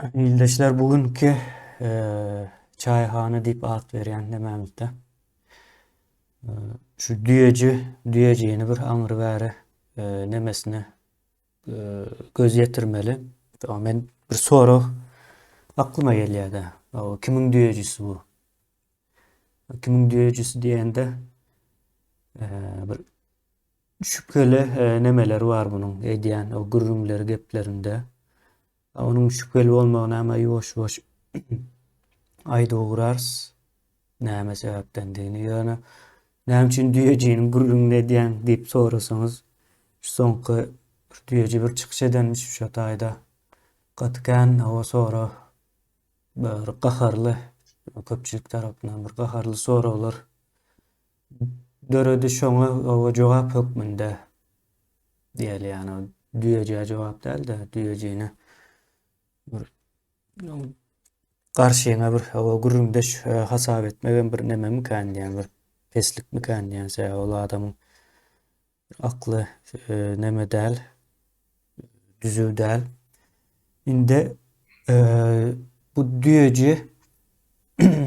Ildeşler bu günki çaýhana diýip at berýän nemämizde şu düýeji düýejini bir aňry bäri nemesine göz ýetirmeli. Men bir sorag aklyma gelýär-de. Kimiň düýejisi bu? Kimiň düýejisi diýende bir şübheli nemeleri bar bunuň edýän o gürrüňleri geplerinde. Onuň şübheli bolmagyny hem ýuwaş-ýuwaş aýdyp ugrarys. Näme sebäpdendigini. Ýöne näme üçin düýejiniň gürrüňini edýäň diýip sorasaňyz, şu soňky bir düýeji bir çykyş edenmiş şu taýda. Gaty kän o sorag bir gaharly köpçülik tarapyndan bir gaharly soraglar döredi şoňa jogap hökmünde diýeli ýagny düýejä jogap däl-de düýejini bir garşyňa bir gürrüňdeş hasap etmegem bir nememikän diýen bir peslikmikän diýen sebäbi ol adamyň Akly neme däl, düzüw däl. Indi bu düýeji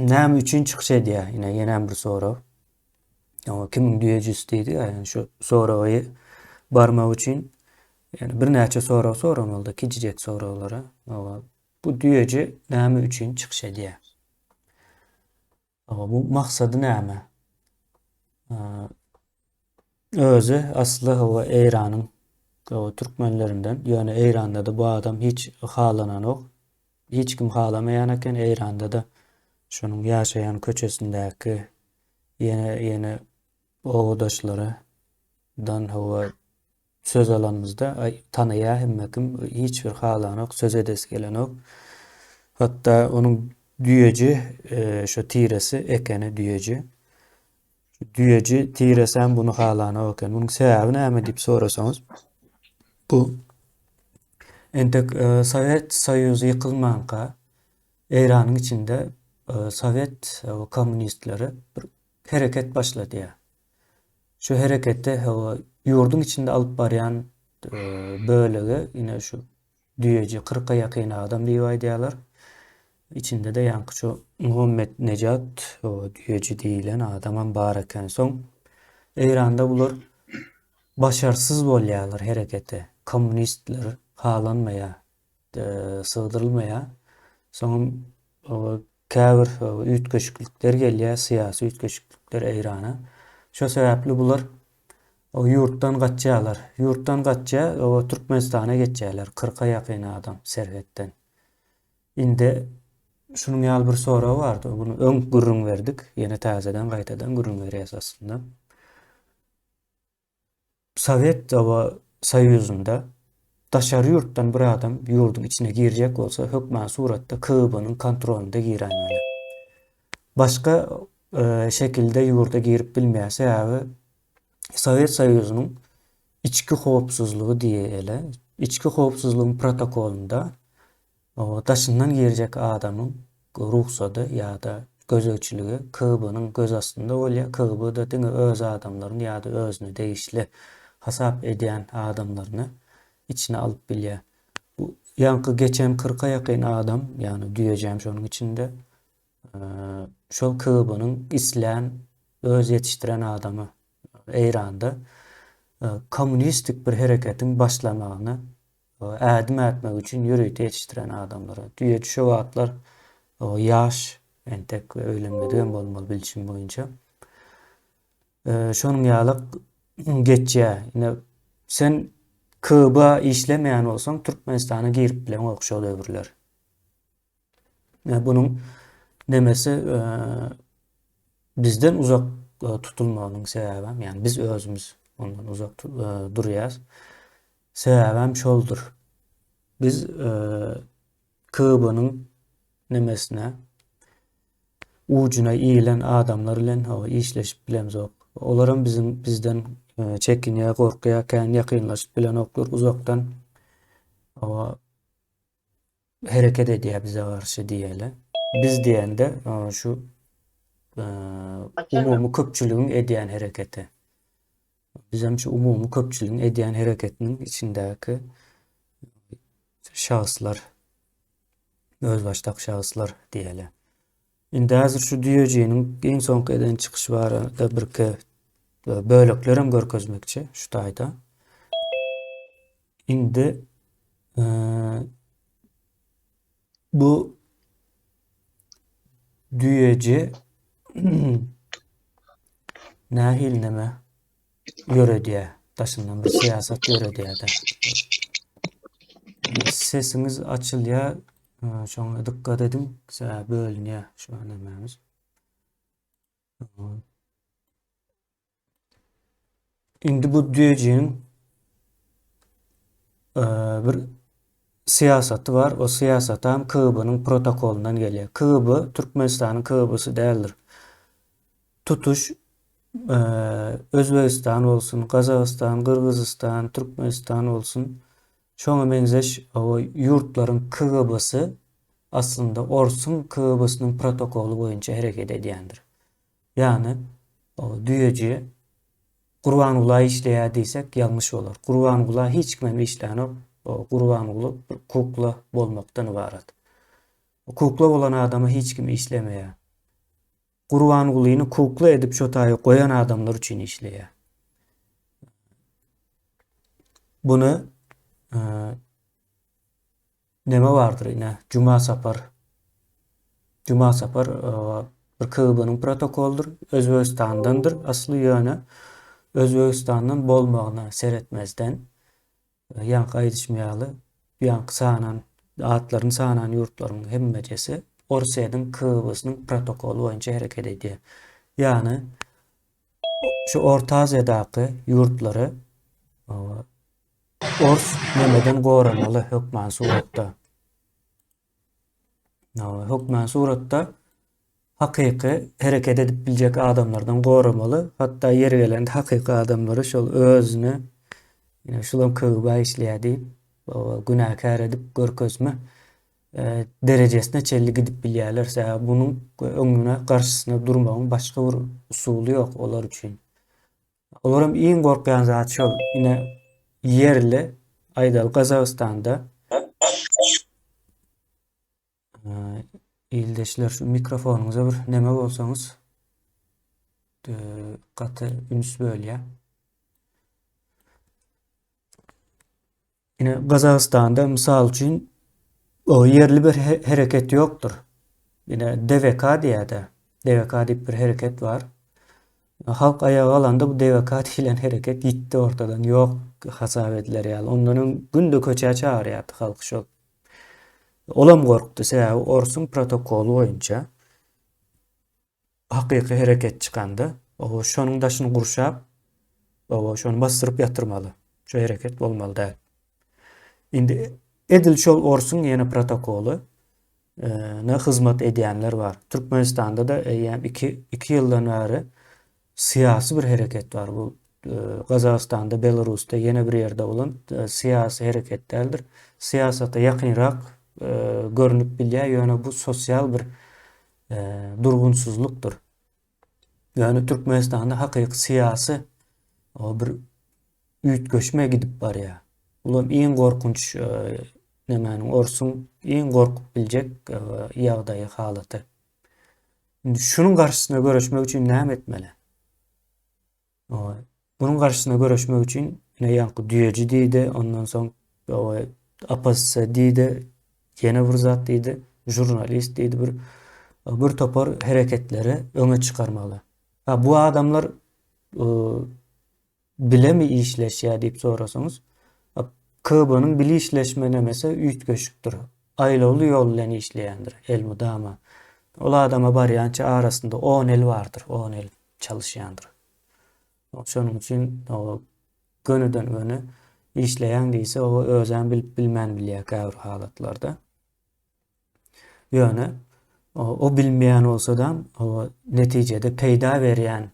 näme üçin çykyş edýär? Ine ýene bir sorag. Ýa kimiň düýejisi diýdi ýa, ýani şu soragy barmak üçin ýani birnäçe sorag soramalyda, kiçijek soraglara. Bu düýeji näme üçin çykyş edýär? Bu maksady näme? Özi asly hawa Eýranyň türkmenlerinden. Ýöne Eýranda-da bu adam hiç halananok. Hiç kim halamaýan eken Eýranda-da şonuň ýaşaýan köçesindäki ýene ýene obadaşlary dan hawa Söz alanymyzda aý tanaýa hemme kim hiç bir halanok söz edesi gelenok. Hatda onuň düýeji şo tiresi ekeni düýeji. Düýeji tiresem bunu halanok eken. Munuň sebäbi näme diýip sorasaňyz bu entek Sowet Soýuzy ýykylmanka Eýranyň içinde sowet kommunistleri bir hereket başladýar. Şu hereketi ýurduň içinde alyp barýan bölegi ine şu düýeji kyrka ýakyn adam diýip aýdýarlar. Içinde-de ýaňky şu Muhammet Nejat düýeji diýlen adamam bar eken. Soň Eýranda bular başarsyz bolýarlar herekete. Kommunistler halanmaýar. Sygdyrylmaýar. Soňam käbir üýtgeşiklikler gelýär, syýasy üýtgeşiklikler Eýrana. Şo sebäpli bular ýurtdan gaçýarlar. Ýurtdan gaçýar, Türkmenistana geçýärler, kyrka ýakyn adam serhetden. Indi şunuň ýaly bir sorag bardy. Muny öň gürrüň berdik, ýene täzeden gaýtadan gürrüň berýäs aslynda. Sowet Soýuzynda daşary ýurtdan bir adam ýurduň içine girjek bolsa, hökman suratda KGB-niň kontrolynda giräýmeli. Başga şekilde ýurda girip bilmeýär. Sebäbi Sowet Soýuzynyň içki howpsuzlygy diýeli, içki howpsuzlygyň protokolynda Daşyndan girjek adamyň rugsady ýa-da gözegçiligi KGB-niň göz astynda bolýar. KGB-da diňe öz adamlaryny ýa-da özüne degişli hasap edýän adamlaryny içine alyp bilýär. Bu ýaňky geçen kyrka ýakyn adam, ýagny düýejem şonuň içinde, şol KGB-niň islän, öz ýetişdiren adamy Eýranda kommunistik bir hereketiň başlamagyna ädim ätmek üçin ýörite ýetişdiren adamlara. Düýeçi şo wagtlar ýaş, entek öýlenmedigem bolmaly bilşim boýunça. Şonuň ýaly geçýär. Ine sen KB işlemeýän bolsaň Türkmenistana girip bileňok şol döwürler. Bunuň nemesi bizden uzak tutulmagynyň sebäbem, ýagny biz özümiz ondan uzak durýas. Sebäbem şoldur. Biz KB-nyň nemesine ujuna iýilen adamlar bilen hawa işleşip bilemzok. Olaram biziň bizden çekinýär, gorkýar, kän ýakynlaşyp bilenoklar uzakdan. Hawa hereket edýär bize garşy diýeli. Biz diýende şu umumy köpçüligiň edýän hereketi. Bizem şu umumy köpçüligiň edýän hereketiniň içindäki şahslar. Özbaşdak şahslar diýeli. Indi häzir şu düýejiniň iň soňky eden çykyşy barada birki böleklerem görkezmekçi şu taýda. Indi bu düýeji nähili neme ýöredýär. Daşyndan bir syýasat ýöredýär-de. Sesiňiz açylýar. Şoňa dykgat ediň. Sebäbi bölünýär şu nämämiz. Indi bu düýejiniň bir syýasaty bar. O syýasatam KGB-niň protokolyndan gelýär. KGB Türkmenistanyň KGB-si däldir. Tutuş Özbegistan bolsun, Gazagystan, Gyrgyzystan, Türkmenistan bolsun, şoňa meňzeş ýurtlaryň KGB-si aslynda orsuň KGB-siniň protokoly boýunça hereket edýändir. Ýagny düýeji Gurbangula işleýär diýsek ýalňyş bolar. Gurbangula hiç kimem işlänok. Gurbanguly bir kukla bolmakdan ybarat. Kukla bolan adama hiç kim işlemeýär. Gurbangulyny kukla edip şo taýy goýan adamlar üçin işleýär. Buny e, neme bardyr ine Juma Sapar Juma Sapar e, bir KGB-niň protokoldyr, Özbegistandandyr asly ýöne Özbegistandan bolmagyna seretmezden Ýaňky aýdyşym ýaly, ýaňky sanan, atlaryny sanan ýurtlaryň hemmejesi Orsýetiň KGB-siniň protokoly boýunça hereket edýär. Ýagny şu Orta Aziýadaky ýurtlary ors nemeden goramaly hökman suratda. Hökman suratda hakyky hereket edip biljek adamlardan goramaly. Hatda ýeri gelende hakyky adamlary şol özüne ýa şulam KGB işleýär diýip, günäkär edip görkezme e, derejesine çenli gidip bilýärler. Sebäbi bunuň öňüne garşysyna durmagyň başga bir usuly ýok olar üçin. Olaram iň gorkýan zat şol. Ine ýerli aýdaly Gazagystanda ildeşler şu mikrofonyňyza bir neme bolsaňyz gaty üns bölýär. Ine Gazagystanda mysal üçin o ýerli bir hereket ýokdur. Ine DWK diýýär-de. DWK diýip bir hereket bar. Halk aýaga galanda bu DWK diýlen hereket ýitdi ortadan, ýok hasap ediler ýaly. Ondan öň günde köçä çagyrýardy halk şol. Olam gorkdy, sebäbi orsuň protokoly boýunça hakyky hereket çykanda, oba şonuň daşyny gurşap, oba şony basdyryp ýatyrmaly. Şu hereket bolmaly däl. Indi edil şol orsuň ýene protokoly e, ne hyzmat edýänler bar. Türkmenistanda da eýýäm 2 2 ýyldan bäri syýasy bir hereket bar. Bu e, Gazagystanda, Belarusda ýene bir ýerde bolan e, syýasy hereket däldir. Syýasata ýakynrak e, görnüp bilýär, ýöne bu sosial bir durgunsyzlykdyr. Ýöne Türkmenistanda hakyky syýasy bir üýtgeşme gidip barýar. Bulam iň gorkunç nemäniň orsuň iň gorkup biljek ýagdaýy halaty. Indi şunuň garşysyna göreşmek üçin näme etmeli? Munuň garşysyna göreşmek üçin ine ýaňky düýeji diýdi, ondan soň oppozisiýa diýdi, ýene bir zat diýdi, žurnalist diýdi bir bir topar hereketleri öňe çykarmaly. Ha bu adamlar bilemi işleşýär diýip sorasaňyz, KB-nyň bile işleşme nemesi üýtgeşikdir. Aýlawly ýol bilen işleýändir elmydama. Ol adama barýança arasynda on el bardyr, on el. Çalyşýandyr. Şonuň üçin o gönüden göni işleýän diýse o özem bilip bilmän bilýär käbir halatlarda. Ýöne o bilmeýän bolsa-da o netijede peýda berýän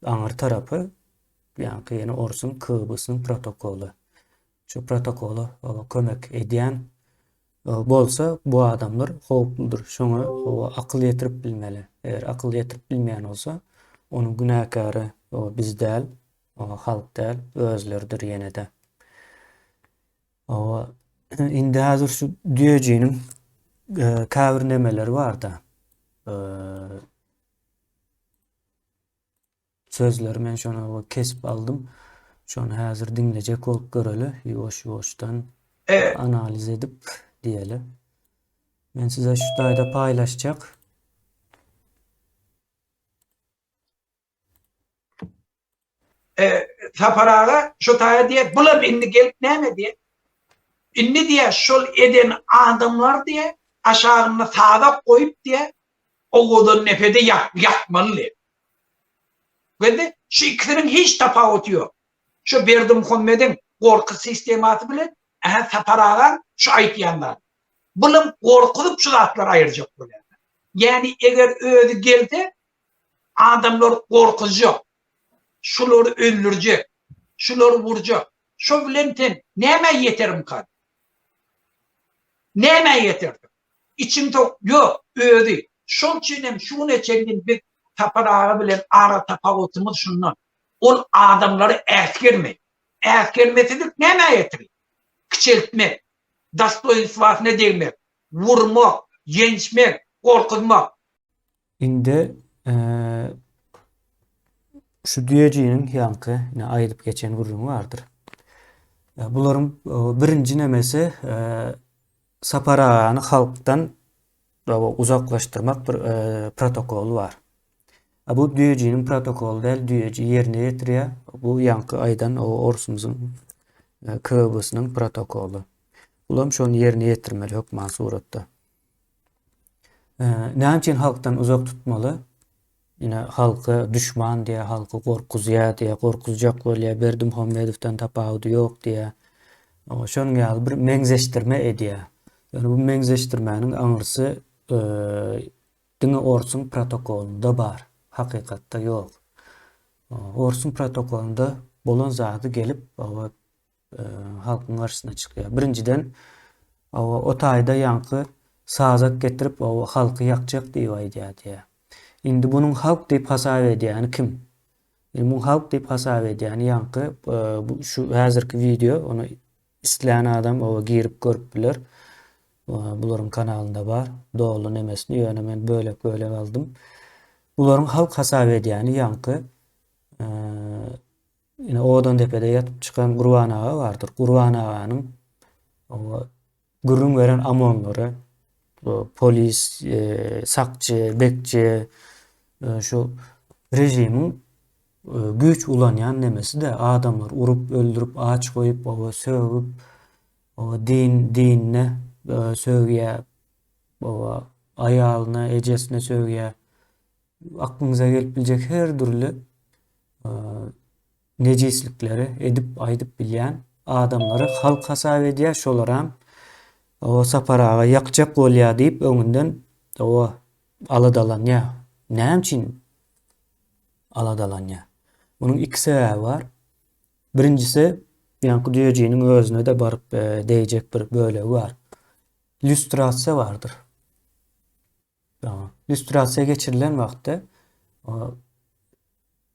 aňyr tarapy ýaňky ýene orsuň KGB-siniň protokoly. Şu protokola kömek edýän bolsa bu adamlar howpludyr. Şoňa akyl ýetirip bilmeli. Eger akyl ýetirip bilmeýän bolsa, onuň günäkäri biz däl, halk däl, özleridir ýene-de. Indi häzir şu düýejiniň. käbir nemeleri barda. Sözleri men şony kesip aldym. Şony häzir diňlejek bolup göreli. Ýuwaş-ýuwaşdan analiz edip diýeli. Men size şu taýda paýlaşjak. Sapar aga şu taýa diýýär, bulam indi gelip näme diýýär? Indi diýýär, şol eden adamlar diýýär, aşagynda sazak goýup diýýär, Owadandepede ýakmaly diýýär. Geldi, şu ikisiniň hiç tapawuty ýok. Şu Berdimuhamediň gorky sistemasy bilen, ähä Sapar agaň şu aýtýan zady. Bulam gorkuzyp şu zatlary aýyrjak bolýarlar. Ýagny eger özi gelse, Adamlary gorkuzjak, şulary öldürjek, şulary urjak. Şo bilen sen nämä ýeterimkan? Nämä ýetersiň? Içiň tok, ýok, özi. Şol üçin hem şu güne çenli biz Sapar aga bilen ara tapawutymyz şundan. Ol adamlary äsgermeýär. Äsgermesizlik nämä getirýär? Kiçeltmek, dostoýinstwasyna degmek, urmak, ýençmek, gorkuzmak. Indi şu düýejiniň ýaňky ine aýdyp geçen gürrüňi bardyr. Bularyň birinji nemesi Sapar agany halkdan uzaklaşdyrmak bir protokoly bar. Bu düýejiniň protokoly däl, düýeji ýerine ýetirýär. Bu ýaňky aýdan o orsumyzyň KGB-siniň protokoly. Bulam şony ýerine ýetirmeli hökman suratda. Näme üçin halkdan uzak tutmaly? Ine halky duşman diýýär, halky gorkuzýar diýýär, gorkuzjak bolýar, Berdimuhamedowdan tapawudy ýok diýýär. Şonuň ýaly bir meňzeşdirme edýär. Ýöne bu meňzeşdirmäniň aňyrsy diňe orsuň protokolynda bar, hakykatda ýok. Orsuň protokolynda bolan zady gelip, halkyň garşysyna çykýar. Birinjiden, o taýda ýaňky sazak getirip, halky ýakjak diýip aýdýar diýýär. Indi bunuň halk diýip hasap edýäni kim? Indi muň halk diýip hasap edýäni ýaňky bu şu häzirki wideo, ony islän adam oba girip görüp biler. Bularyň kanalynda bar doly nemesini, ýöne men bölek-bölek aldym. Bularyň halk hasap edýäni ýaňky Ine Owadandepede ýatyp çykan Gurban aga bardyr. Gurban aganyň gürrüň beren omonlary, polis, e, sakçy, bekçi, e, şu režimiň e, güýç ulanýan nemesi-de adamlary urup, öldürip, aç goýup, oba sögüp, oba din, dinine sögýär, oba aýalyna, ejesine sögýär. Aklyňyza gelip biljek her dürli nejislikleri edip aýdyp bilýän adamlary halk hasap edýär, şolaram o Sapar aga ýakjak bolýar diýip öňünden o aladalanýar. Näme üçin aladalanýar? Munuň iki sebäbi bar. Birinjisi, ýaňky düýejiniň özüne-de baryp degjek bir bölegi bar. Lýustrasiýa bardyr. Lýustrasiýa geçirilen wagtda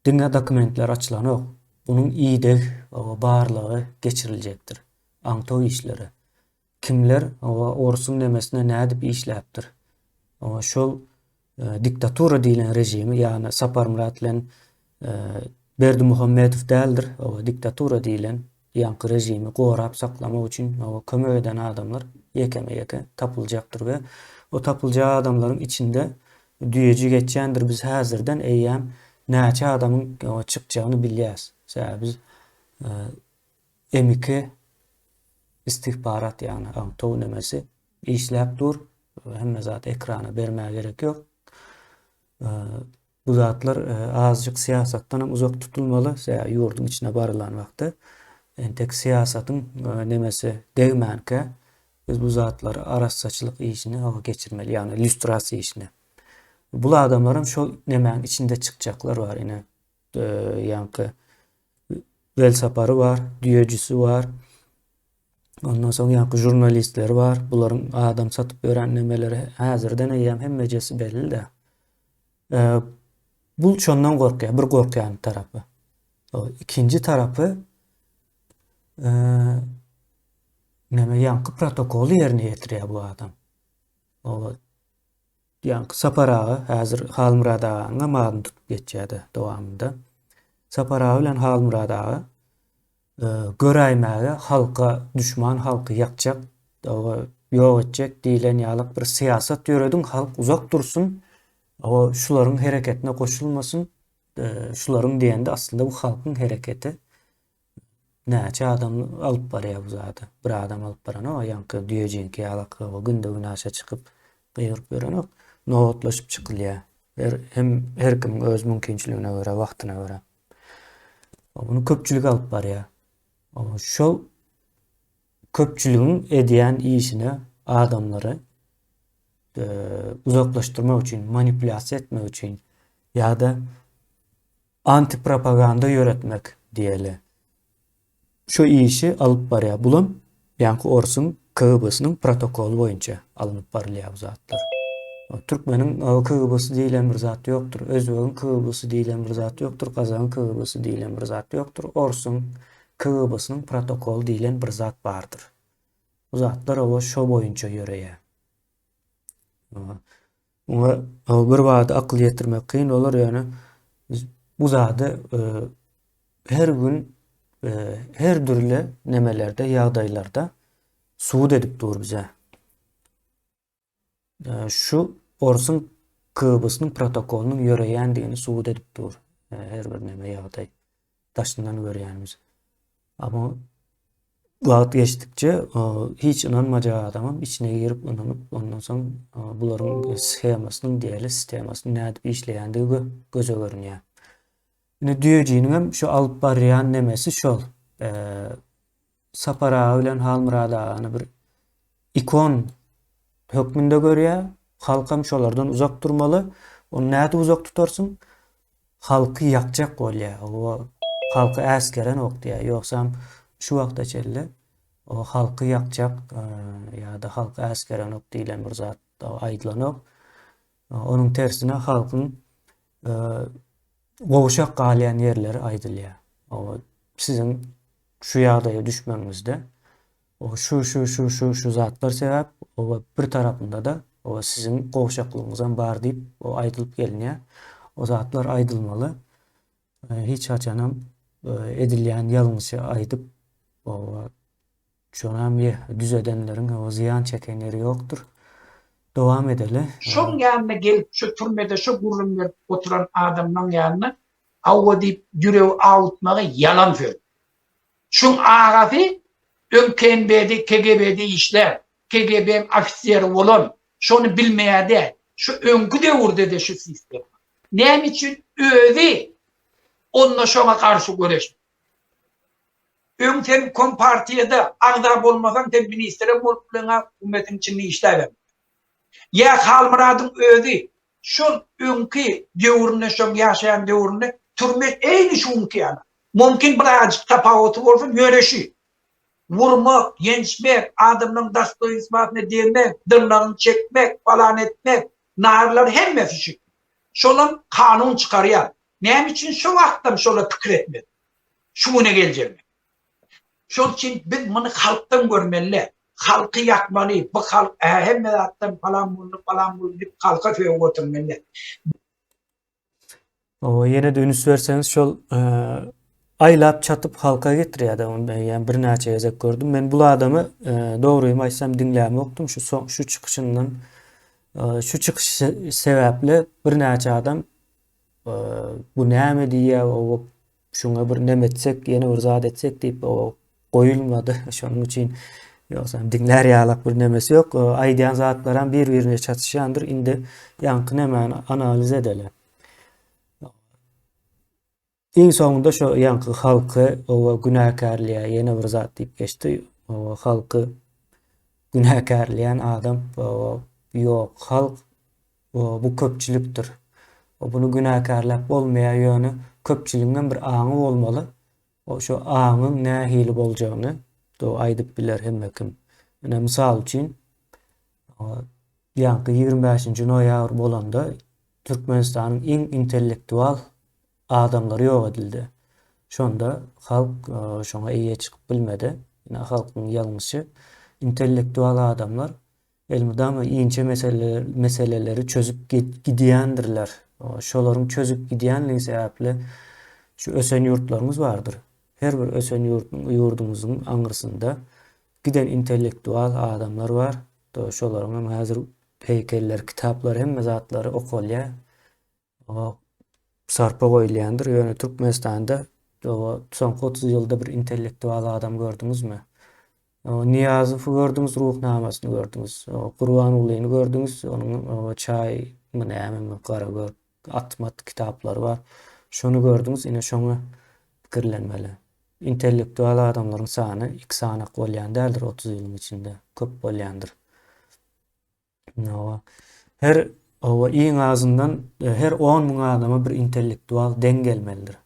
diňe dokumentler açylanok. Bunuň ideg barlagy geçiriljekdir. Aňtaw işleri. Kimler orsuň nemesine nädip işläpdir? Şol diktatura diýlen režimi, ýagny Saparmyrat bilen Berdimuhamedow däldir, diktatura diýlen ýaňky režimi gorap saklamak üçin kömek eden adamlar ýekeme-ýeke tapyljakdyr we o tapyljak adamlaryň içinde düýeji geçýändir. Biz häzirden eýýäm näçe adamyň çykjagyny bilýäs. Sebäbi biz M2 istihbarat ýagny aňtaw nemesi işläp dur. Hemme zat ekrana bermäge gerek ýok. Bu zatlar azajyk syýasatdan hem uzak tutulmaly. Sebäbi ýurduň içine barylan wagtda entek syýasatyň nemesi degmänkä biz bu zatlary arassaçylyk işini geçirmeli, ýagny lýustrasiýa işini. Bul adamlar hem şol nemäň içinde çykjaklar bar ine. Ýaňky Welsapary bar, düýejisi bar. Ondan soň ýaňky žurnalistleri bar. Bularyň adam satyp ýören nemeleri häzirden eýýäm hemmejesi belli-de. Bul şondan gorkýar, bir gorkýan tarapy. Ikinji tarapy neme ýaňky protokoly ýerine ýetirýär bu adam. Oba ýaňky Sapar aga häzir Halmyrat aganyňam adyny tutup geçýärdi dowamynda. Sapar aga bilen Halmyrat aga e, göräýmäge halka düşman halky ýakjak, oba ýok etjek diýlen ýalyk bir syýasat ýörediň, halk uzak dursun, oba şularyň hereketine goşulmasyn. E, şularyň diýende aslynda bu halkyň hereketi. Näçe adam alyp barýar bu zady. Bir adam alyp baranok, ýaňky düýejiňki ýalak günde-günaşa çykyp gygyryp ýörenok. Nobatlaşyp çykylýar. Her hem her kimiň öz mümkinçiligine görä, wagtyna görä. Muny köpçülik alyp barýar. Şol köpçüligiň edýän işine adamlary e, uzaklaşdyrmak üçin, manipulýasiýa etmek üçin ýa-da Antipropaganda ýöretmek diýeli. Şu işi alyp barýar. Bulam ýaňky orsuň KGB-siniň protokoly boýunça alnyp barylýar bu zatlar. Türkmeniň KGB-si diýlen bir zat ýokdur. Özbegiň KGB-si diýlen bir zat ýokdur. Gazagyň KGB-si diýlen bir zat ýokdur. Orsuň KGB-siniň protokoly diýlen bir zat bardyr. Bu zatlar oba şo boýunça ýöreýär. Muňa bir bada akyl ýetirmek kyn bolar, ýöne biz bu zady e, her gün e, her dürli nemelerde, ýagdaýlarda subut edip dur bize. E, şu orsuň KGB-siniň protokolynyň ýöreýändigini subut edip dur. Her bir neme ýagdaý. Daşyndan görýänimiz. Amma wagt geçdikçe hiç ynanmajak adamam içine girip ynanyp, ondan soň bularyň shemasynyň diýeli, sistemasynyň nädip işleýändigi göze görünýär. Indi düýejiniň hem şu alyp barýan nemesi şol. Sapar aga bilen Halmyrat agany bir ikon hökmünde görýär. Halkam şolardan uzak durmaly. Ony nädip uzak tutarsyň? Halky ýakjak bolýar. O halky äsgerenok diýýär. Ýogsam şu wagta çenli o halky ýakjak e, ýa-da halky äsgerenok diýlen bir zat aýdylanok. Onuň tersine halkyň e, gowşak galýan ýerleri aýdylýar. O siziň şu ýagdaýa düşmegiňizde o şu şu şu şu şu zatlar sebäp o bir tarapynda-da o siziň gowşaklygyňyzam bar diýip o aýdylyp gelinýär. O zatlar aýdylmaly. E, hiç haçanam e, edilýän ýalňyşy aýdyp o şonam düzedenleriň o zyýan çeken ýeri ýokdur. Dowam edeli. Şoň ýanyna gelip şu türmede şu gürrüň berip oturan adamlaň ýanyna Hawa diýip ýüregi awutmagy ýalan söz. Şuň agasy öň KNB-de, KGB-de işlän, KGB-iň ofiseri bolan, şony bilmeýär däl. Şu öňki döwürde-de şu sistema. Näme üçin özi onda şoňa garşy göreşmedi? Öň sen kompartiýada agza bolmasaň sen ministrem bolup bileňok, hökümetiň içinde işläbem. Ýa Halmyradyň özi şol öňki döwründe şoň ýaşaýan döwründe türme eýni şuňky ýaly. Mümkin birazajyk tapawuty bolsun ýöne şu. Urmak, ýençmek, adamlaryň dostoýinstwasyna degmek, dyrnagyny çekmek, falan etmek, narlar hemmesi şu. Şolam kanun çykarýar. Näme üçin şo wagtdan şola pikir etmedi? Şu güne geljegini. Şol üçin biz muny halkdan görmeli. Halky ýakmaly, bu halk ä hemme zatdan palan boldy, palan boldy diýip halka sögüp oturmaly. Owa ýene-de üns berseňiz şol e, aýlap çatyp halka getirýär-de ony ben ýa birnäçe gezek gördüm. Men bul adamy e, dogrymy aýtsam diňlämokdym şu so, şu çykyşyndan e, şu çykyş sebäpli birnäçe adam e, bu näme diýýär o Şuňa bir neme etsek, ýene bir zat etsek diýip, o goýulmady. Şonuň üçin ýogsam diňlär ýalak bir nemesi ýok. Aýdýan zatlaram bir-birine çatyşýandyr. Indi ýaňky nemäni analiz edeli. Iň soňunda şo ýaňky halky owa günäkärleýär, ýene bir zat diýip geçdi. Owa halky günäkärleýän adam owa ýok. Halk Bu köpçülikdir. Buny günäkärläp bolmaýar, ýöne köpçüligiňem bir aňy bolmaly. O şo aňyň nähili boljagyny aýdyp biler hemme kim. Ine mysal üçin ýaňky 25-nji noýabr bolanda Türkmenistanyň iň intellektual adamlary ýok edildi. Şonda halk şoňa eýe çykyp bilmedi. Ine halkyň ýalňyşy. Intellektual adamlar. Elmydama inçe meseleleri çözüp gidýändirler. Şolaryň çözüp gidýänligi sebäpli şu ösen ýurtlarymyz bardyr. Her bir ösen ýurduňyzyň aňyrsynda giden intellektual adamlar bar. Şolaryň hem häzir heýkelleri, kitaplary, hemme zatlary okalýar. Sarpa goýulýandyr. Ýöne Türkmenistanda soňky 30 ýylda bir intellektual adam gördüňizmi? Nyýazowy gördüňiz, Ruhnamasyny gördüňiz. Gurbangulyny gördüňiz, onuň çaýmy nämemi gara gör atmat kitaplary bar. Şony gördüňiz, ine şoňa pikirlenmeli. Intellektual adamlaryň sany iki sanak bolýan däldir 30 ýylyň içinde, köp bolýandyr. Hawa. Her hawa iň azyndan e, her 10 müň adama bir intellektual deň gelmelidir.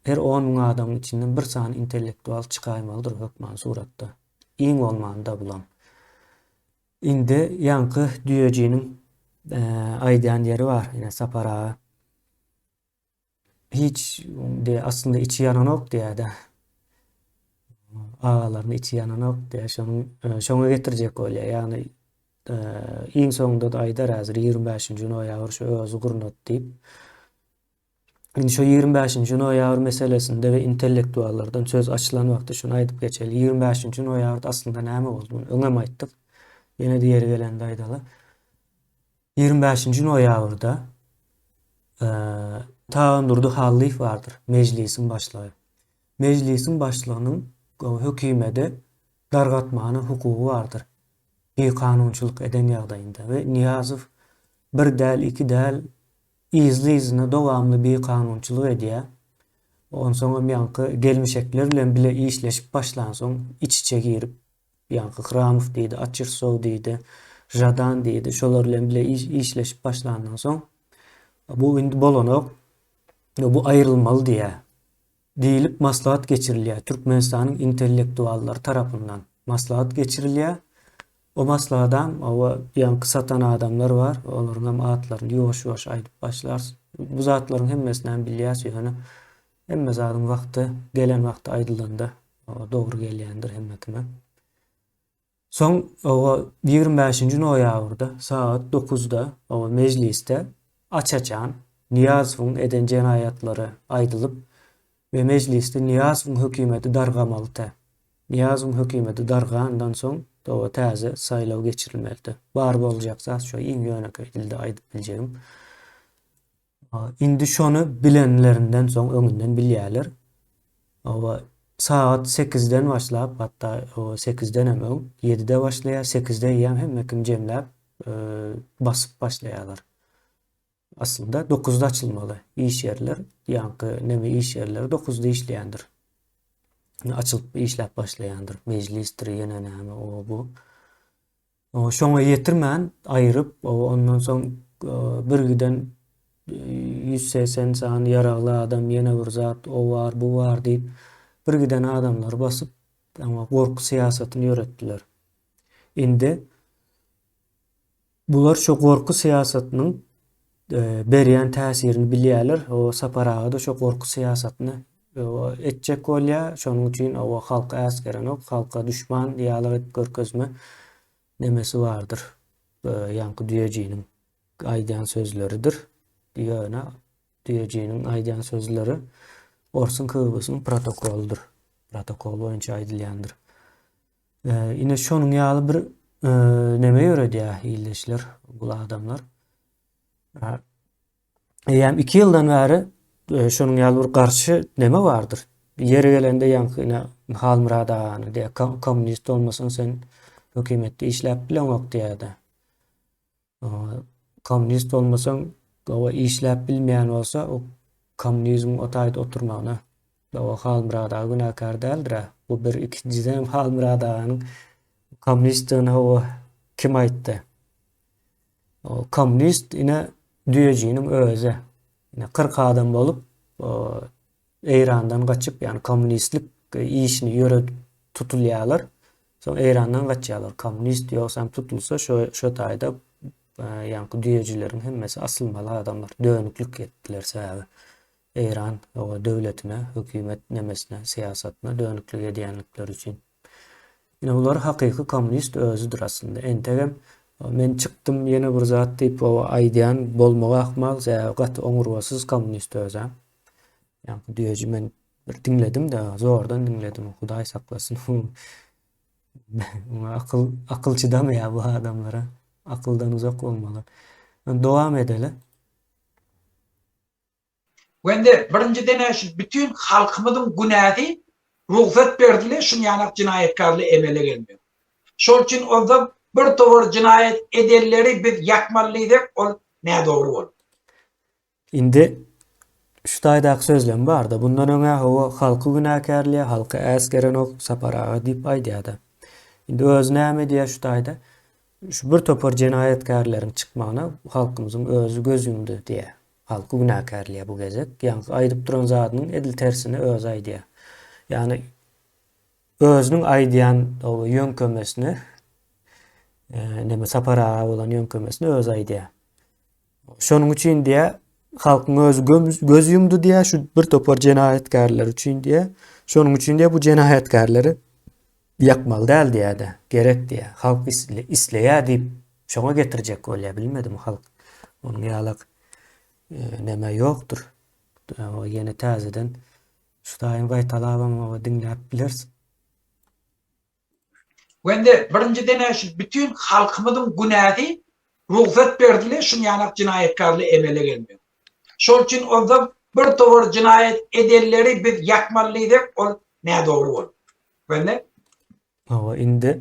Her 10 müň adamyň içinden bir sany intellektual çykaýmalydyr hökman suratda. Iň bolmanda bulam. Indi ýaňky düýejiniň e, aýdýan ýeri bar, ine Sapar aga. Hiç diýe aslynda içi ýananok diýýär-de. Agalaryň içi ýananok diýýär. Şonuň e, şoňa getirjek bolýar. Ýagny e, iň soňunda-da aýdar häzir 25-nji noýabr şu özi gurnady diýip. Indi şu 25-nji noýabr meselesinde we intellektuallardan söz açylan wagty şuny aýdyp geçeli. 25-nji noýabrda aslynda näme boldy? Muny öňem aýtdyk. Ýene-de ýeri gelende aýdaly. 25-nji noýabrda Tagandurdy Hallyýew bardyr, Mejlisiň başlygy. Mejlisiň başlygynyň hökümede dargatmana hukugy bardyr, bikanunçylyk eden ýagdaýynda we Nyýazow bir däl, iki däl, yzly-yzyna dowamly bikanunçylyk edýär. Onsoňam ýaňky gelmişekler bilen bile işleşip başlansoň, iç-içe girip, Ýaňky Hramow diýdi, Açirsow diýdi, Žadan diýdi. Şolar bilen bile işleşip başlandan soň, bu indi bolanok, bu aýrylmaly diýýär. Diýlip maslahat geçirilýär. Türkmenistanyň intellektuallary tarapyndan maslahat geçirilýär. O maslahadam hawa ýaňky satan adamlar bar, olaryň hem atlaryny ýuwaş-ýuwaş aýdyp başlarys. Bu zatlaryň hemmesini hem bilýäs, ýöne Hemme zadyň wagty gelen wagty aýdylanda dogry gelýändir hemme kime. Soň oba 25-nji noýabrda sagat 9-da oba mejlisde aç-açan Nyýazowyň eden jenaýatlary aýdylyp we mejlisde Nyýazowyň hökümeti dargamalydy. Nyýazowyň hökümeti dargandan soň oba täze saýlaw geçirilmelidi. Bar boljak zat şo iň ýönekeý dilde aýdyp biljegim. Indi şony bilenlerinden soň öňünden bilýärler. Oba sagat sekizden başlap, hatda sekizden hem öň, ýedide başlaýar, sekizde eýýäm hemme kim jemläp, basyp başlaýarlar. Aslynda dokuzda açylmaly iş ýerler, ýaňky neme iş ýerleri dokuzda işleýändir. Açylyp işläp başlaýandyr. Mejlisdir, ýene näme, o bu. Şoňa ýetirmän aýryp, ondan soň birgiden 180 sany ýaragly adam, ýene bir zat, o bar, bu bar diýip, birgiden adamlary basyp, oňa gorky syýasatyny ýöretdiler. Indi bular şu gorky syýasatynyň berýän täsirini bilýärler. O Sapar aga-da şo gorky syýasatyny etjek bolýar. Şonuň üçin o halky äsgerenok, halka duşman ýaly edip görkezme nemesi bardyr. Ýaňky düýejiniň aýdýan sözleridir. Ýöne düýejiniň aýdýan sözleri orsuň KGB-siniň protokolydyr. Protokol boýunça aýdylýandyr. Ine şonuň ýaly bir neme ýöredýär ildeşler, bu adamlar. Eýýäm 2 ýyldan bäri şonuň ýaly bir garşy neme bardyr. Ýeri gelende ýaňky ine Halmyrat agany diýýär, kommunist bolmasaň sen hökümetde işläp bileňok diýýär-de. Kommunist bolmasaň, oba işläp bilmeýän bolsa, o kommunizmiň o taýda oturmagyna oba Halmyrat aga günäkär däldir-ä. Bu bir, ikinjiden Halmyrat aganyň kommunistdigini hawa kim aýtdy? O kommunist ine düýejiniň özi. Ine 40 adam bolup, Eýrandan gaçyp, ýagny kommunistlik işini ýöredip tutulýarlar. Soň Eýrandan gaçýarlar. Kommunist ýogsam tutulsa şo şo taýda ýaňky düýejileriň hemmesi asylmaly adamlar. Dönüklik etdiler sebäbi. Eýran o döwletine, hökümet nemesine, syýasatyna dönüklik edýänlikleri üçin. Ine bular hakyky kommunist özüdir aslynda. Entegem men çykdym ýene bir zat diýip o aýdýan bolmagy ahmal, sebäbi gaty oňurgasyz kommunist özem. Ýaňky düýeji men bir diňledim-de, zordan diňledim, Hudaý saklasyn. Muňa akyl akyl çydamaýar bu adamlara. Akyldan uzak bolmaly. Dowam edeli. Wende birinjiden-ä şu bütin halkymyzyň günäsi rugsat berdile şunýanak jenaýatkarly emele gelmegi. Şol üçin onda bir towar jenaýat edenleri biz ýakmaly diýsek ol nädogry bolar. Indi şu taýdaky sözlem barda bundan öňä hawa halky günäkärleýär halky äsgerenok Sapar aga diýip aýdýada. Indi özi näme diýýär şu taýda şu bir topar jenaýatkärleriň çykmagyna halkymyzyň özi göz ýumdy diýýär. Halky günäkärleýär bu gezek. Ýaňky aýdyp duran zadynyň edil tersini özi aýdýar. Ýagny özüniň aýdýan ýöňkemesini neme Sapar aga bolan ýöňkemesini özi aýdýar. Şonuň üçin diýýär, halkyň özi göz ýumdy diýýär, şu bir topar jenaýatkärler üçin diýýär. Şonuň üçin diýýär, bu jenaýatkärleri ýakmaly däl diýýär-de, gerek diýýär. Halk isleýär diýip, şoňa getirjek bolýar, bilmedim halk. Onuň ýalak neme ýokdur. Ýene täzeden şu taýyn gaýtalabam diňläp bileris. Wende birinjiden-ä şu bütin halkymyzyň günäsi rugsat berdile şunýanak jenaýatkarly emele gelmegi. Şol üçin onda bir towar jenaýat edenleri biz ýakmaly diýsek ol nädogry bolar. Wende. Hawa indi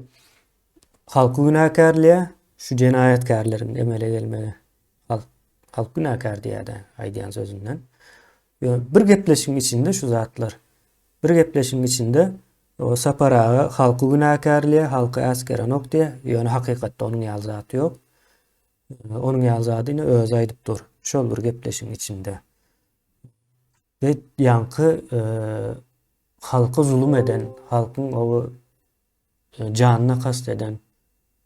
halky günäkärleýär şu jenaýatkärleriň emele gelmegi. Halk halk günäkär diýýär-de aýdýan sözünden. Ýöne bir gepleşigiň içinde şu zatlar. Bir gepleşigiň içinde o Sapar aga halky günäkärleýär, halky äsgerenok diýýär. Ýöne hakykatda onuň ýaly zat ýok. Onuň ýaly zady ine özi aýdyp dur. Şol bir gepleşigiň içinde. Ve ýaňky e, halka zulum eden, halkyň o e, janyna kast eden,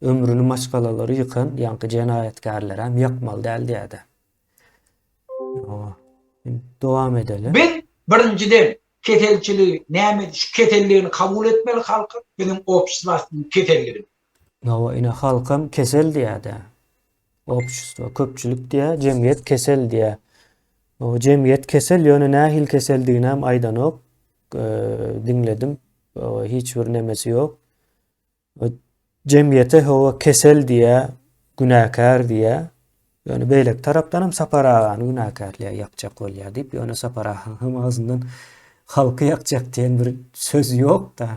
ömrüni maşgalalary ýykan ýaňky jenaýatkärlerem ýakmaly däl diýýär-de. Dowam edeli. Biz birinjiden keselçiligi näme şu keselligini kabul etmeli halkyň biziň obşestwasynyň keselligini. Hawa ine halkam kesel diýýärde. Obşestwa köpçülik diýýär, jemgyýet kesel diýýär. O jemgyýet kesel ýöne nähili keseldiginem aýdanok. Diňledim. Hiç bir nemesi ýok. Jemgyýete hawa kesel diýýär, günäkär diýýär. Ýöne beýleki tarapdanam Sapar agany günäkärleýär, ýakjak bolýar diýip, ýöne Sapar aganyň agzyndan halky ýakjak diýen bir söz ýok-da.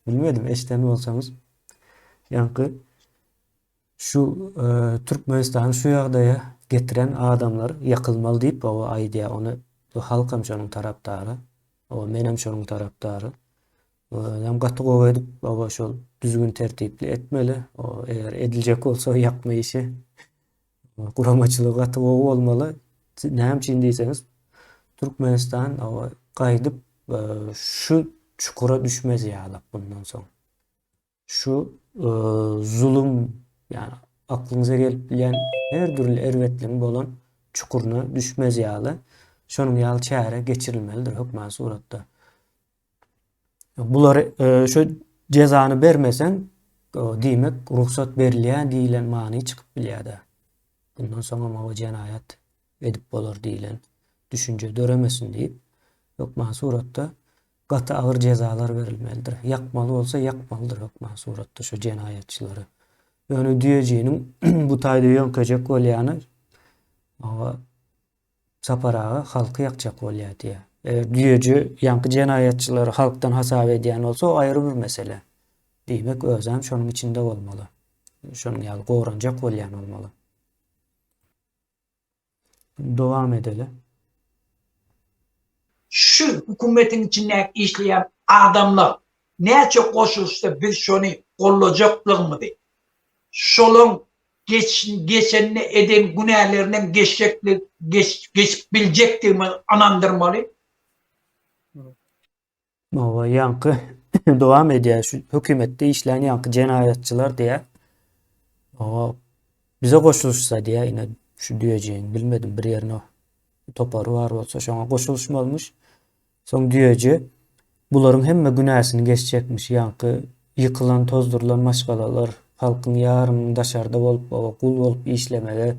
Bilmedim, eşiden bolsaňyz. Ýaňky şu e, Türkmenistany şu ýagdaýa getiren adamlar ýakylmaly diýip, hawa aýdýar. Ony halkam şonuň tarapdary. Hawa, menem şonuň tarapdary. Özem gaty gowy edip baba şol düzgün tertipli etmeli. O eger ediljek bolsa ýakma işi guramaçylygy gaty gowy bolmaly. Näme üçin diýseňiz Türkmenistan gaýdyp e, şu çukura düşmez ýaly bundan soň. Şu e, zulum ýani aklyňyza gelip bilýän her dürli erbetligiň bolan çukuryna düşmez ýaly şonuň ýaly çäre geçirilmelidir hökman suratda. Bulary e, şu jezany bermeseň, diýmek rugsat berilýär diýlen many çykyp bilýär-de. Bundan soňam o jenaýat edip bolar diýlen düşünje döremesin diýip, hökman suratda gaty agyr jezalar berilmelidir. Ýakmaly bolsa ýakmalydyr hökman suratda şu jenaýatçylary. Ýöne düýejiniň bu taýda ýöňkejek bolýany Sapar aga halky ýakjak bolýar diýýär. Eger düýeji ýaňky jenaýatçylary halkdan hasap edýän bolsa o aýry bir mesele. Diýmek özem şonuň içinde bolmaly. Şonuň ýaly goranjak bolýan bolmaly. Dowam edeli. Şu hökümetiň içindäki işleýän adamlar näçe goşulyşsa biz şony gollajaklygymyzy, şolaň geçende eden günälerinem geçjekli geçip biljekdigimizi ynandyrmaly. Hawa, ýaňky dowam edýär şu hökümetde işlän ýaňky jenaýatçylar diýýär. Hawa, bize goşulyşsa diýýär, ine şu düýejigiň bilmedim bir ýerine topary bar bolsa şoňa goşulyşmalymyş. Soň düýeji bularyň hemme günäsini geçjekmiş ýaňky. ýykylan, tozdurylan maşgalalar, halkyň ýarymynyň daşarda bolup, gul bolup işlemege,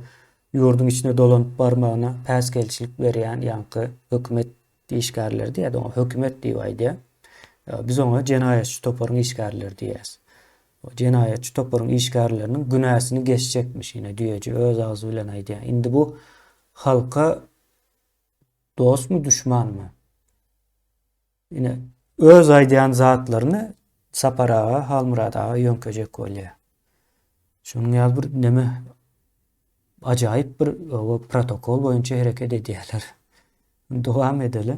ýurduň içine dolanyp barmagyna päsgelçilik berýän ýaňky hökümet işgärleri diýýär, oňa hökümet diýip aýdýar. Biz oňa jenaýatçy toparyň işgärleri diýýäris. Jenaýatçy toparyň işgärleriniň günäsini geçjekmiş, ine düýeji öz agzy bilen aýdýar. Indi bu halka dostmy, duşmanmy? Ine, öz aýdýan zatlaryny Sapar aga, Halmyrat aga ýöňkejek bolýar. Şonuň ýaly bir neme ajaýyp bir protokol boýunça hereket edýärler. Dowam edeli.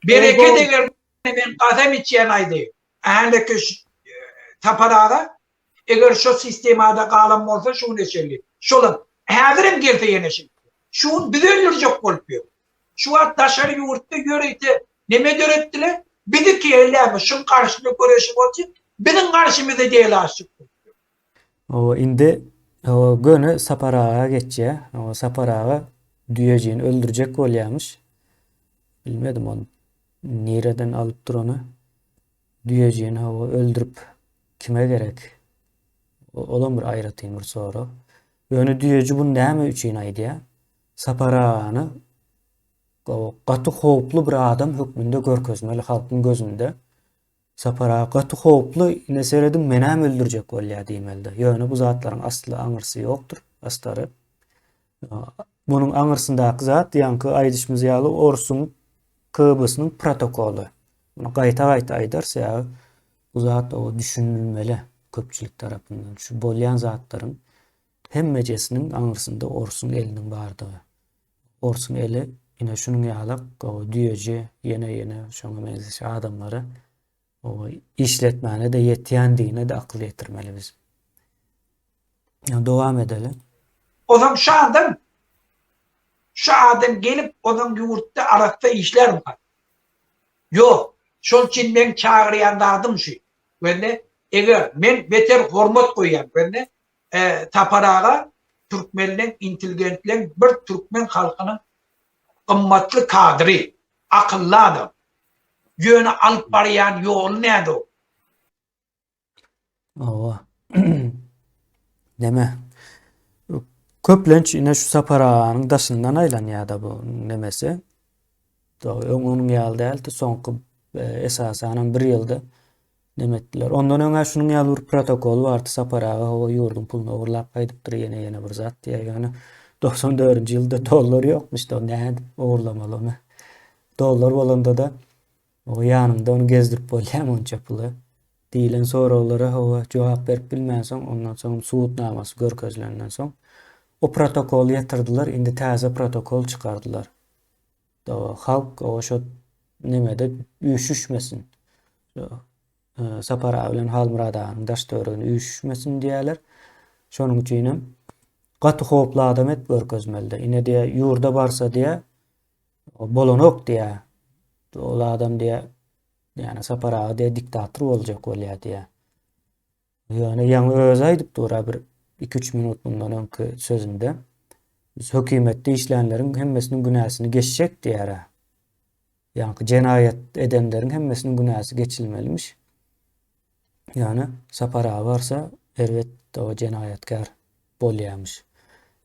Bereket eger men kasam içýän aýdaýyn. Häleki Sapar aga eger şo sistemada galan bolsa şu güne çenli şolam häzirem gelse ýene şeýtse. Şu gün bizi öldürjek bolup ýör. Şu wagt daşary ýurtda ýörite neme döretdiler? Bizi kellämi şuň garşyna göreşip otyr, biziň garşymyza dela açjak bolup ýör. Hawa indi hawa göni Sapar aga geçýär. Hawa Sapar aga düýejini öldürjek bolýarmyş. Bilmedim ony nireden alypdyr ony. Düýejini hawa öldürip kime gerek? Olam bir aýratyn bir sorag. Ýöne düýeji bunu näme üçin aýdýar? Sapar agany gaty howply bir adam hökmünde görkezmeli halkyň gözünde. Sapar aga gaty howply, ine serediň menäm öldürjek bolýar diýmelide. Ýöne bu zatlaryň asly aňyrsy ýokdur, astary. Munuň aňyrsyndaky zat ýaňky aýdyşymyz ýaly orsuň KB-synyň protokoly. Muny gaýta-gaýta aýdarys ýa bu zat oba düşünilmeli köpçülik tarapyndan. Şu bolýan zatlaryň hemmejesiniň aňyrsynda orsuň eliniň bardygy. Orsuň eli ine şunuň ýalak düýeji ýene-ýene şoňa meňzeş adamlary işletmäne-de ýetýändigine-de akyl ýetirmeli biz. Dowam edeli. Ozan şu adam şu adam gelip ozan ýurtda arassa işlärmika? Ýok. Şol üçin meň çagyrýan zadym şu. Wende eger men beter hormat goýýan wende Sapar aga türkmenleň intelligentleň bir türkmen halkynyň gymmatly kadry, akylly adam. Ýöne alyp barýan ýoly nädogry. Hawa. Neme? Köplenç ine şu Sapar aganyň daşyndan aýlanýar-da bu nemesi. Öň onuň ýaly däldi. Soňky e, esasanam bir ýylda neme etdiler. Ondan öň şunuň ýaly bir protokol bardy. Sapar aga hawa ýurduň puluny ogurlap gaýdypdyr ýene ýene bir zat diýýär. Ýöne 94-nji ýylda dollar ýokmuş-da, nädip ogurlamaly ony? Dollar bolanda-da O ýanyňda ony gezdirip bolýamy onça puly? Diýlen soraglara hawa jogap berip bilmänsoň, ondan soň subutnamasy görkezilenden soň, o protokoly ýatyrdylar, indi täze protokol çykardylar. Dawa halk o şo nemede üýşüşmesin. Şo e, Sapar aga bilen Halmyrat aganyň daş töweregine üýşüşmesin diýýärler. Şonuň üçinem gaty howply adam et görkezmelide. Ine diýýär, ýurda barsa diýýär, Bolanok diýýär. Ol adam diýýär, ýani Sapar aga diýýär diktator boljak bolýar diýýär. Ýöne ýaňy özi aýdyp dur-a bir 2-3 minut mundan öňki sözünde. Biz hökümetde işlänleriň hemmesiniň günäsini geçjek diýýär-ä. Ýaňky jenaýat edenleriň hemmesiniň günäsi geçilmelimiş. Ýöne Sapar aga barsa erbet o jenaýatkär bolýarmyş.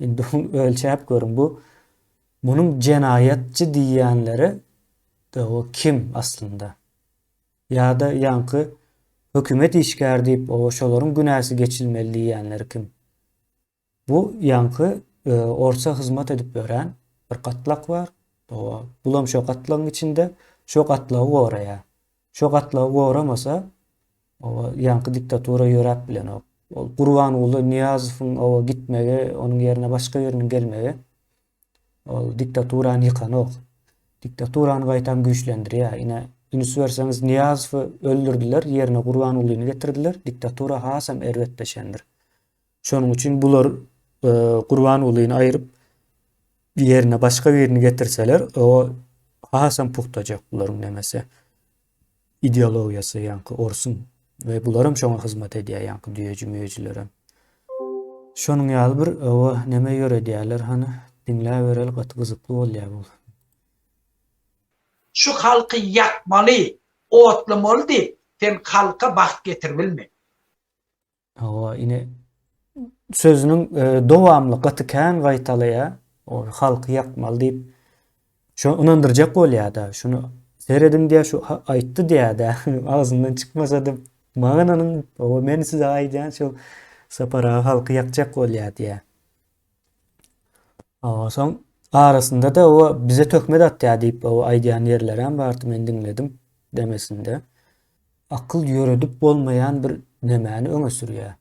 Indi ölçäp görüň bu munuň jenaýatçy diýýänleri o kim aslynda? Ýa-da ýaňky hökümet işgäri diýip o şolaryň günäsi geçilmeli diýýänleri kim? Bu ýaňky orsa hyzmat edip ýören bir gatlak bar. Bulam şo gatlagyň içinde şo gatlagy goraýar. Şo gatlagy goramasa, ýaňky diktatura ýöräp bilenok. Ol Gurbanguly Nyýazowyň oba gitmegi, onuň ýerine başga biriniň gelmegi ol diktaturany ýykanok. Diktaturany gaýtam güýçlendirýär. Ine, üns berseňiz Nyýazowy öldürdiler, ýerine Gurbangulyny getirdiler, diktatura hasam erbetleşendir. Şonuň üçin bular Gurbangulyny aýryp ýerine başga birini getirseler, o hasam pugtajak bularyň nemesi. Ideologiýasy ýaňky orsuň we bularam şoňa hyzmat edýär ýaňky düýeji müýejilerem. Şonuň ýaly bir owa neme ýöredýärler hany diňläbereli gaty gyzykly bolýar bu. Şu halky ýakmaly, otlamaly diýip. Sen halka bagt getiribilme. Hawa, ine sözüniň e, dowamly gaty kän gaýtalaýar. O halky ýakmaly diýip. Şo ynandyrjak bolýar-da. Şuny serediň diýär, şu aýtdy diýär-de. Agzyndan çykmasa-da maňa ynanyň, o men size aýdýan şu Sapar aga halky ýakjak bolýar diýär. Soň arasynda-da o bize töhmet atýar diýip o aýdýan ýerlerem bardy, men diňledim demesinde. Akyl ýöredip bolmaýan bir nemäni öňe sürýär.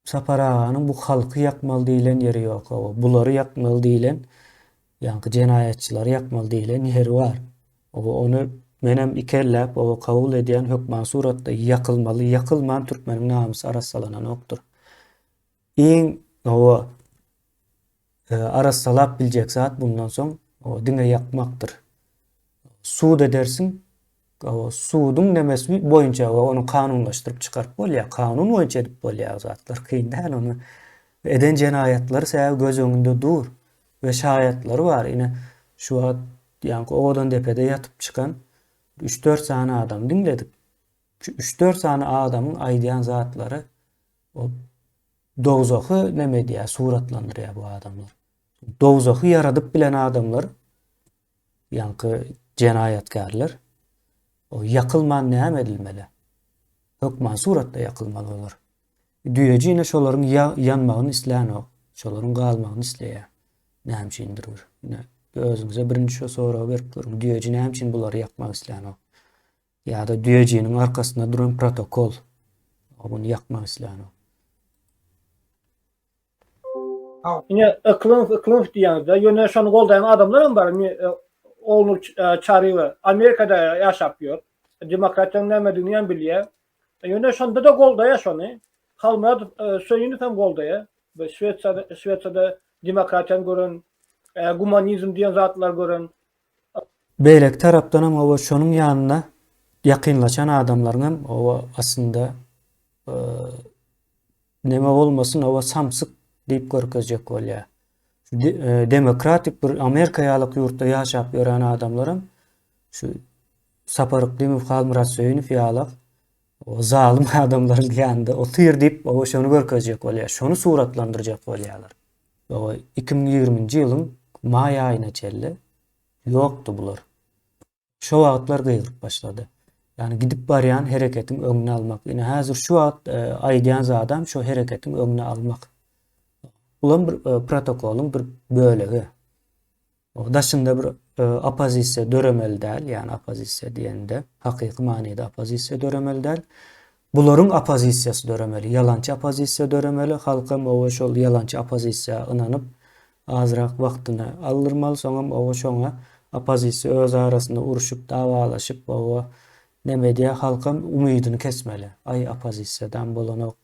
Sapar aganyň bu halky ýakmaly diýlen ýeri ýok hawa. Bulary ýakmaly diýlen, ýaňky jenaýatçylary ýakmaly diýlen ýeri bar. Hawa ony menem ikelläp hawa kabul edýän hökman suratda ýakylmaly, ýakylman türkmeniň namysy arassalananokdyr. Iň hawa arassalap biljek zat bundan soň diňe ýakmakdyr. Sud edersiň, suduň nemesi boýunça ony kanunlaşdyryp çykaryp bolýar. Kanun boýunça edip bolýar o zatlar. Kyn däl ony. Eden jenaýatlary sebäbi göz öňünde dur we şaýatlary bar. Ine şu wagt ýaňky Owadandepede ýatyp çykan üç-dört sany adamy diňledik. Şu üç-dört sany adamyň aýdýan zatlary o Dowzahy neme edýär, suratlandyrýar bu adamlar. Dowzahy ýaradyp bilen adamlar, ýaňky jenaýatkärler, o ýakylman näme edilmeli? Hökman suratda ýakylmaly olar. Düýeji ine şolaryň ýanmagyny islänok, şolaryň galmagyny isleýär. Näme üçindir bir. Ine, özüňize birinji şo soragy berip görüň. Düýeji näme üçin bulary ýakmak islänok? Ýa-da düýejiniň arkasynda duran protokol. Muny ýakmak islänok. Ine Yklymow Yklymow diýýäňizde, ýöne şony goldaýan adamlar hem bar. Indi e, Ogulnur e, Çaryýewa Amerikada ýaşap ýör. Demokratiýanyň nämedigini hem bilýär. Ýöne şonda-da goldaýar şony. Halmyrat e, Söýünow hem goldaýar. We Şwesiýada Şwesiýada demokratiýany gören, gumanizm diýen zatlary gören Beýleki tarapdanam hawa şonuň ýanyna ýakynlaşan adamlaryň hem hawa aslynda neme bolmasyn hawa samsyk diýip görkezjek bolýar. Demokratik bir Amerika ýalyk ýurtda ýaşap ýören adamlaram şu Sapar Yklymow, Halmyrat Söýünow ýalak zalym adamlaryň ýanynda otyr diýip hawa şony görkezjek bolýar. Şony suratlandyrjak bolýarlar. Hawa 2020-nji ýylyň maý aýyna çenli Ýokdy bular. Şo wagtlar gygyryp başlady. Ýagny gidip barýan hereketiň öňüni almak. Ine häzir şu wagt e, aýdýan zadam şo hereketiň öňüni almak. Bulam bir e, protokolyň bir bölegi. O daşynda bir e, oppozisiýa döremeli däl, ýagny oppozisiýa diýende hakyky manyda oppozisiýa döremeli däl. Bularyň oppozisiýasy döremeli, ýalançy oppozisiýa döremeli, halkam oba şol ýalançy oppozisiýa ynanyp, azrak wagtyny aldyrmaly, soňam oba şoňa oppozisiýa öz arasynda urşup, dawalaşyp, oba neme edýär, halkam umydyny kesmeli, aý oppozisiýadam bolanok,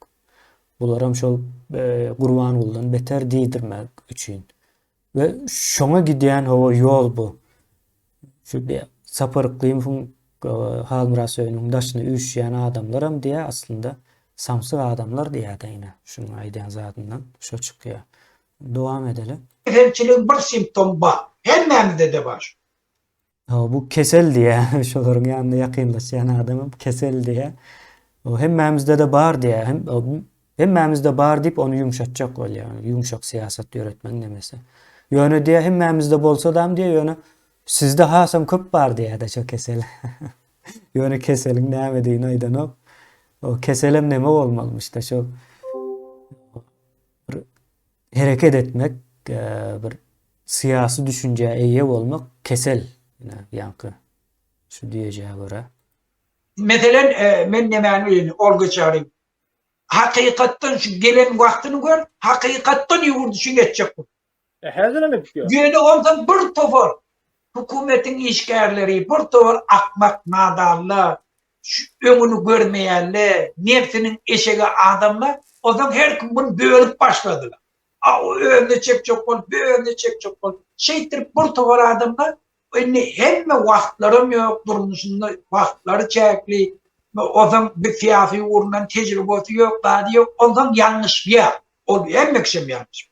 bularam şol Gurbangulydan beter diýdirmek üçin. We şoňa gidýän hawa ýol bu. Şu Sapar Yklymowyň Halmyrat Söýünowyň daşyna üýşýän adamlaram diýýär aslynda samsyk adamlar diýýär-de ine şunuň aýdýan zadyndan şo çykýar. Dowam edeli. Keselçiligiň bir simptomy bar. Hemmämizde-de bar şu. Hawa bu kesel diýýär. Şolaryň ýanyna ýakynlaşýan adamam kesel diýýär. O hemmämizde-de bar diýýär. Hem hemmämizde bar diýip ony ýumşatjak bolýar. Ýumşak syýasat ýöretmegiň nemesi. Ýöne diýýär hemmämizde bolsadam diýýär, ýöne sizde hasam köp bar diýýär-de şo kesel. Ýöne keseliň nämedigini aýdanok. O keselem neme bolmalymyş-da şo bir hereket etmek, bir syýasy düşünjä eýe bolmak kesel, ine, ýaňky şu diýejä görä. Meselen, men nemäni bileýin, Olga Çaryýew. Hakykatdan şu gelen wagtyny gör, hakykatdan ýurt üçin etjek bol. E, häzirem edip ýör. Ýöne onsoň bir topar hökümetiň işgärleri, bir topar akmak, nadanlar, şu öňüni görmeýänler, nebsiniň eşegi adamlar, onsoň her kim muny bölüp başladylar. A o özüne çekjek bolup, bu özüne çekjek bolup, şeýtdirip bir topar adamlar indi hemme wagtlaram ýok, durmuşynda wagtlary çäkli, onsoň bir syýasy ugrundan tejribesi ýok, zady ýok, onsoň ýalňyşýar. Ol hemme kişem ýalňyşýar.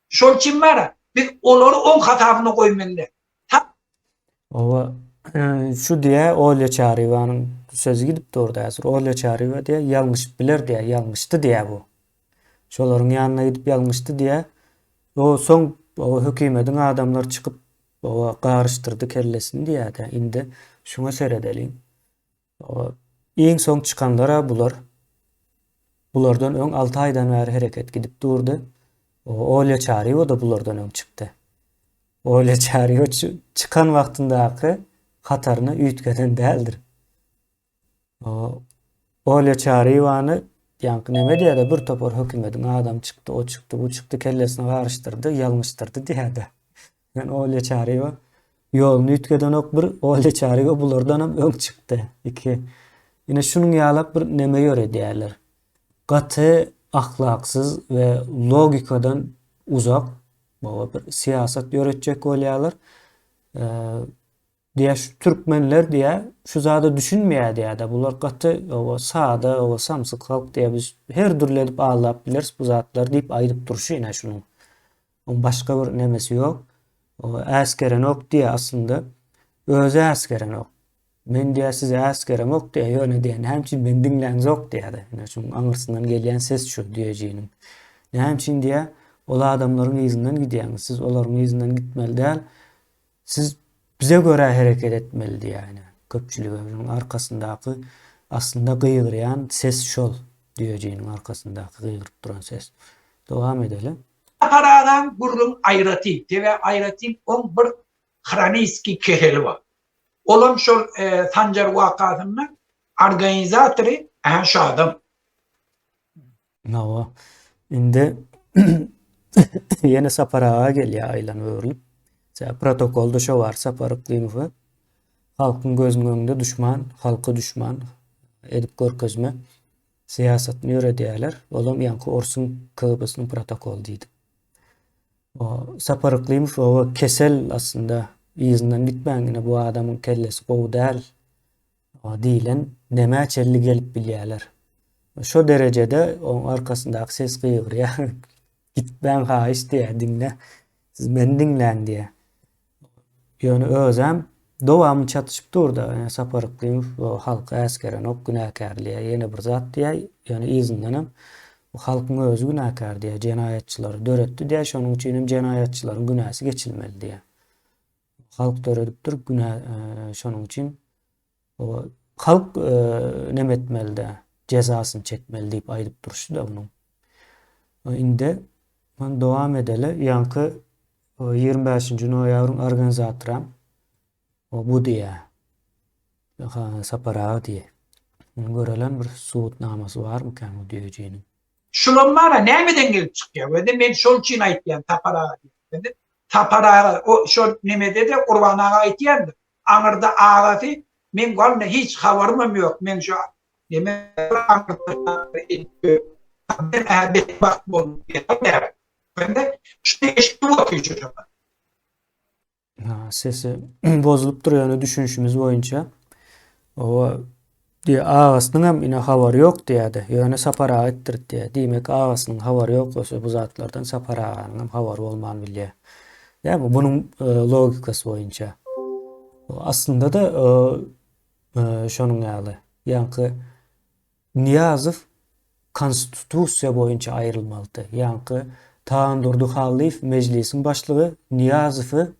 Şol üçin bar-a, biz olary oň hasabyna goýmaly däl. Oba. Şu diýä Olýa Çaryýewanyň sözi gidip durdy häzir. Olýa Çaryýewa diýä ýalňyşyp biler diýä, ýalňyşdy diýä bu. Şolaryň ýanyna gidip ýalňyşdy diýä. O soň o hökümediň adamlary çykyp o garyşdyrdy kellesini diýä-de. Indi şuňa seredeliň. O iň soň çykanlar-a bular. Bulardan öň 6 aýdan bäri hereket gidip durdy. O Olýa Çaryýewa-da bulardan öň çykdy. Olýa Çaryýewa çykan wagtyndaky hataryny üýtgeden däldir. O Olýa Çaryýewany ýaňky neme diýýär-de bir topar hökümediň adamy çykdy, o çykdy, bu çykdy, kellesini garyşdyrdy, ýalňyşdyrdy diýýär-de. Men Olýa Çaryýewa ýoluny üýtgedenok bir Olýa Çaryýewa bulardanam öň çykdy. Iki. Ine şunuň ýalak bir neme ýöredýärler. Gaty ahlaksyz we logikadan uzak baba bir syýasat ýöretjek bolýarlar. Diýä şu türkmenler diýä şu zada düşünmeýär diýä-de bular gaty oba sada oba samsyk halk diýä biz her dürli edip aldap bileris bu zatlary diýip aýdyp durşy ine şunuň. Oň başga bir nemesi ýok. O äsgerenok diýä aslynda. Özi äsgerenok. Men diýä sizi äsgeremok diýä ýöne diýä näme üçin meni diňläňzok diýä-de. Ine şunuň aňyrsyndan gelýän ses şu düýejiniň. Näme üçin diýä ol adamlaryň yzyndan gidýäňiz. Siz olaryň yzyndan gitmeli däl. Siz bize görä hereket etmeli diýýär ine köpçülige şonuň arkasyndaky aslynda gygyrýan ses şol düýejiniň arkasyndaky gygyryp duran ses. Dowam edeli. Sapar agaň gürrüň aýratyn, sebäbi aýratyn oň bir hroniski keseli bar. Olam şol Sanjar wakasynda organizatory ähä şu adam. Hawa. Indi ýene Sapar aga gelýär aýlanyp öwrülip. Protokolda şo bar Sapar Yklymowy halkyň gözüniň öňünde duşman, halka duşman edip görkezme syýasatyny ýöredýärler. Olam ýaňky orsuň KGB-siniň protokoly diýdik. O Sapar Yklymow oba kesel aslynda yzyndan gitmäň ine bu adamyň kellesi gowy däl. Diýlen nämä çenli gelip bilýärler. Şo derejede oň arkasyndaky ses gygyrýar. Gitmäň haýyş diýýär, diňle. Siz meni diňläň diýýär. Ýöne özem dowamly çatyşyp dur-da, Sapar Yklymow halky äsgerenok, günäkärleýär, ýene bir zat diýýär, ýöne yzyndanam bu halkyň özi günäkär diýýär, jenaýatçylary döretdi diýýär, şonuň üçin hem jenaýatçylaryň günäsi geçilmeli diýýär. Halk döredipdir günä şonuň üçin halk neme etmelide jezasyny çekmeli diýip aýdyp durşy-da munuň. Indi men dowam edeli. Ýaňky 25-nji noýabryň organizatoram bu diýýär. Sapar aga diýýär. Görelen bir subutnamasy barmykan bu düýejiniň? Şulam bar-a nämeden gelip çykýar? Wede men şol üçin aýtýan Sapar aga diýip. Sapar aga o şol nemede-de Gurban aga aýtýandyr. Aňyrda agasy meň walla hiç habarymam ýok meň şu neme aňyrda edip men-ä betbagt boldum diýýär. Şuny eşidip otyr şu şoňa. Sesi bozulypdyr ýöne düşünişimiz boýunça. Owa diýe agasynyň hem ine habary ýok diýýärdi. Ýöne Sapar aga etdirdi diýýär. Diýmek agasynyň habary ýok bolsa bu zatlardan Sapar aganyň hem habary bolman bilýär. Dämi? Bunuň e, logikasy boýunça. Aslynda-da e, e, şonuň ýaly. Ýaňky Nyýazow konstitusiýa boýunça aýrylmalydy. Ýaňky Tagandurdy Hallyýew mejlisiň başlygy Nyýazowy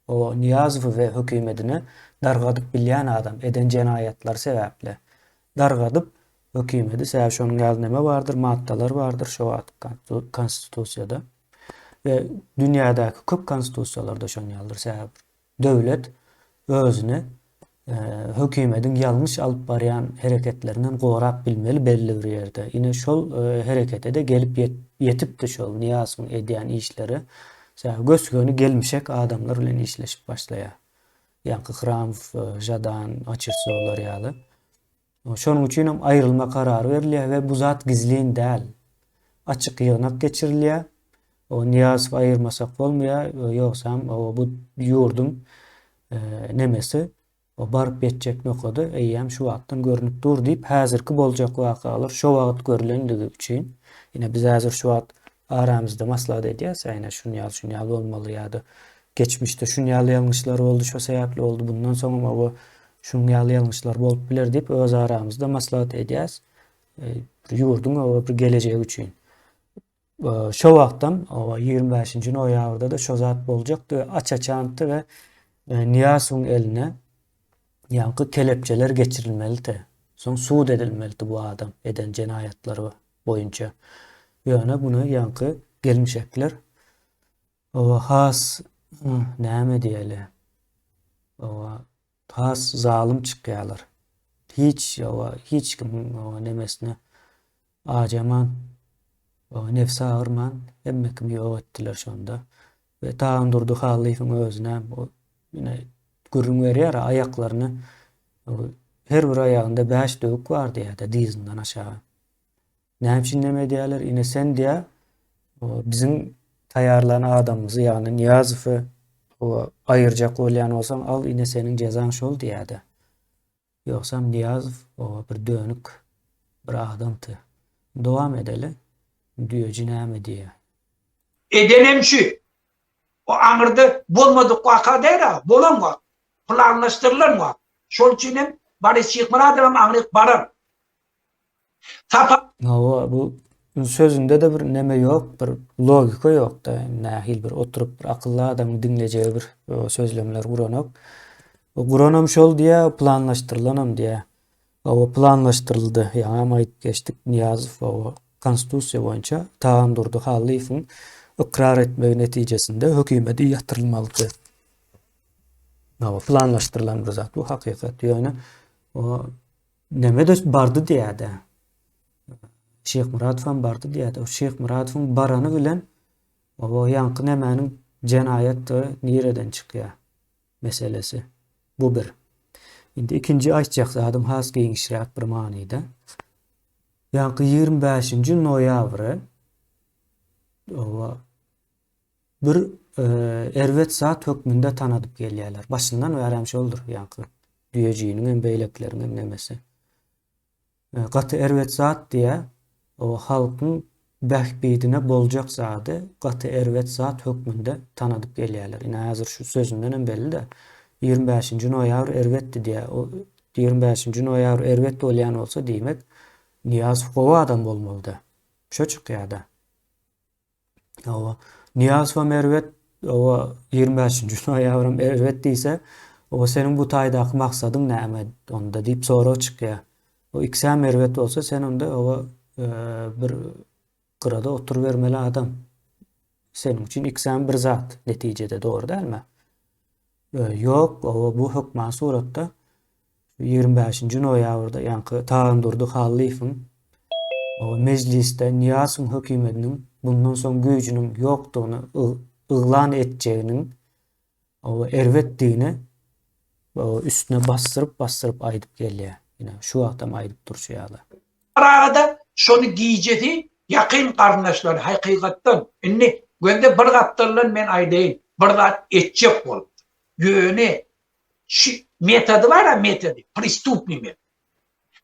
o Nyýazowy we hökümetini dargadyp bilýän adam eden jenaýatlary sebäpli dargadyp hökümedi sebäbi şonuň ýaly neme bardyr maddalar bardyr şo wagt konstitusiýada we dünýädäki köp konstitusiýalarda şonuň ýalydyr sebäbi Döwlet özüni hökümediň ýalňyş alyp barýan hereketlerinden gorap bilmeli belli bir ýerde. Ine şol herekete-de gelip ýetipdi şol Nyýazowyň edýän işleri. Sebäbi gös-göni gelmişek adamlar bilen işleşip başlaýar. Ýaňky Hramow, Žadan, Oçersowlar ýaly. Şonuň üçin hem aýrylma karary berilýär we bu zat gizlin däl. Açyk ýygnak geçirilýär. O Nyýazowy aýyrmasak bolmaýar, ýogsam bu ýurduň nemesi baryp ýetjek nokady eýýäm şu wagtdan görnüp dur diýip, häzirki boljak wakalar şo wagt görlendigi üçin, ine biz häzir şu wagt aramyzda maslahat edýäs, ine şuny ýaly, şuny ýaly bolmaly ýa-da. Geçmişde şuny ýaly ýalňyşlar boldy, şo sebäpli boldy, bundan soňam hawa şunuň ýaly ýalňyşlar bolup biler diýip öz aramyzda maslahat edýäs. Bir ýurduň hawa bir gelejegi üçin. Şo wagtam hawa 25-nji noýabrda-da şo zat boljakdy we aç-açandy we Nyýazowyň eline ýaňky kelepçeler geçirilmelidi. Soň sud edilmelidi bu adam eden jenaýatlary boýunça. Ýöne muny ýaňky gelmişekler Oba has näme diýeli? Oba has zalym çykýarlar. Hiç oba hiç kimiň oba nemesine ajaman, oba nefsi agyrman hemme kimi ýok etdiler şonda. We Tagandurdy Hallyýewiň özüne o ine gürrüň berýär aýaklaryny her bir aýagynda bäş döwük bar diýýär-de dyzyndan aşagy. Näme üçin neme edýärler? Ine sen diýä, biziň taýýarlan adamymyzy, ýagny Nyýazowy aýyrjak bolýan bolsaň, al ine seniň jezaň şol diýýär-de. Ýogsam Nyýazow oba bir dönük bir adamdy. Dowam edeli. Düýeji näme diýýär? Edenem şu. O aňyrda bolmadyk waka däl-a, bolan waka. Planlaşdyrylan waka. Şol üçin hem Boris Şyhmyradowam aňryk barar. Sapa. Hawa bu sözünde-de bir neme ýok, bir logika ýok-da. Nähili bir oturyp bir akylly adamyň diňlejegi bir sözlemler guranok. Guranam şol diýýär, planlaşdyrylanam diýýär. Hawa planlaşdyryldy. Ýaňam aýdyp geçdik, Nyýazow hawa konstitusiýa boýunça Tagandurdy Hallyýewiň ykrar etmegi netijesinde hökümeti ýatyrylmalydy. Hawa planlaşdyrylan bir zat bu hakykat. Ýöne o Neme-de bardy diýýär-dä. Şyhmyradowam bardy diýýär-de. O Şyhmyradowyň barany bilen o ýaňky nemäniň jenaýatdygy nireden çykýar meselesi. Bu bir. Indi ikinji aýtjak zadym has giňişräk bir manyda. Ýaňky 25-nji noýabry oba bir erbet zat hökmünde tanadyp gelýärler. Başyndan bärem şoldur, ýaňky düýejiniň hem beýlekileriň hem nemesi. Gaty erbet zat diýýär, o halkyň bähbidine boljak zady gaty erbet zat hökmünde tanadyp gelýärler. Ine häzir şu sözünden hem belli-de. 25-nji noýabr erbetdi diýýär. O 25-nji noýabr erbet bolýan bolsa, diýmek, Nyýazow gowy adam bolmalydy. Şo çykýar-da. Hawa. Nyýazowam erbet, hawa, 25-nji noýabram erbet diýse, hawa, seniň bu taýdaky maksadyň näme onda diýip sorag çykýar. O ikisem erbet bolsa, sen onda hawa, bir gyrada oturybermeli adam. Seniň üçin ikisem bir zat netijede, dogry dälmi? Ýok, hawa, bu hökman suratda 25-nji noýabrda ýaňky Tagandurdy Hallyýewiň mejlisde Nyýazowyň hökümetiniň bundan soň güýjüniň ýokdugyny yglan etjeginiň erbetdigini üstüne basdyryp-basdyryp aýdyp gelýär. Ine, şu wagtam aýdyp durşy ýaly. Arada şony gijesi ýakyn garyndaşlary hakykatdan indi gözde bir gapdaldan men aýdaýyn bir zat etjek bolupdyr. Ýöne Şu metody bar-a metody, prestupnyý metod.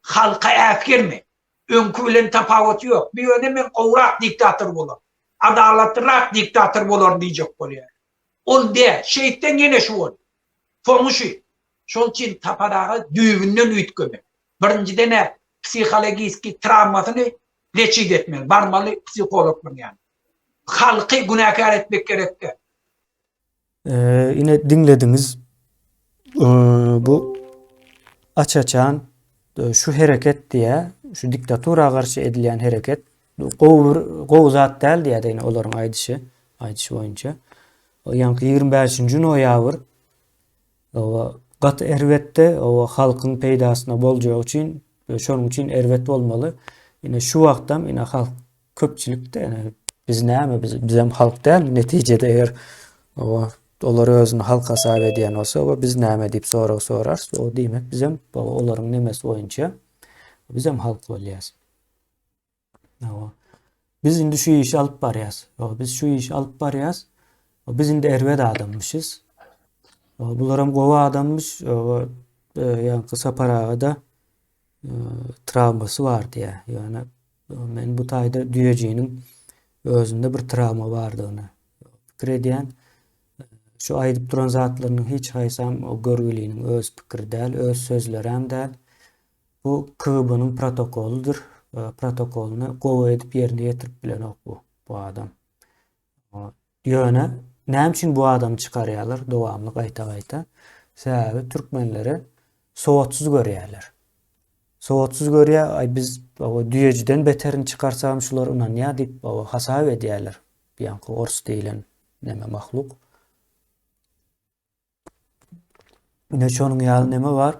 Halka äsgerme. Öňki bilen tapawuty ýok. Bu ýöne men gowrak diktator bolaryn. Adalatlyrak diktator bolaryn diýjek bolýar. Ol däl. Şeýtseň ýene şu bolýar. Soňy şu. Şol üçin Sapar aga düýbünden üýtgemeli. Birinjiden-ä psihologiski trawmasyny leçit etmeli. Barmaly psihologlaryň ýanyna. Halky günäkär etmek gerek däl. Ine diňlediňiz. Bu aç-açan şu hereket diýä, şu diktatura garşy edilýän hereket gowy bir gowy zat däl diýä ine olaryň aýdyşy, aýdyşy boýunça. Ýaňky 25-nji noýabr oba gaty erbetdi, oba halkyň peýdasyna boljagy üçin, şonuň üçin erbet bolmaly. Ine şu wagtam ine halk Köpçülikde ene biz näme biz bizem halk dälmi netijede eger oba olar özüni halk hasap edýän bolsa oba biz näme diýip sorag sorarys o diýmek bizem olaryň nemesi boýunça bizem halk bolýas. Oba biz indi şu işi alyp barýas. Oba biz şu işi alyp barýas. Biz indi erbet adammyşyz. Oba bularam gowy adammyş. Oba e, ýaňky Sapar aga da e, trawmasy bar diýýär. Ýöne Men bu taýda düýejiniň özünde bir trawma bardygyny pikir edýän. Şu aýdyp duran zatlarynyň hiç haýsam o görgüliniň öz pikiri däl, öz sözlerem däl. Bu KGB-niň protokolydyr. Protokolyny gowy edip ýerine ýetirip bilenok bu bu adam. Ýöne näme üçin bu adamy çykarýarlar dowamly gaýta-gaýta? Sebäbi türkmenleri sowatsyz görýärler. Sowatsyz görýär, aý biz düýejiden beterini çykarsagam şular ynanýar diýip hasap edýärler. Ýaňky ors diýlen neme mahluk. Ine şonuň ýaly neme bar.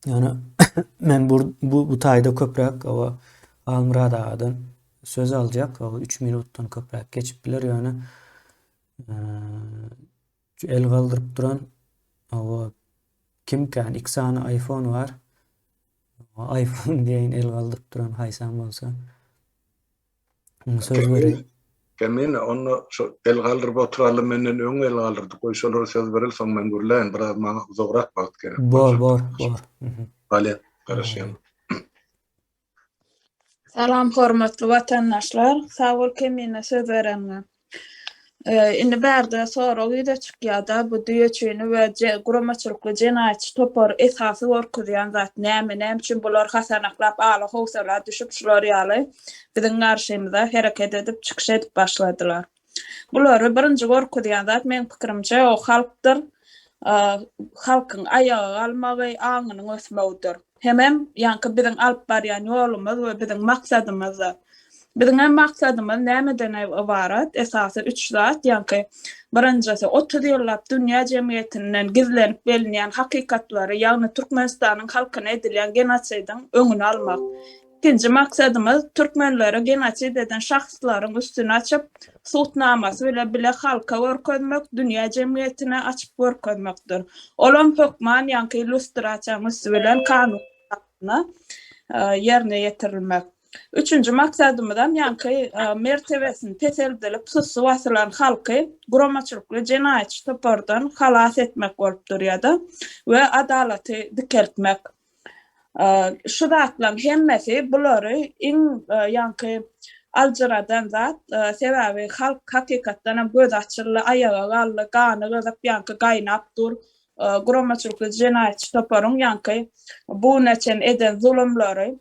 Ýöne men bu bu, bu taýda köpräk owa Halmyrat agadan söz aljak. Owa 3 minutdan köpräk geçip biler ýöne el galdyryp duran owa kimkän iki sany iPhone bar. iPhone diýen el galdyryp duran haýsam bolsa. Söz bereyim. Kemine onda şu el galdyryp oturaly menden öň el galdyrdy. Goý şolara söz bereli soň men gürläýin. Biraz maňa uzagrak wagt gerek. Bor, bor, bor. Bolýa, garaşýan. Salam hormatly watandaşlar. Sag bol Kemine söz bereniňe. Indi bärde sorag ýüze çykýar-da, bu düýeçini we guramaçylykly jenaýatçy topary esasy gorkuzýan zat näme? Näme üçin bular hasanaklap ala-howsala düşüp şular ýaly biziň garşymyza hereket edip çykyş edip başladylar? Bulary birinji gorkuzýan zat meň pikirimçe o halkdyr. Halkyň aýaga galmagy, aňynyň ösmegidir. Hemem ýaňky biziň alyp barýan ýolumyz we biziň maksadymyzdyr. Biziň hem maksadymyz nämeden ybarat? Esasy üç zat, ýaňky birinjisi, 30 ýyllap dünýä jemgyýetinden gizlenip gelinýän hakykatlary, ýagny Türkmenistanyň halkyna edilýän genosidiň öňüni almak. Ikinji maksadymyz, türkmenleri genosid eden şahslaryň üstüni açyp, sud namasy bile bile halka görkezmek, dünýä jemgyýetine açyp görkezmekdir. Olam hökman ýaňky illýustrasiýanyň üsti bilen kanun esasynda ýerine ýetirilmek. Üçünji maksadymyzam ýaňky mertebesini peseldilip sussy basylan halky guramaçylykly jenaýatçy topardan halas etmek bolup durýar-da we adalaty dikeltmek. Şu zatlaryň hemmesi bulary iň ýaňky aljyradan zat. Sebäbi halk hakykatdan hem gözi açyldy, aýaga galdy, gany gyzyp, ýaňky gaýnap dur. Guramaçylykly jenaýatçy toparyň ýaňky bu güne çenli eden zulumlary,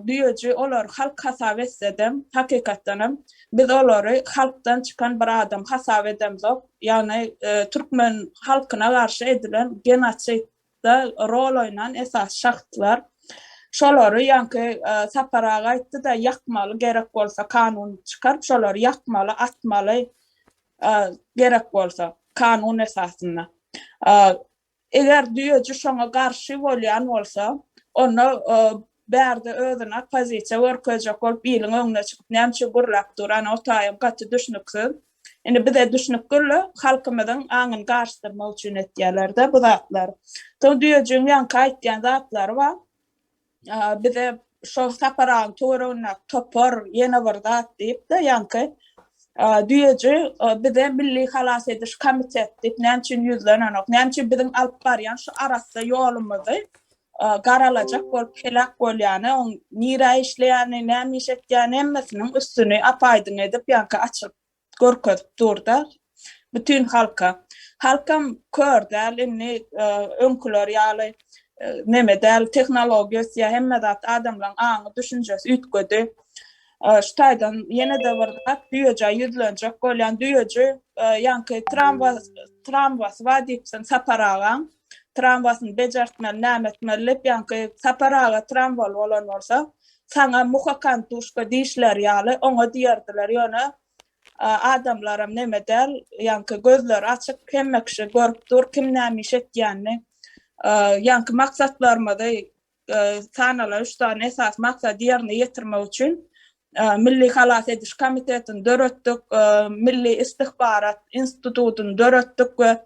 düýeji olary halk hasap etse-de, hakykatdan hem biz olary halkdan çykan bir adam hasap edemzok. Ýagny türkmen halkyna garşy edilen genosid da rol oýnan esasy şahslar. Şolary ýaňky Sapar aga aýtdy-da, ýakmaly gerek bolsa kanun çykaryp şolary ýakmaly, atmaly gerek bolsa kanun esasynda. Eger düýeji şoňa garşy bolýan bolsa, onda bärde özüni oppozisiýa görkezjek bolup iliň öňüne çykyp näme üçin gürläp dur, ana o taýam gaty düşnüksiz. Indi bize düşnükgül-le, halkymyzyň aňyny garyşdyrmak üçin etýärler-de bu zatlary. Soň düýejigiň ýaňky aýtýan zatlary bar. Bize şol Sapar agaň töweregindäki topar ýene bir zat diýip-de ýaňky düýeji bize Milli halas ediş komitet diýip näme üçin ýüzlenenok? Näme üçin biziň alyp barýan şu arassa ýolumyzy garalajak bolup heläk bolýany, oň nirä işleýäni, näme iş etýäni hemmesiniň üstüni ap-aýdyň edip ýaňky açyp görkezip durda bütin halka. Halkam kör däl indi öňküler ýaly neme däl tehnologiýa ösýär hemme zat adamlaryň aňy düşünjesi üýtgedi. Şu taýdan ýene-de bir zat düýejä ýüzlenjek bolýan düýeji ýaňky tramwa tramwasy bar diýipsiň Sapar agaň tramwasyny bejertmeli näme etmeli diýip ýaňky Sapar aga tramwaly bolan bolsa saňa muha kantuşka diýişleri ýaly oňa diýerdiler ýöne adamlaram neme däl ýaňky gözleri açyk hemme kişi görüp dur kim näme iş etýänini ýaňky maksatlarymyzy sanalan üç sany esasy maksady ýerine ýetirmek üçin Milli halas ediş komitetini döretdik, Milli istihbarat institutyny döretdik we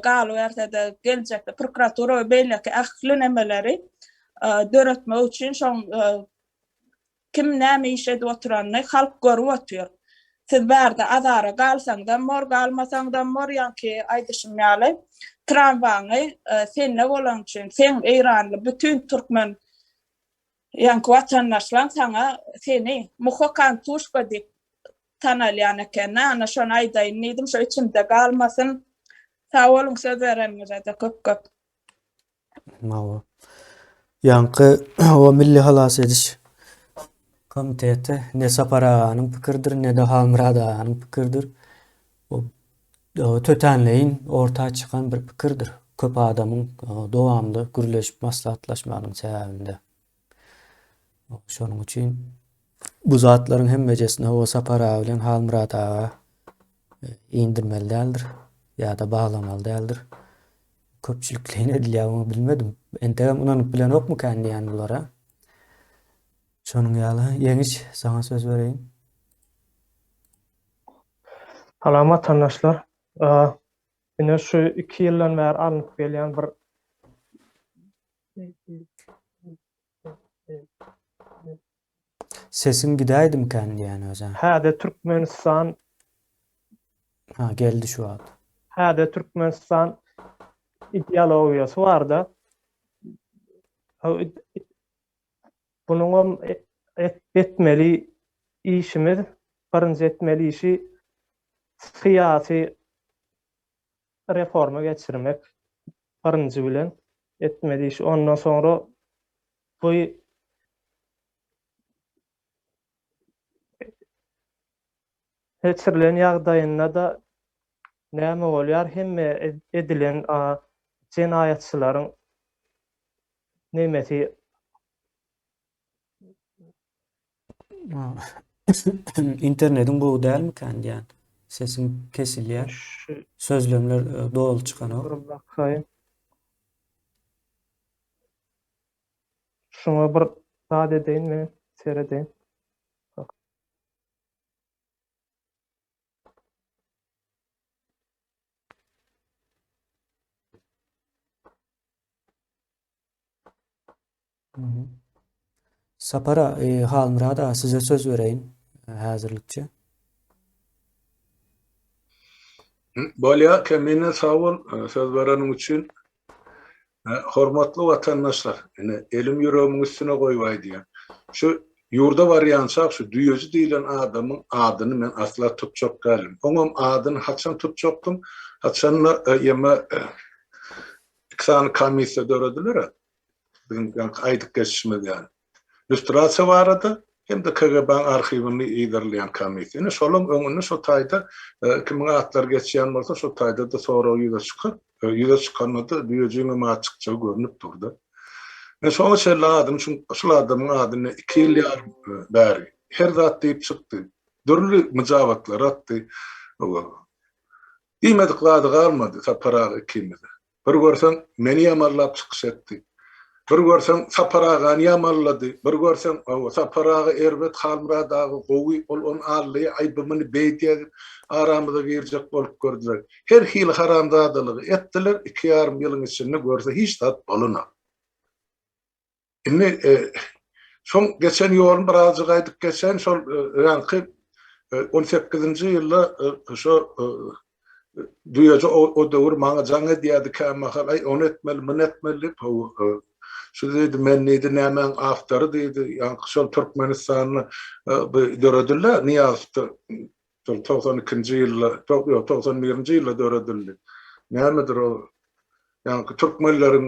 galyberse-de geljekde prokuratura we beýleki ähli nemeleri döretmek üçin şoň kim näme iş edip oturanyny halk görüp otyr. Siz bärde azara galsaňzam bor, galmasaňzam bor, ýaňky aýdyşym ýaly tramwaňy sende bolany üçin, seň eýranly bütin türkmen ýaňky watandaşlaň saňa seni muha kantuşka diýip. tanalýan eken-dä. Ana şony aýdaýyn diýdim, şo içimde galmasyn. Sag boluň söz bereniňize-de köp-köp. Hawa. Ýaňky o Milli halas ediş komiteti ne Sapar aganyň pikiridir, ne-de Halmyrat aganyň pikiridir. O tötänleýin orta çykan bir pikirdir. Köp adamyň dowamly gürleşip maslahatlaşmagynyň sebäbinde. Şonuň üçin bu zatlaryň hemmejesini o Sapar aga bilen Halmyrat aga indirmeli däldir ýa-da baglamaly däldir. Köpçülikleýin edilýär muny bilmedim. Entegem ynanyp bilenokmykan diýýän bulara. Şonuň ýaly Ýeňiş saňa söz bereýin. Salam watandaşlar. Ine şu 2 ýyldan bäri alnyp gelýän bir Sesiň gidäýdimkän diýýän özä. Häde Türkmenistan Ha geldi şu wagt. Häde Türkmenistan ideologiýasy barda. Bunuňam etmeli işimiz, birinji etmeli işi syýasy reforma geçirmek birinji bilen etmeli işi. Ondan soňra bu geçirilen ýagdaýynda-da näme bolýar, hemme edilen jenaýatçylaryň nemesi Internetiň gowy dälmikän diýýän. Sesiň kesilýär. Sözlemler e, doly çykanok. Bir bakaýyn. Şuňa bir zat edeýin men, seredeýin. Sapar e, Halmyrat aga size söz bereýin e, häzirlikçe. Bolýar, Kemine sag bol e, söz bereniň üçin. Hormatly watandaşlar, ine elim ýüregimiň üstüne goýup aýdýan. Şu ýurda barýançak şu düýeji diýlen adamyň adyny men asla tutjak däldim. Oňam adyny haçan tutjakdym? Haçanda ýeme iki sany komissiýa dörediler-ä. Biziň ýaňky aýdyp geçişimiz ýaly. Lýustrasiýa barada hem-de KGB-niň arhiwini yzarlaýan komissiýa. Ine, şolaryň öňünde şo taýda kimiň atlary geçýän bolsa, şo taýda-da sorag ýüze çykar. Ýüze çykanda-da düýejigiňem ady çykjagy görnüp dur-da. Men şoňa çenli adyny, şul adamyň adyny iki ýyl ýarym bäri her zat diýip çykdy. Dürli myjabatlar atdy. Diýmedik zady galmady Sapar aga ikimize. Bir görseň, meni ýamanlap çykyş etdi. Bir görseň, Sapar agany ýamanlady. Bir görseň, hawa, Sapar aga erbet, Halmyrat aga gowy, ol ony aldaýar, aý bu muny beýdýär diýip, aramyza girjek bolup gördüler. Her hili haramzadalygy etdiler, iki ýarym ýylyň içinde görse hiç zat bolanok. Indi şoň geçen ýoluny birazjyk aýdyp geçeýin, şol ýaňky on sekizinji ýylda şo düýeji o döwür maňa jaň edýärdi kämahal, aý ony etmeli, muny etmeli diýip, hawa, şu diýdi, men diýdi, nämäň awtory diýdi, ýaňky şol Türkmenistanda bu döredildi, Nyýazowda şol 92-nji ýylda, ýok, 91-nji ýylda döredildi. Nämedir o Ýaňky türkmenleriň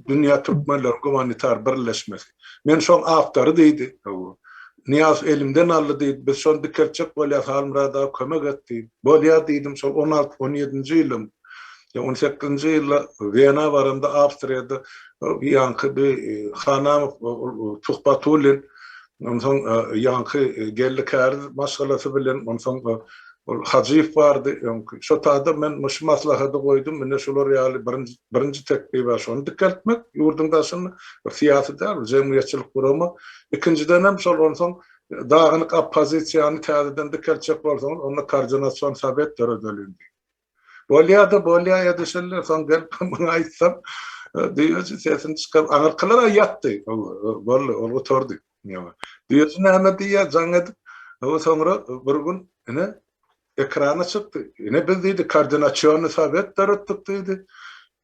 dünýä türkmenleriň gumanitar birleşmesi. Men şoň awtory diýdi. Nyýazow elimden aldy diýdi. Biz şony dikeltjek bolýas Halmyrat aga kömek et diýdi. Bolýa diýdim. Şol 16 17-nji ýylyň ýa 18-nji ýylda Wena baramda Awstriýada ýaňky bir Hanamow Tuhbatullin onsoň ýaňky Geldi Käriz maşgalasy bilen onsoň Ol Hajyýew bardy öňki. Şo taýda men şu maslahady goýdum, ine şular ýaly birinji birinji teklib-ä şony dikeltmek ýurduň daşynda, bir syýasy däl, bir jemgyýetçilik gurama. Ikinjidenem şol onsoň dagynyk oppozisiýany täzeden dikeltjek bolsaňyz, onda koordinasion sowet döredeliň diýip. Bolýa-da, bolýa edişildi. Soň gelip muny aýtsam, düýeji sesini çykaryp, aňyrkylar-a ýatdy. Boldy, ol gutardy. Düýeji näme diýýär, jaň edip, soňra bir gün ine ekrana çykdy. Ine biz diýdi, koordinasionnyý sowet döretdik diýdi.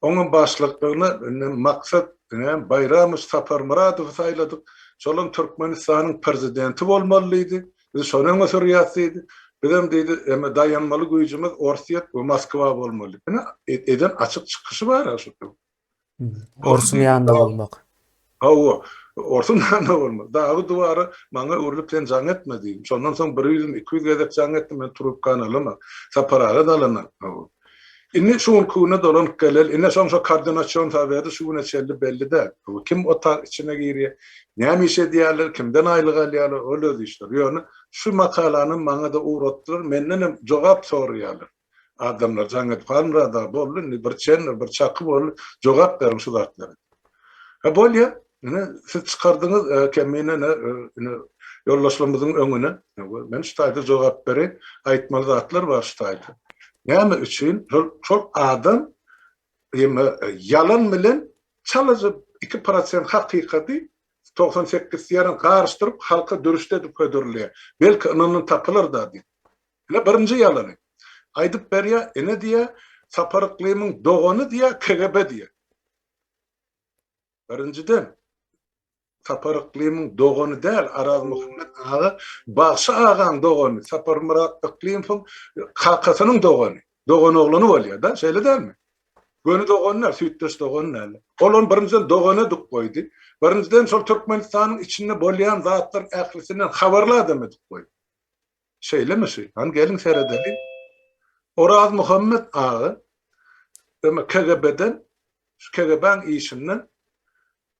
Oňam başlyklygyna ine Maksat ine Baýramow Saparmyradowy saýladyk. Şolam Türkmenistanyň prezidenti bolmaly diýdi. Biz şony öňe sürýäs diýdi. Bizem diýdi, eme daýanmaly güýjümiz Orsýet we Moskwa bolmaly. Ine, eden açyk çykyşy bar-a şu. Orsuň ýanynda bolmak. Hawa, orsuň ýanynda bolmak. Dagy duwara maňa öwrülip sen jaň etme diýdim. Şondan soň bir ýüzmi, 200 gezek jaň etdim, men trubkany alaman. Sapar aga da alaman. Hawa. Indi şu günki güne dolanyp geleli. Ine şoň şo koordinasion soweti şu güne çenli belli däl. Hawa, kim otag içine girýär, näme iş edýärler, kimden aýlyk alýarlar, ol öz işleri. Ýöne şu makalany maňa-da ugratdylar, mendenem jogap soraýarlar. Adamlar jaň edip, Halmyrat aga, boldy indi, bir çendir, bir çaky boldy, jogap beriň şu zatlara. Hä, bolýa, ine, siz çykardyňyz, Kemine, ine, ine, ýoldaşlarymyzyň öňüne. Men şu taýda jogap bereýin, aýtmaly zatlar bar şu taýda. Näme üçin şol, şol adam ýa ýalan bilen çalaja 2% hakykaty 98 ýaryn garyşdyryp halka dürüşde edip hödürleýär. Belki ynanan tapylar-da diýip. Ine birinji ýalany. Aýdyp berýär, ine diýýär, Sapar Yklymyň dogany diýýär, KGB diýýär. Birinjiden, Sapar Yklymyň dogany däl, Arazmuhammet aga Bagşy agaň dogany, Saparmyrat Yklymowyň kakasynyň dogany, doganoglany bolýar-da, şeýle dälmi? Göni dogany däl, süýtdeş dogany däl. Ol ony birinjiden dogany edip goýdy. Birinjiden şol Türkmenistanyň içinde bolýan zatlaryň ählisinden habarly adam edip goýdy. Şeýlemi şu? Hany geliň seredeliň. Orazmuhammet aga öme KGB-den, şu KGB-niň işinden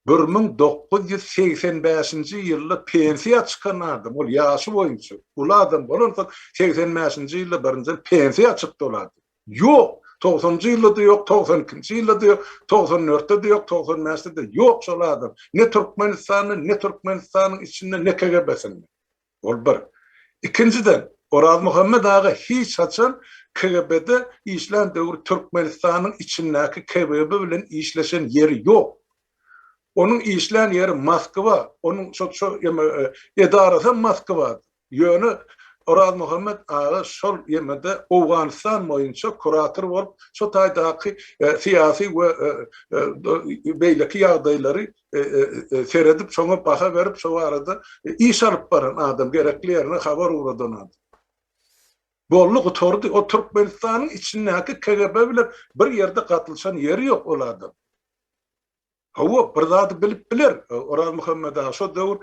1985-nji ýylda pensiýa çykan adam, ol ýaşy boýunça uly adam bolansoň 85-nji ýylda birinjiden pensiýa çykdy ol adam. Ýok, togsanynjy ýylda-da ýok, 92-nji ýylda-da ýok, 94-de-de ýok, 95-de-de ýok şol adam. Ne Türkmenistanda, ne Türkmenistanyň içinde, ne KGB-sinde. Ol bir. Ikinjiden, Orazmuhammet aga hiç haçan KGB-de işlän döwri Türkmenistanyň içindäki KGB bilen işleşen ýeri ýok. Onuň işlän ýeri Moskwa, onuň şo şo edarasam Moskwada. Ýöne Orazmuhammet aga şol ýemede Owganystan boýunça kurator bolup, şo taýdaky syýasy we beýleki ýagdaýlary seredip, şoňa baha berip, şo barada iş alyp baran adam, gerekli ýerine habar ugradan adam. Boldy, gutardy. O Türkmenistanyň içindäki KGB bilen bir ýerde gatlyşan ýeri ýok ol adam. Hawa, bir zady bilip biler Orazmuhammet aga. Şo döwür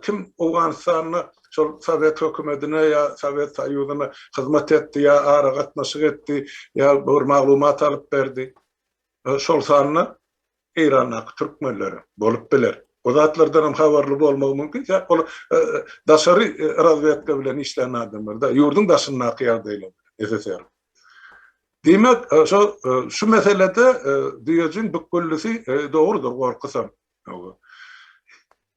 kim Owganystanda şol sowet hökümetine ýa Sowet Soýuzyna hyzmat etdi ýa aragatnaşyk etdi ýa bir maglumat alyp berdi. Şol sanda Eýrandaky türkmenlere bolup biler. O zatlardan hem habarly bolmagy mümkin. Sebäp ol daşary razwedka bilen işlän adamlar-da, ýurduň daşyndaky ýagdaýlar bilen, SSR. Diýmek, şo şu meselede düýejiň bükgüldisi dogrudyr, gorkusam.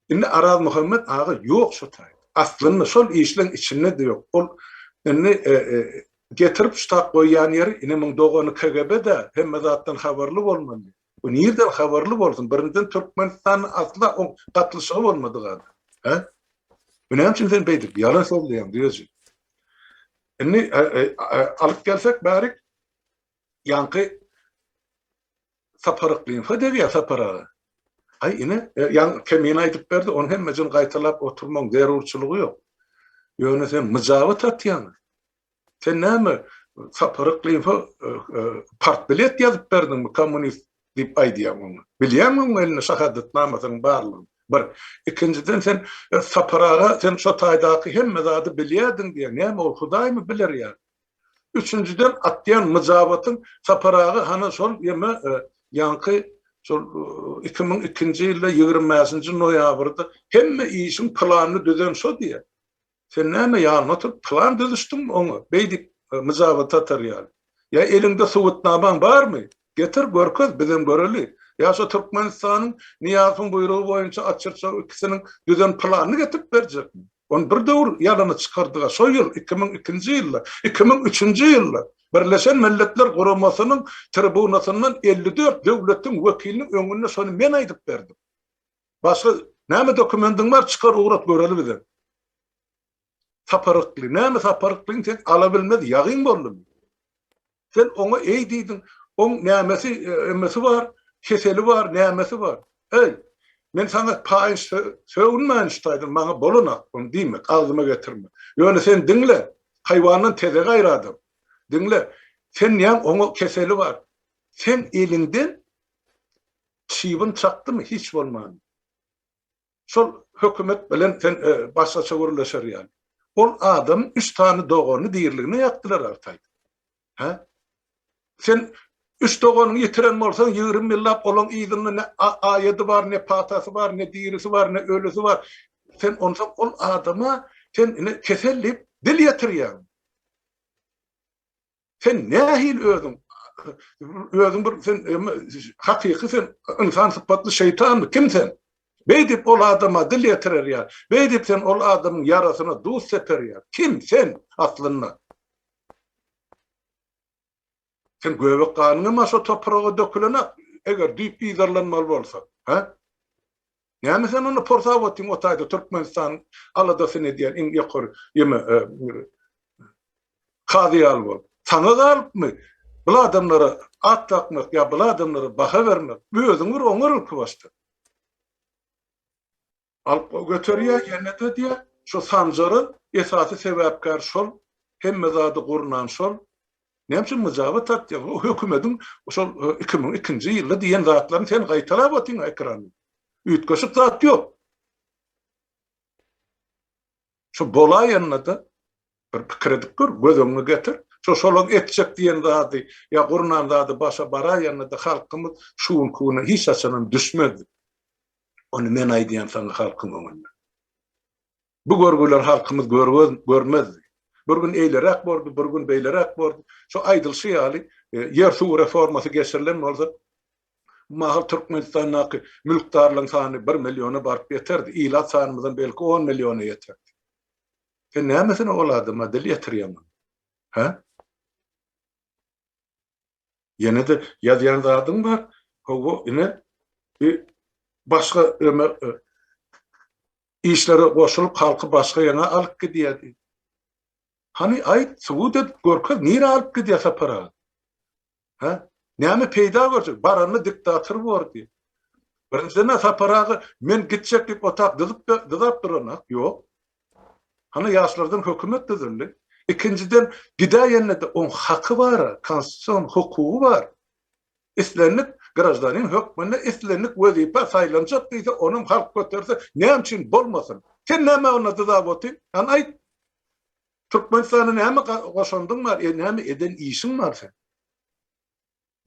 Indi Arazmuhammet aga ýok şo taýda. Aslynda şol işleň içinde-de ýok. Ol indi getirip ştat goýýan ýeri ine muň dogany KGB-de hemme zatdan habarly bolmaly. Bu nirden habarly bolsun? Birinjiden Türkmenistanda asla oň gatlyşygy bolmadyk adam. Hä? Bu näme üçin sen beýdip ýalan sözleýäň düýeji? Indi alyp gelsek bärik ýaňky Sapar Yklymowa degýär Sapar aga. Aý ine, ýaňy Kemine aýdyp berdi, ony hemmejigini gaýtalap oturmagyň zerurçylygy ýok. Ýöne sen myjabat atýaň. Sen näme Sapar Yklymowa partbilet ýazyp berdiňmi kommunist diýip aýdýaň oňa. Bilýäňmi oň elinde şahadatnamasynyň barlygyny? Bir. Ikinjiden sen Sapar aga sen şo taýdaky hemme zady bilýärdiň diýýäň. Näme ol Hudaýmy biler ýaly? Üçünjiden atýan myjabatyň Sapar aga hana şol ýeme ýaňky şol 2002-nji ýylda 25-nji noýabrda hemme işiň planyny düzen şo diýýär. Sen näme ýanyna oturyp plan düzüşdiňmi oňa beýdip myjabat atar ýaly? Ýa eliňde subutnamaň barmy? Getir görkez bizem göreli. Ýa şo Türkmenistanyň Nyýazowyň buýrugy boýunça Atçyrçaw ikisiniň düzen planyny getirip berjekmi? Ony bir döwür ýalana çykardyga, şo ýyl, 2002-nji ýylda, 2003-nji ýylda Birleşen Milletler Guramasynyň tribunasyndan 54 döwletiň wekiliniň öňünde şony men aýdyp berdim. Başga näme dokumendiň bar, çykar ugrat göreli bizem. Sapar Ykly, näme Sapar Yklyň sen alabilmez ýagyň boldumy? Sen oňa eý diýdiň, oň nämesi, emesi bar, keseli bar, nämesi bar. Eý, men saňa paýyş sögünmäýin şu taýdan, maňa bolanak ony diýmek, agzyma getirme. Ýöne sen diňle. Haýwandan tezek aýry adam. Diňle, sen näň oňa keseli bar. Seň eliňden çybyn çakdymy hiç bolmanda? Şol hökümet bilen sen başgaça gürleşer ýaly. Ol adamyň üç sany doganyny diriligine ýakdylar artaýda. Hä? Sen üç doganyňy ýitiren bolsaň, 20 ýyllap olaň yzynda ne aýady bar, ne patasy bar, ne dirisi bar, ne ölüsi bar. Sen onsoň ol adama sen ine kesel diýip dil ýetirýäň. Sen nähili özüň özüň bir sen hakyky sen ynsan sypatly şeýtanmy? Kim sen? Beýdip ol adama dil ýetirer ýaly. Beýdip sen ol adamyň ýarasyna duz seper ýaly. Kim sen aslynda? Sen göbek ganyň hem şo topraga dökülenak, eger düýp yzarlanmaly bolsa. Hä? Näme sen onda porsap otyň o taýda Türkmenistanyň aladasyny edýän iň ýokary ýeme e, kazy ýaly bolup. Saňa galypmy bul adamlara at dakmak ýa bul adamlara baha bermek? Özüň bir oňar ilki başda. Alyp göterýär ýene-de diýýär, şo Sanjara esasy sebäpkär şol, hemme zady gurnan şol. Näme üçin myjabat atýaň? O hökümediň şol 2002-nji ýylda diýen zatlaryny sen gaýtalap otyň ekranda. Üýtgeşik zat ýok. Şu bolaýanda-da bir pikir edip gör, göz öňüňe getir. Şo şolaň etjek diýen zady ýa gurnan zady başa baraýanda-da halkymyz şu günki güne hiç haçanam düşmezdi. Ony men aýdýan saňa halkyň öňünde. Bu görgüler halkymyz görgez, görmezdi. Bir gün eýleräk bordy, bir gün beýleräk bordy. Şo aýdylşy ýaly, e, ýer-suw reformasy geçirilen bolsa, bu mahal Türkmenistandaky mülkdarlaryň sany bir milliona baryp ýeterdi. Ilat sanymyzam belki on milliona ýeterdi. Sen nämesine ol adama dil ýetirýäň ony? Hä? Ýene-de ýazýan zadyň bar. Hawa, ine, bir başga öme e, işlere goşulyp halky başga ýaňa alyp gidýär diýip. Hany aýt, subut edip görkez, nirä alyp gidýär Sapar aga? Hä? Näme peýda görjek? Baranda diktator bor diýip. Birinjiden Sapar aga men gitjek diýip otap dyzyp dyzap duranak, ýok. Hany ýaşlardan hökümet düzüldi. Ikinjiden gidäýende-de oň haky bar, konstitusion hukugy bar. Islendik graždanin hökmünde islendik wezipä saýlanjak diýse, onam halk göterse, näme üçin bolmasyn? Sen näme onda dyzap otyň? Hany aýt. Türkmenistana näme goşandyň bar, e, näme eden işiň bar sen?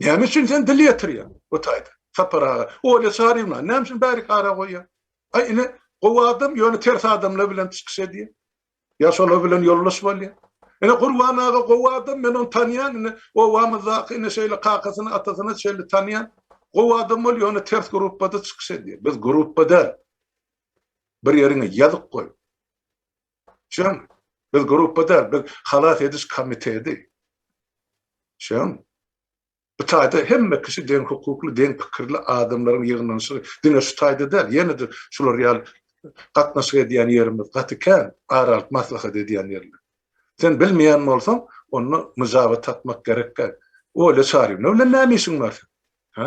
Näme üçin sen dil ýetirýäň bu taýda? Sapar aga, Olýa Çaryýewna näme üçin bärik ara goýýaň? Aý ine, gowy adam, ýöne ters adamlar bilen çykyş edýär. Ýa şolar bilen ýoldaş bolýar. Ine Gurban aga gowy adam, men ony tanýan, ine obamyzdaky ine şeýle kakasyny, atasyna çenli tanýan. Gowy adam bol, ýöne ters gruppada çykyş edýär. Biz gruppa däl. Bir ýeriňe ýazyp goý. Düşýäňmi? Biz gruppa däl, biz halas ediş komiteti. Düşýäňmi? Bu taýda hemme kişi deň hukukly, deň pikirli adamlaryň ýygnanyşygy. Diňe şu taýda däl, ýene-de şular ýaly gatnaşyk edýän ýerimiz gaty kän, ara alyp maslahat edýän ýerler. Sen bilmeýän bolsaň, onda myjabat tapmak gerek däl. Olýa Çaryýewna bilen näme işiň bar seň? Hä?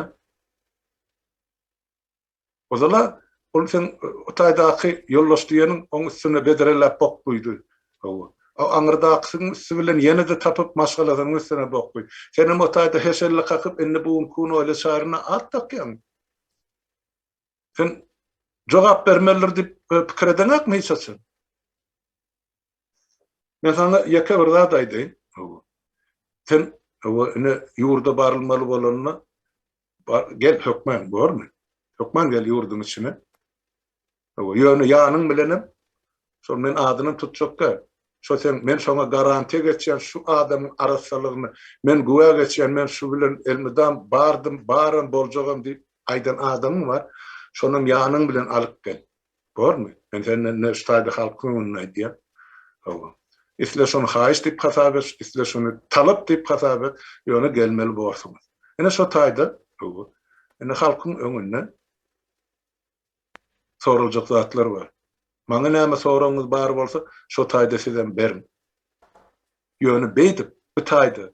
Ozala ol seň o taýdaky ýoldaş diýeniň oň üstüne bedreläp bok guýdy. Hawa. O aňyrdakysynyň üsti bilen ýene-de tapyp maşgalasynyň üstüne bok guýdy. Senem o taýda heşelle kakyp indi bu günki gün oýla çaryna at dakýaň. Sen jogap bermelidir diýip pikir edeňakmy hiç haçan? Men saňa ýeke bir zat aýdaýyn. Hawa. Sen hawa ine ýurda barylmaly bolanda gel hökman bormy? Hökman gel ýurduň içine. Hawa, ýöne ýanyň bilenem şol men adynam tutjak däl. Şo sen men şoňa garantiýa geçýän şu adamyň arassalygyny men güwä geçýän men şu bilen elmydam bardym, baram, boljagam diýip aýdan adamyň bar. Şonam ýanyň bilen alyp gel. Bormy? Men senden ine şu taýda halkyň öňünde aýdýan. Hawa. Isle şony haýyş diýip hasap et, isle şony talap diýip hasap et, ýöne gelmeli borsuňyz. Ine şo taýda, hawa, ine halkyň öňünde soraljak zatlar bar. Maňa näme soragyňyz bar bolsa, şo taýda sizem beriň. Ýöne beýdip, bu taýda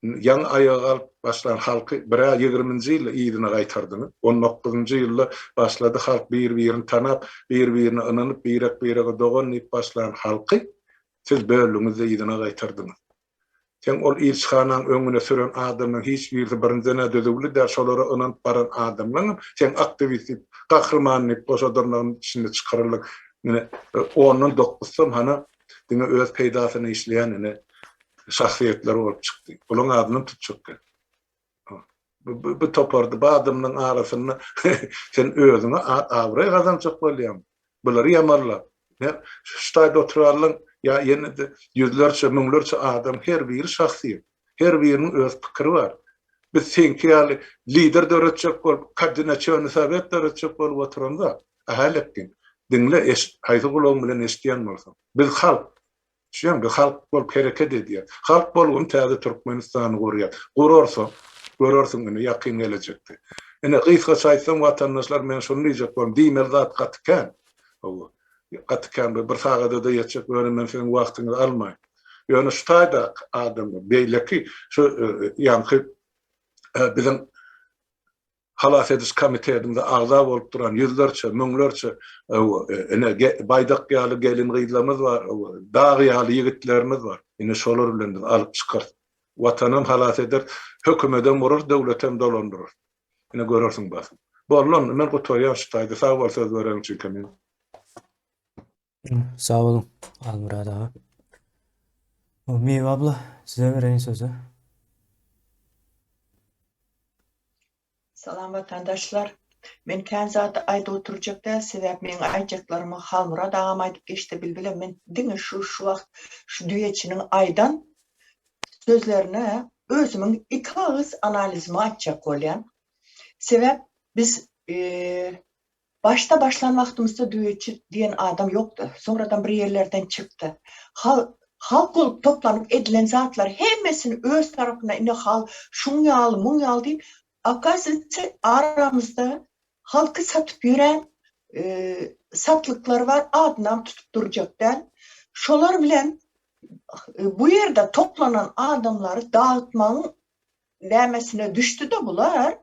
ýaňy aýaga galyp başlan halky bir-ä ýigriminji ýylda yzyna gaýtardyňyz, on dokuzynjy ýylda başlady halk bir-birini tanap, bir-birine ynanyp, birek-birege dogan diýip başlan halky. Siz böldüňiz-de yzyna gaýtardyňyz. Seň ol ilçihanaň öňüne süren adamlaň hiç birisi birinjiden-ä düzüwli däl, şolara ynanyp baran adamlaňam seň aktiwist diýip, gahryman diýip goşa dyrnagyň içinde çykararlar. Ine, ondan dokuzsam hana diňe öz peýdasyna işleýän ine şahsyýetler bolup çykdy. Olaň adynam tutjak däl. Bu toparda, bu adamlaryň arasynda sen özüňe at-abraý gazanjak bolýaň. Bulary ýamarlap. Şu taýda oturanlaryň ýa ýene-de ýüzlerçe, müňlerçe adam her biri şahsyýet. Her biriniň öz pikiri bar. Biz seňki ýaly lider döretjek bolup, koordinasionnyý sowet döretjek bolup oturamzok. Ähäletgin. Diňle, eşit, haýsy gulagyň bilen eşidýän bolsaň. Biz halk. Düşýäňmi? Biz halk bolup hereket edýäs. Halk bolgun täze Türkmenistany gurýas. Gurarsak, görersiň ine ýakyn gelejekde. Ine gysgaça aýtsam watandaşlar men şuny diýjek boldum. Diýmeli zat gaty kän. Hawa. Gaty kän bir sagada-da ýetjek ýöne men siziň wagtyňyzy almaýyn. Ýöne şu taýdaky adamlar beýleki şu ýaňky biziň Halas ediş komitetinde agza bolup duran ýüzlerçe, müňlerçe ine baýdak ýaly gelin-gyzlarymyz bar, dag ýaly ýigitlerimiz bar. Ine şolar bilen biz alyp çykarys. Watanam halas ederis, hökümedem gurarys, döwletem dolandyrarys. Ine görersiň basym. Boldy onda, men gutarýan şu taýda. Sag bol söz bereniň üçin Kemal. Sag boluň Halmyrat aga. Miwe abla size bereýin sözi. Salam watandaşlar. Men kän zat aýdyp oturjak däl, sebäp meň aýtjaklarymy Halmyrat agam aýdyp geçdi bilbilem men diňe şu şu wagt şu düýeçiniň aýdan sözlerine özümiň iki agyz analizimi aýtjak bolýan. Sebäp biz Başda başlan wagtymyzda düýeçi diýen adam ýokdy. Soňradan bir ýerlerden çykdy. Hal halk bolup toplanyp edilen zatlar hemmesini öz tarapyna ine hal şuň ýaly muň ýaly diýip okazywatsa aramyzda halky satyp ýören satlyklar bar adynam tutup durjak däl. Şolar bilen bu ýerde toplanan adamlary dagytmagyň nämesine düşdi-de bular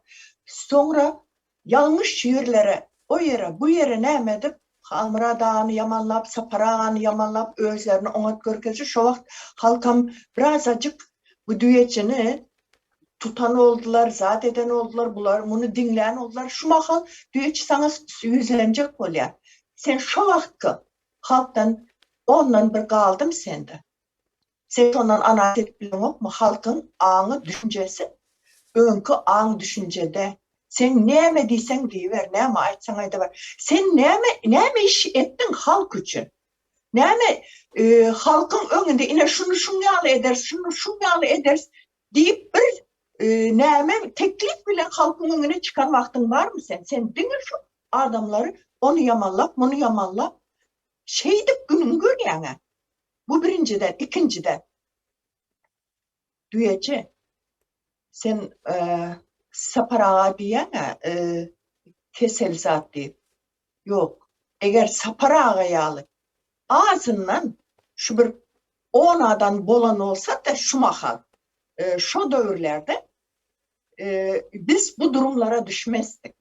soňra Ýalňyş ýerlere, o ýere, bu ýere näme edip, Halmyrat agany ýamanlap, Sapar agany ýamanlap özlerini oňat görkezdi. Şo wagt halkam birazajyk bu düýeçini tutan boldular, zat eden boldular, bular muny diňlän boldular. Şu mahal düýeçi saňa ýüzlenjek bolýar. Sen şo wagtky halkdan ondan bir galdymy sende? Sen şondan analiz edip bileňokmy halkyň aňy düşünjesi öňki aň düşünjede sen näme diýseň diýiber näme aýtsaň aýdaber sen näme näme iş etdiň halk üçin näme halkyň öňünde ine şuny şuň ýaly ederis şuny şuň ýaly ederis diýip bir näme teklip bilen halkyň öňüne çykan wagtyň barmy sen sen diňe şu adamlary ony ýamanlap muny ýamanlap şeýdip günüňi görýäňä Bu birinjiden, ikinjiden düýeçi sen Sapar aga diýýäň-ä kesel zat diýip. Ýok, eger Sapar aga ýaly azyndan şu bir on adam bolan bolsa-da şu mahal, şo döwürlerde biz bu durumlara düşmezdik.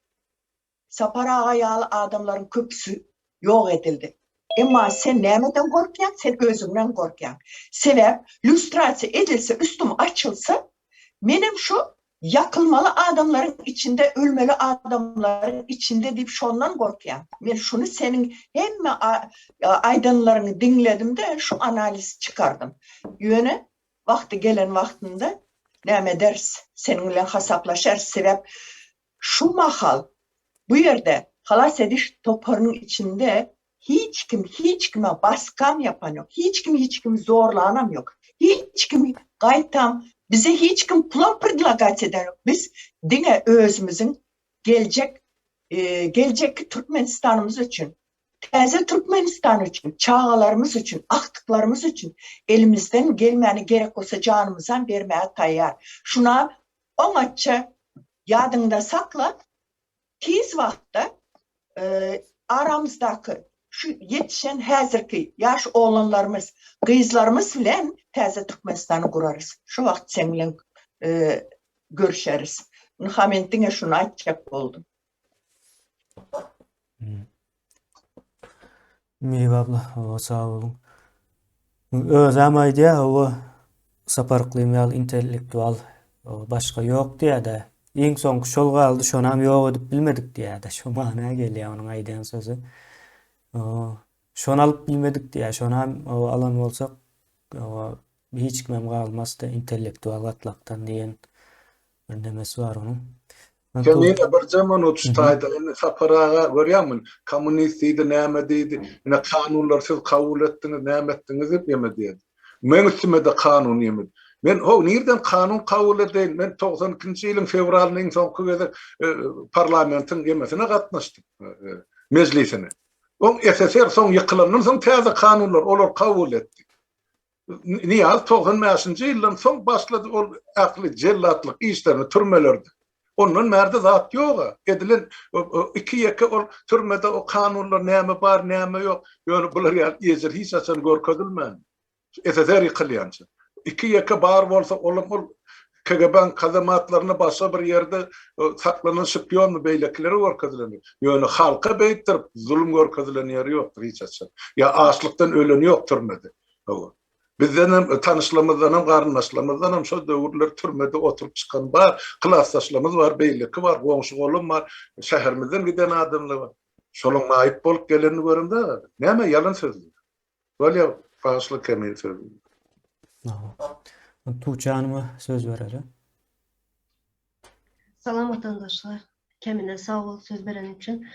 Sapar aga ýaly adamlaryň köpüsi ýok edildi. Emma sen nämeden gorkýaň? Sen özüňden gorkýaň. Sebäp lýustrasiýa edilse, üstüm açylsa, menem şu ýakylmaly adamlaryň içinde, ölmeli adamlaryň içinde diýip şondan gorkýaň. Men şuny seniň hemme aýdanlaryňy diňledim-de, şu analizi çykardym. Ýöne wagty gelen wagtynda näme ederis? Seniň bilen hasaplaşarys. Sebäp Şu mahal bu ýerde halas ediş toparynyň içinde hiç kim hiç kime baskam ýapan ýok, hiç kim hiç kimi zorlanam ýok, hiç kim gaýtam bize hiç kim pulam predlagat eden ýok. Biz diňe özümiziň geljek geljekki Türkmenistanymyz üçin, täze Türkmenistan üçin, çagalarymyz üçin, agtyklarymyz üçin elimizden gelmäni gerek bolsa janymyzam bermäge taýýar. Şuna Oňatja ýadyňda sakla, tiz wagtda aramyzdaky şu ýetişen häzirki ýaş oglanlarymyz, gyzlarymyz bilen täze Türkmenistany gurarys. Şo wagt seň bilen görüşeris. Ynha men diňe şuny aýtjak boldum. Miwe abla, sag boluň. Özem aýdýar, hawa, Sapar Yklym ýaly intellektual başga ýok diýýär-de. Iň soňky şol galdy, şonam ýok edip bilmedik diýýär-de. Şo mana gelýär onuň aýdýan sözi. Şony alyp bilmedik diýýär. Şonam alan bolsak, hiç kimem galmazdy intellektual gatlakdan diýen bir nemesi bar onuň. Kemine birje minut şu taýda indi Sapar aga görýäňmi kommunist diýdi näme diýdi ine kanunlary siz kabul etdiňiz näme etdiňiz diýip ýeme diýedi. Meň üstümede kanun ýemedi. Men how nirden kanun kabul edeýin men 92-nji ýylyň fewralynda iň soňky gezek parlamentiň ýemesine gatnaşdym mejlisine. Oň SSR soň ýykylandan soň täze kanunlar olar kabul etdi. Nyýazow 95-nji ýyldan soň başlady ol ähli jellatlyk işlerini türmelerde. Ondan bärde zat ýog-a. Edilen iki-ýeke ol türmede o kanunlar näme bar, näme ýok. Ýöne bular ýaly ejir hiç haçan görkezilmändi. SSR ýykylýança. Iki-ýeke bar bolsa olam ol KGB-niň kazamatlarynda başga bir ýerde saklanan şpionmy beýlekilere görkezilendir. Ýöne halka beýtdirip zulum görkezilen ýeri ýokdur hiç haçan. Ýa açlykdan ölen ýok türmede. Hawa. Bizdenem tanyşlarymyzdanam garyndaşlarymyzdanam şo döwürler türmede oturyp çykan bar, klasdaşlarymyz bar, beýleki bar, goňşy-golam bar, şäherimizden giden adamlar bar. Şolaň maýyp bolup gelenini göremzok. Näme ýalan sözleýär. Bolýa bagyşla Kemil sözüni. Tuğçe Hanıma söz verelim. Salam watandaşlar. Kemine sag bol söz bereniň üçin.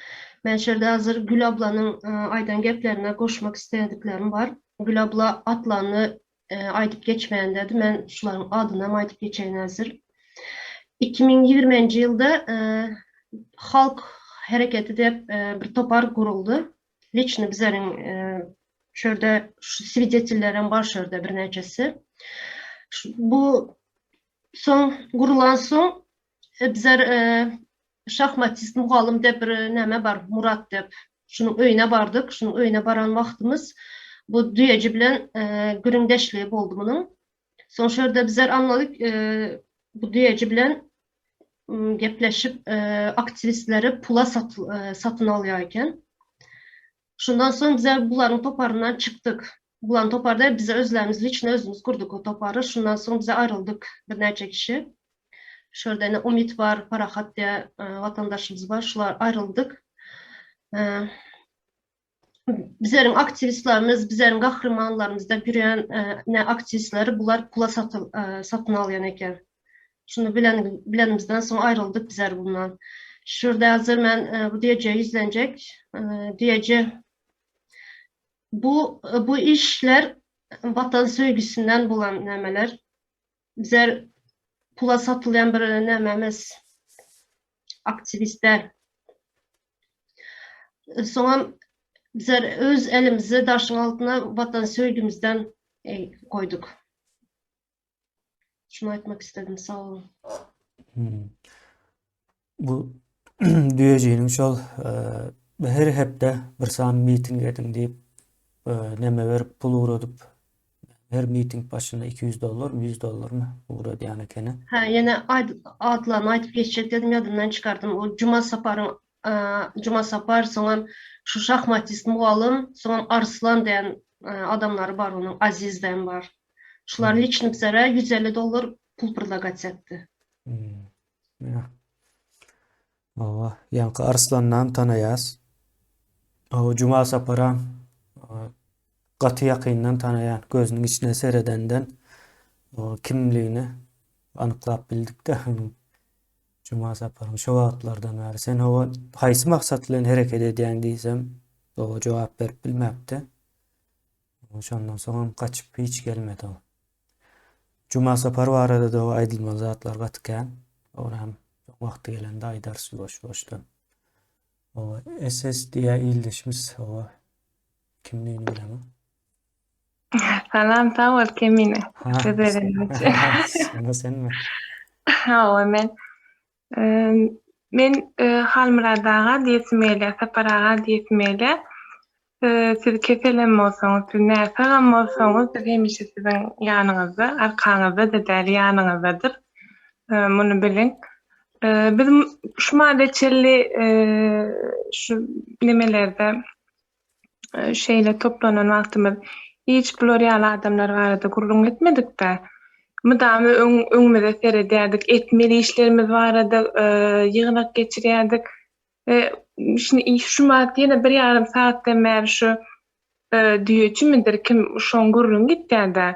Men şu ýerde hazir Gül ablanyň e, aýdan geplerine goşmak islediklerim bar. Gül abla atlaryny e, aýdyp geçmeýän dedi. Men şularyň adynam aýdyp geçeýin hazir. 2020-nji ýylda e, Halk hereketi diýip bir topar guruldy. Liçno bizleriň şu ýerde şu swidetelleriň bar şu ýerde birnäçesi. Bu soň gurulan soň e, bizler e, şahmatist mugallym diýip bir näme bar Murat diýip şunuň öýüne bardyk. Şunuň öýüne baran wagtymyz bu düýeji bilen e, gürrüňdeşligi boldy munuň. Soň şu ýerde bizler anladyk, bu düýeji bilen gepleşip aktiwistleri pula satyn alýar eken. Şundan soň bizler bularyň toparyndan çykdyk. Bularyň topary däl, biz özlerimiz liçno özümiz gurduk o topary. Şundan soň bize aýryldyk birnäçe kişi. Şu ýerde ine Umyt bar, Parahat diýe watandaşymyz bar, şular aýryldyk. Bizleriň aktiwistlerimiz, bizleriň gahrymanlarymyzda ýörän ne aktiwistleri bular pula satyn alýan eken. Şuny bilen bilenimizden soň aýryldyk bizler bundan. Şurada hazir men bu diýeje ýüzlenjek. Diýeje bu bu işler watan söýgüsinden bolan nämeler. Bizler pula satylýan bir nämemiz aktiwistler. Soňam bizler öz elimizi daşyň altyna watan söýgimizden e, goýduk. Şuny aýtmak istedim, sag boluň. Hmm. Bu düýejiniň şol e, her hepde bir sany miting ediň diýip e, neme berip pul ugradyp her miting başyna 200 dollarmy 100 dollarmy ugradýan ekeni. Ha, ýene atlaryny aýdyp geçjek dedim, ýadymdan çykardym. O Juma Saparyň e, Juma Sapar, soňam şu şahmatist mugallym, soňam Arslan diýen adamlary bar onuň, Aziz diýen bar. Şular liçno bizlere 150 dollar pul predlagat etdi. Hmm. Ýa. Hawa, ýaňky Arslandan tanaýas. Hawa, Juma Saparam gaty ýakyndan tanaýan, gözüniň içine seredenden kimligini anyklap bildik-de. Juma Saparyň şo wagtlardan bäri sen hawa haýsy maksat bilen hereket edýäň diýsem, hawa jogap berip bilmäpdi. Şondan soňam gaçyp hiç gelmedi ol. Juma Sapar barada-da aýdylmaly zatlar gaty kän. Onam wagty gelende aýdarys ýuwaş-ýuwaşdan. Oba SS diýä ildeşimiz oba kimligini bilemok. Salam sag bol Kemine. Söz bereniň üçin. Sana senmi? Hawa men. Men Halmyrat aga diýesim gelýär, Sapar aga diýesim gelýär. Siz keselem bolsaňyz, siz näsagam bolsaňyz, biz hemişe siziň ýanyňyzda, arkaňyzda-da däl, ýanyňyzdadyr. Muny biliň. Biz şu mada çenli şu nemelerde şeýle toplanan wagtymyz. Hiç bular ýaly adamlar barada gürrüň etmedik-dä. Mydama öň öňümize seredýärdik, etmeli işlerimiz barada ýygnak geçirýärdik. We şindi şu wagt ýene bir ýarym sagatdan bäri şu düýeçimidir kim şoň gürrüňi gitýär-dä.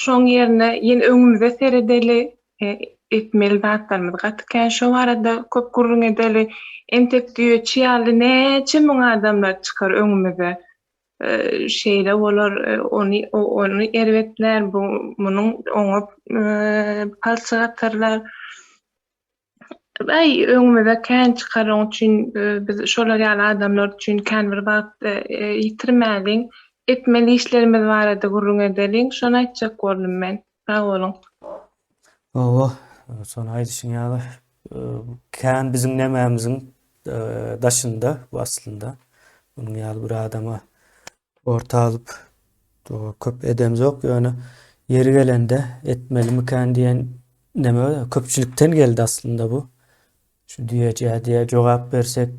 Şoň ýerine ýene öňümize seredeli, etmeli zatlarymyz gaty kän, şo barada köp gürrüň edeli. Entek düýeçi ýaly näçe müň adamlar çykar öňümize. Şeýle bolar, ony ony erbetlär, bu munuň oňa palçyk atarlar. Aý, öňümize kän çykar, oň üçin biz şolar ýaly adamlar üçin kän bir wagt ýitirmäliň. Etmeli işlerimiz barada gürrüň edeliň. Şony aýtjak boldum men. Sag boluň. Hawa, şony aýdyşyň ýaly, kän biziň nämämiziň daşynda bu aslynda. Munuň ýaly bir adama orta alyp köp edemzok, ýöne ýeri gelende etmelimikän diýen neme köpçülikden geldi aslynda bu. Şu düýejä diýe jogap bersek,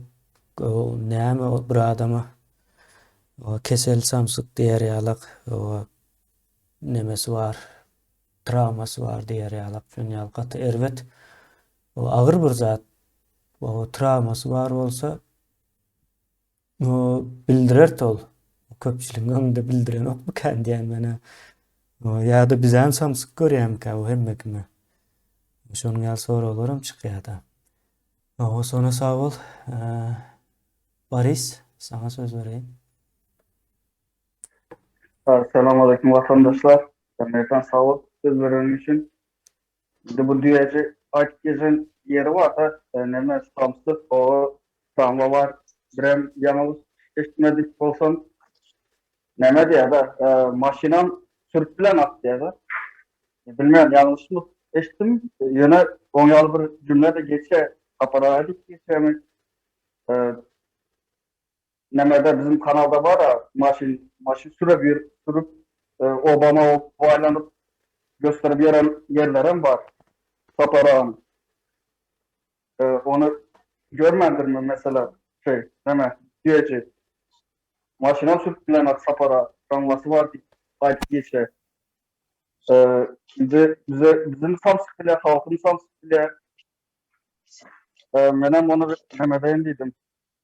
näme bir adama kesel samsyk diýer ýalak, nemesi bar, trawmasy bar diýer ýalak, şon ýaly gaty erbet, agyr bir zat. Trawmasy bar bolsa, Bildirerdi ol. Köpçüligiň öňünde bildirenokmykan diýýän men-ä. Ýa-da bizem samsyk görýärmikä bu hemme kime? Şonuň ýaly soraglaram çykýar-da. Hawa, Sona sag bol. Boris, saňa söz bereýin. Salam aleýkum watandaşlar. Merdan sag bol söz bereniň üçin. Indi bu düýeji aýdyp geçen ýeri bar-da, neme samsyk, o tramwa bar, birem ýalňyş eşitmedik bolsam, neme diýýär-de, maşynam sürüp bilenok diýýär-de. Bilmeýän ýalňyşmy eşitdim, ýöne oň ýaly bir jümle-de geçýär, Sapar aga diýip geçýärmi? Nämede bizim kanalda bar-a maşyn maşyn sürüp ýör sürüp obama oba aýlanyp gösterip ýören ýerlerem bar Sapar aganyň. Ony görmändirmi mesela şeý näme düýeji maşynam sürüp bilenok Sapar aga tramwasy bar diýip aýdyp geçýär. Indi bize bizim samsyk bilýär halkym samsyk bilýär. Menem ony näme edeýin diýdim.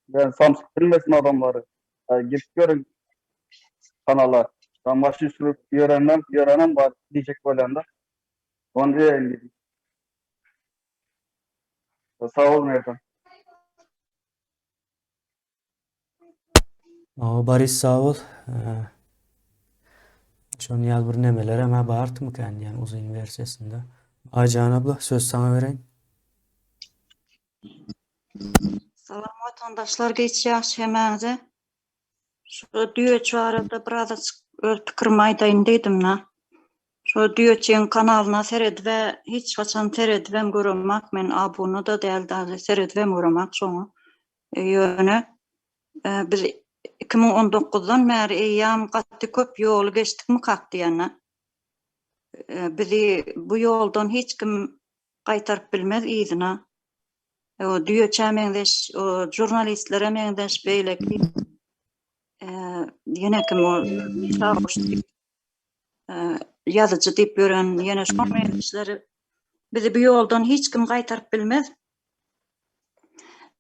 Ben samsyk bilmesin adamlary. Girip görüň kanala. Ben maşyn sürüp ýörenden ýörenem bar diýjek bolýanda. Ony diýeýin diýdim. Sag bol Merdan. O Boris sag bol. Şonuň ýaly bir nemeler hem bartymykan diýen uzyn wersiýasynda. Aýjan abla söz saňa bereýin. Salam watandaşlar geç ýagşy hemäňize. Şu düýeçi barada birazajyk öz pikirimi aýdaýyn diýdim-de. Şu düýeçiň kanalyna seredibä hiç haçan seredibem göremak men abuna-da däl dagy seredibem göremak şoňa. Ýöne biz 2019-dan bäri eýýäm gaty köp ýoly geçdikmikak diýende. Bizi bu ýoldan hiç kim gaýtaryp bilmez yzyna. O düýeçä meňzeş, o žurnalistlere meňzeş beýleki ýene kim o Çawuş diýip ýazyjy diýip ýören ýene şoň meňzeşleri bizi bu ýoldan hiç kim gaýtaryp bilmez.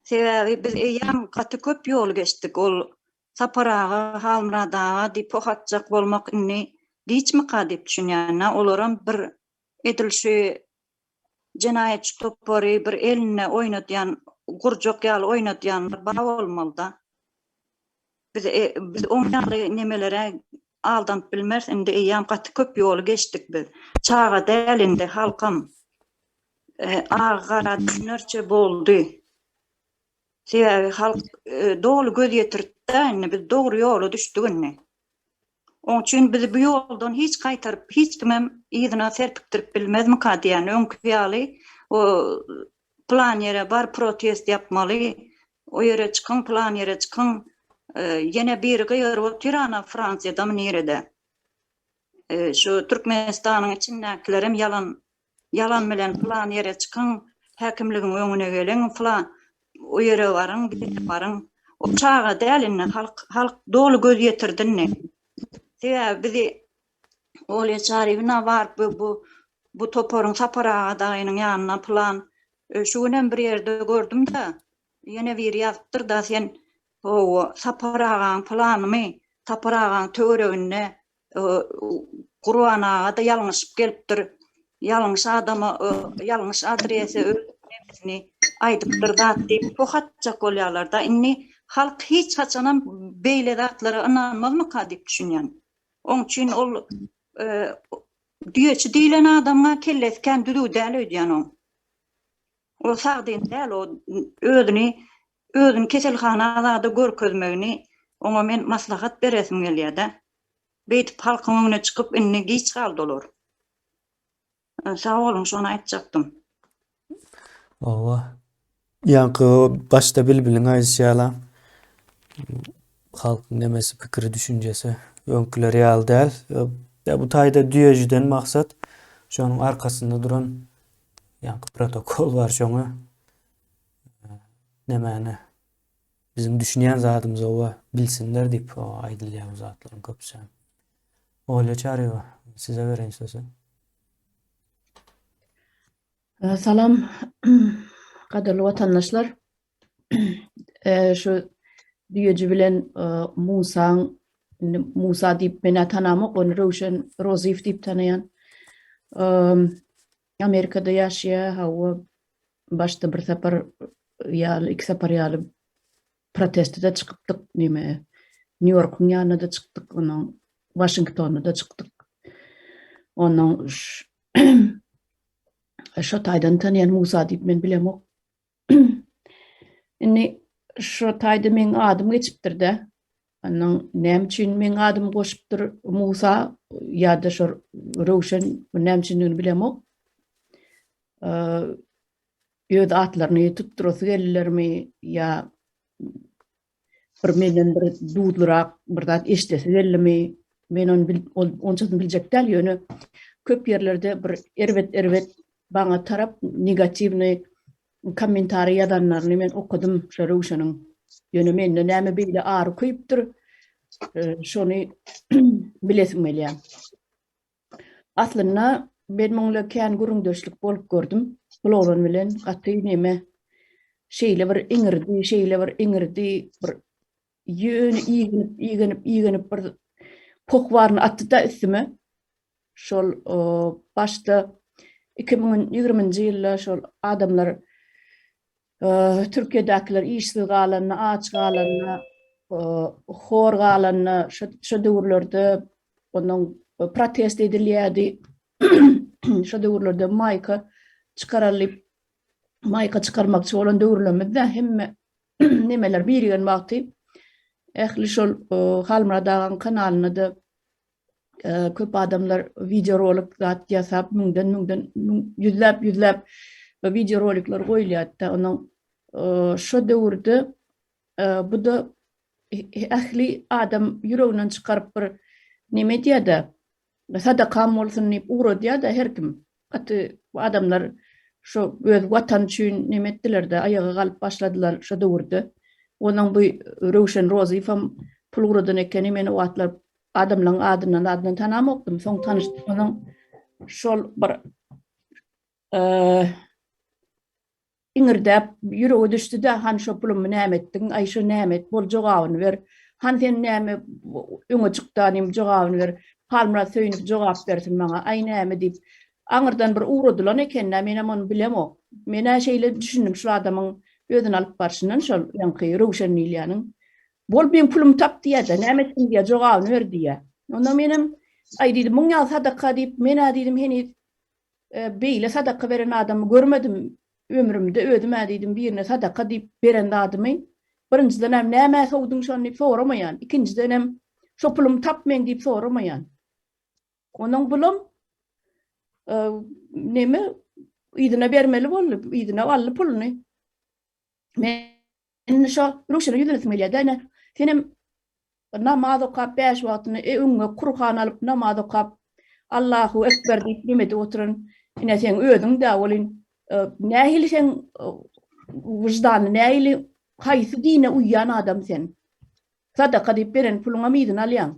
Sebäbi biz eýýäm gaty köp ýol geçdik. Ol Sapar aga, Halmyrat aga diýip poh atjak bolmak indi giçmika diýip düşünýän. Olaram bir edil şu jenaýatçy topary bir elinde oýnadýan, gurjak ýaly oýnadýanlar bar bolmalyda. Biz biz oň ýaly nemelere aldanyp bilmeris, indi eýýäm gaty köp ýoly geçdik biz. Çaga däl indi halkam. Agy-gara düşünerçe boldy. Sebäbi halk doly göz ýetirdi-dä indi biz dogry ýola düşdük indi. Oň üçin bizi bu ýoldan hiç gaýtaryp, hiç kimem yzyna serpikdirip bilmezmika diýýän. Öňki ýaly o pylan ýere bar protest ýapmaly, o ýere çykyň, pylan ýere çykyň. Ýene biri gygyryp otyr ana Fransiýadamy nirede. Şu Türkmenistanyň içindäkilerem ýalan Ýalan bilen pylan ýere çykyň, häkimligiň öňüne geliň, pylan o ýere baryň, bu ýere baryň. O çaga däl indi, halk, halk doly göz ýetirdi indi. Sebäbi bizi Olýa Çaryýewna baryp bu bu bu toparyň Sapar aga dagynyň ýanyna pylan şu günem bir ýerde gördüm-de, ýene biri ýazypdyr-da sen hawa Sapar agaň pylanymy, Sapar agaň töwereginde Gurban aga-da ýalňyşyp gelipdir. Ýalňyş adama, ýalňyş adrese öz nemesini aýdypdyr zat diýip poh atjak bolýarlar-da. Indi halk hiç haçanam beýle zatlara ynanmazmyka diýip düşünýän. Oň üçin ol düýeçi diýlen adamyň-a kellesi kän düzüw däl öýdýän oň. O sagdyn däl, o özüni özüni keselhana zada görkezmegini oňa men maslahat beresim gelýär-de. Beýdip halkyň öňüne çykyp indi giç galdy olar. Sag boluň şony aýtjakdym. Hawa. Ýaňky başda Bilbiliň aýdyşy ýaly halkyň nemesi pikiri düşünjesi öňküler ýaly däl. Ýa bu taýda düýejiden maksat şonuň arkasynda duran ýaňky protokol bar şoňa nemäni biziň düşünýän zadymyzy owa bilsinler diýip aýdylýar bu zatlaryň köpüsi. Olýa Çaryýewa, size bereýin sözi. Salam, gadyrly watandaşlar. Şu düýeji bilen Musaň, indi Musa diýip men-ä tanamok, ony Röwşen Rozyýew diýip tanaýan. Amerikada ýaşaýar, hawa, başda bir sapar ýaly, iki sapar ýaly proteste-de çykypdyk, neme, Nýu-Ýorkuň ýanyna-da çykdyk, onuň Waşingtonda-da çykdyk. Onuň şo taýdan tanýan Musa diýip men bilemok. Indi şu taýda meň adym geçipdir-de. Ondan näme üçin meň adymy goşupdyr Musa ýa-da şo Röwşen näme üçindigini bilemok. Öz atlaryny tutdurasy geldilermi ýa bir menden bir duzlurak bir zat eşidesi geldimi? Men ony bil, onçasyny biljek däl, ýöne köp ýerlerde bir erbet-erbet baňa tarap negatiwnyý kommentariý ýazanlaryny men okadym şo Röwşeniň. Ýöne mende näme beýle ary köýüpdir, e, şony bilesim gelýär. Aslynda men muň bilen kän gürrüňdeşlik bolup gördüm. Bul oglan bilen gaty neme şeýle bir iňirdi, şeýle bir iňirdi, bir ýöne igenip, igenip, igenip bir poh baryny atdy-da üstüme. Şol başda 2020-nji ýylda şol adamlar Türkiýedäkiler işsiz galanda, aç galanda, hor galanda, şo döwürlerde ondan protest edilýärdi. Şo döwürlerde maýka çykaralyp, maýka çykarmakçy bolan döwürlerimizde hemme nemeler birigen wagty ähli şol Halmyrat agaň kanalynda-da köp adamlar wideorolik zat ýasap müňden müňden ýüzläp ýüzläp wideorolikler goýulýardy. Onuň şo döwürde bu da ähli adam ýüreginden çykaryp bir neme edýär-de, sadakam bolsun diýip ugradýar-da her kim. Gaty adamlar şo öz watan üçin neme etdiler-de, aýaga galyp başladylar şo döwürde. Onuň bu Röwşen Rozyýewem pul ugradan ekeni, men o wagtlar adamlaryň adyndan adyndan tanamokdym. Soň tanyşdyk. Onuň şol bir iňirdäp ýürege düşdi-de, han şo pulumy näme etdiň? Aý şo näme et? Bol jogabyny ber. Han sen näme öňe çykda diýip jogabyny ber. Halmyrat Söýünow jogap bersin maňa. Aý näme diýip aňyrdan bir ugradylan eken-dä, menem ony bilemok. Men-ä şeýle düşündim şul adamyň özüni alyp barşyndan şol ýaňky Röwşen diýilýäniň. Bol meň pulumy tap diýýär-de, näme etdiň diýýär, jogabyny ber diýýär. Onda menem, aý diýdim, muň ýaly sadaka diýip, men-ä diýdim heniz beýle sadaka beren adamy görmedim ömrümde, özüm-ä diýdim birine sadaka diýip beren zadymy, birinjidenem nämä sowduň şony diýip soramaýan, ikinjidenem şo pulumy tap meň diýip soramaýan. Onuň bulam neme yzyna bermeli boldy, yzyna aldy puluny. Men Indi şo Röwşene ýüzlenesim gelýär-dä, ine, senem namaz okap bäş wagtyny e öňüňe Kurhan alyp namaz okap Allahu ekber diýip neme edip oturan ine seň özüň-dä welin nähili seň wyždany nähili haýsy dine uýýan adam sen? Sadaka diýip beren puluňam yzyna alýaň.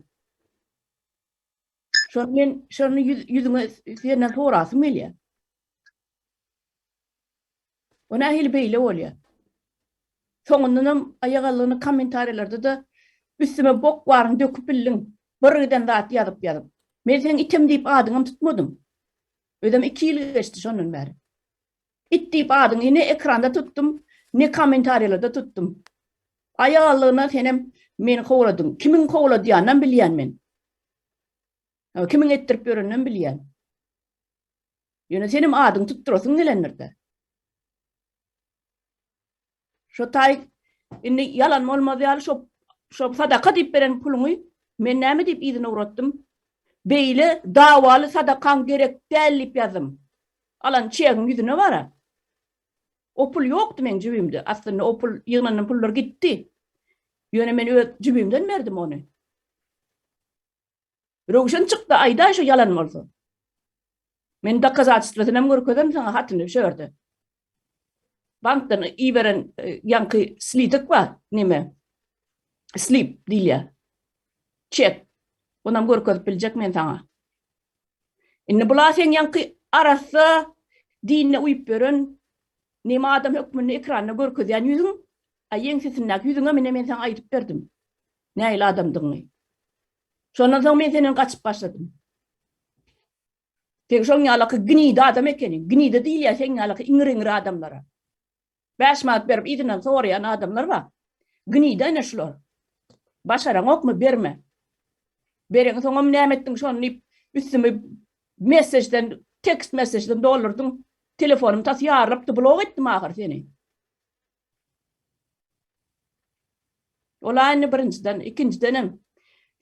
Şony men şony ýüzüňe senden sorasym gelýär. O nähili beýle bolýar? Soňundanam aýagallygyny kommentariýalarda-da üstüme bok baryny döküp bildiň. Bir giden zat ýazyp-ýazyp. Men seň itim diýip adyňam tutmadym. Özem iki ýyl geçdi şondan bäri. It diýip adyňy ne ekranda tutdum, ne kommentariýalarda tutdum. Aýagallygyna senem meni kowladyň. Kimiň kowladýanynam bilýän men. Kimiň etdirip ýöreninem bilýän. Ýöne senem adyňy tutdurasyň gelendir-dä. Şo taý indi ýalan bolmaz ýaly şo şo sadaka diýip beren puluňy men näme diýip yzyna ugratdym? Beýle dawaly sadakaň gerek däl diýip ýazdym. Alan çegiň ýüzüne bara. O pul ýokdy meň jübimde. Aslynda o pul ýygnanan pullar gitdi. Ýöne men öz jübimden berdim ony. Röwşen çykdy aýdaý şo ýalan bolsa. Men dokazatstwasynam görkezerin saňa hatyny şu ýerde. Bankdan iberen e, ýaňky slidik bar, neme? Slip diýilýär. Çek. Onam görkezip biljek men saňa. Indi bular seň ýaňky arassa dinine uýup ýören neme adam hökmünde ekranda görkezýän ýüzüň, a ýeňsesindäki ýüzüňem ine men saňa aýdyp berdim. Nähili adamdygyňy. Şondan soň men senden gaçyp başladym. Sen şoň ýalaky gnida adam ekeniň. Gnida diýilýär seň ýalaky iňir-iňir adamlara. 5 manat berip yzyndan soraýan adamlar bar. Gnida ine şular. Başaraňokmy berme. Bereň soňam näme etdiň şony diýip üstümi messejden tekst messejden doldurdyň. Telefonym tas ýarylypdy blok etdim ahyr seni. Ola indi birinjiden, ikinjidenem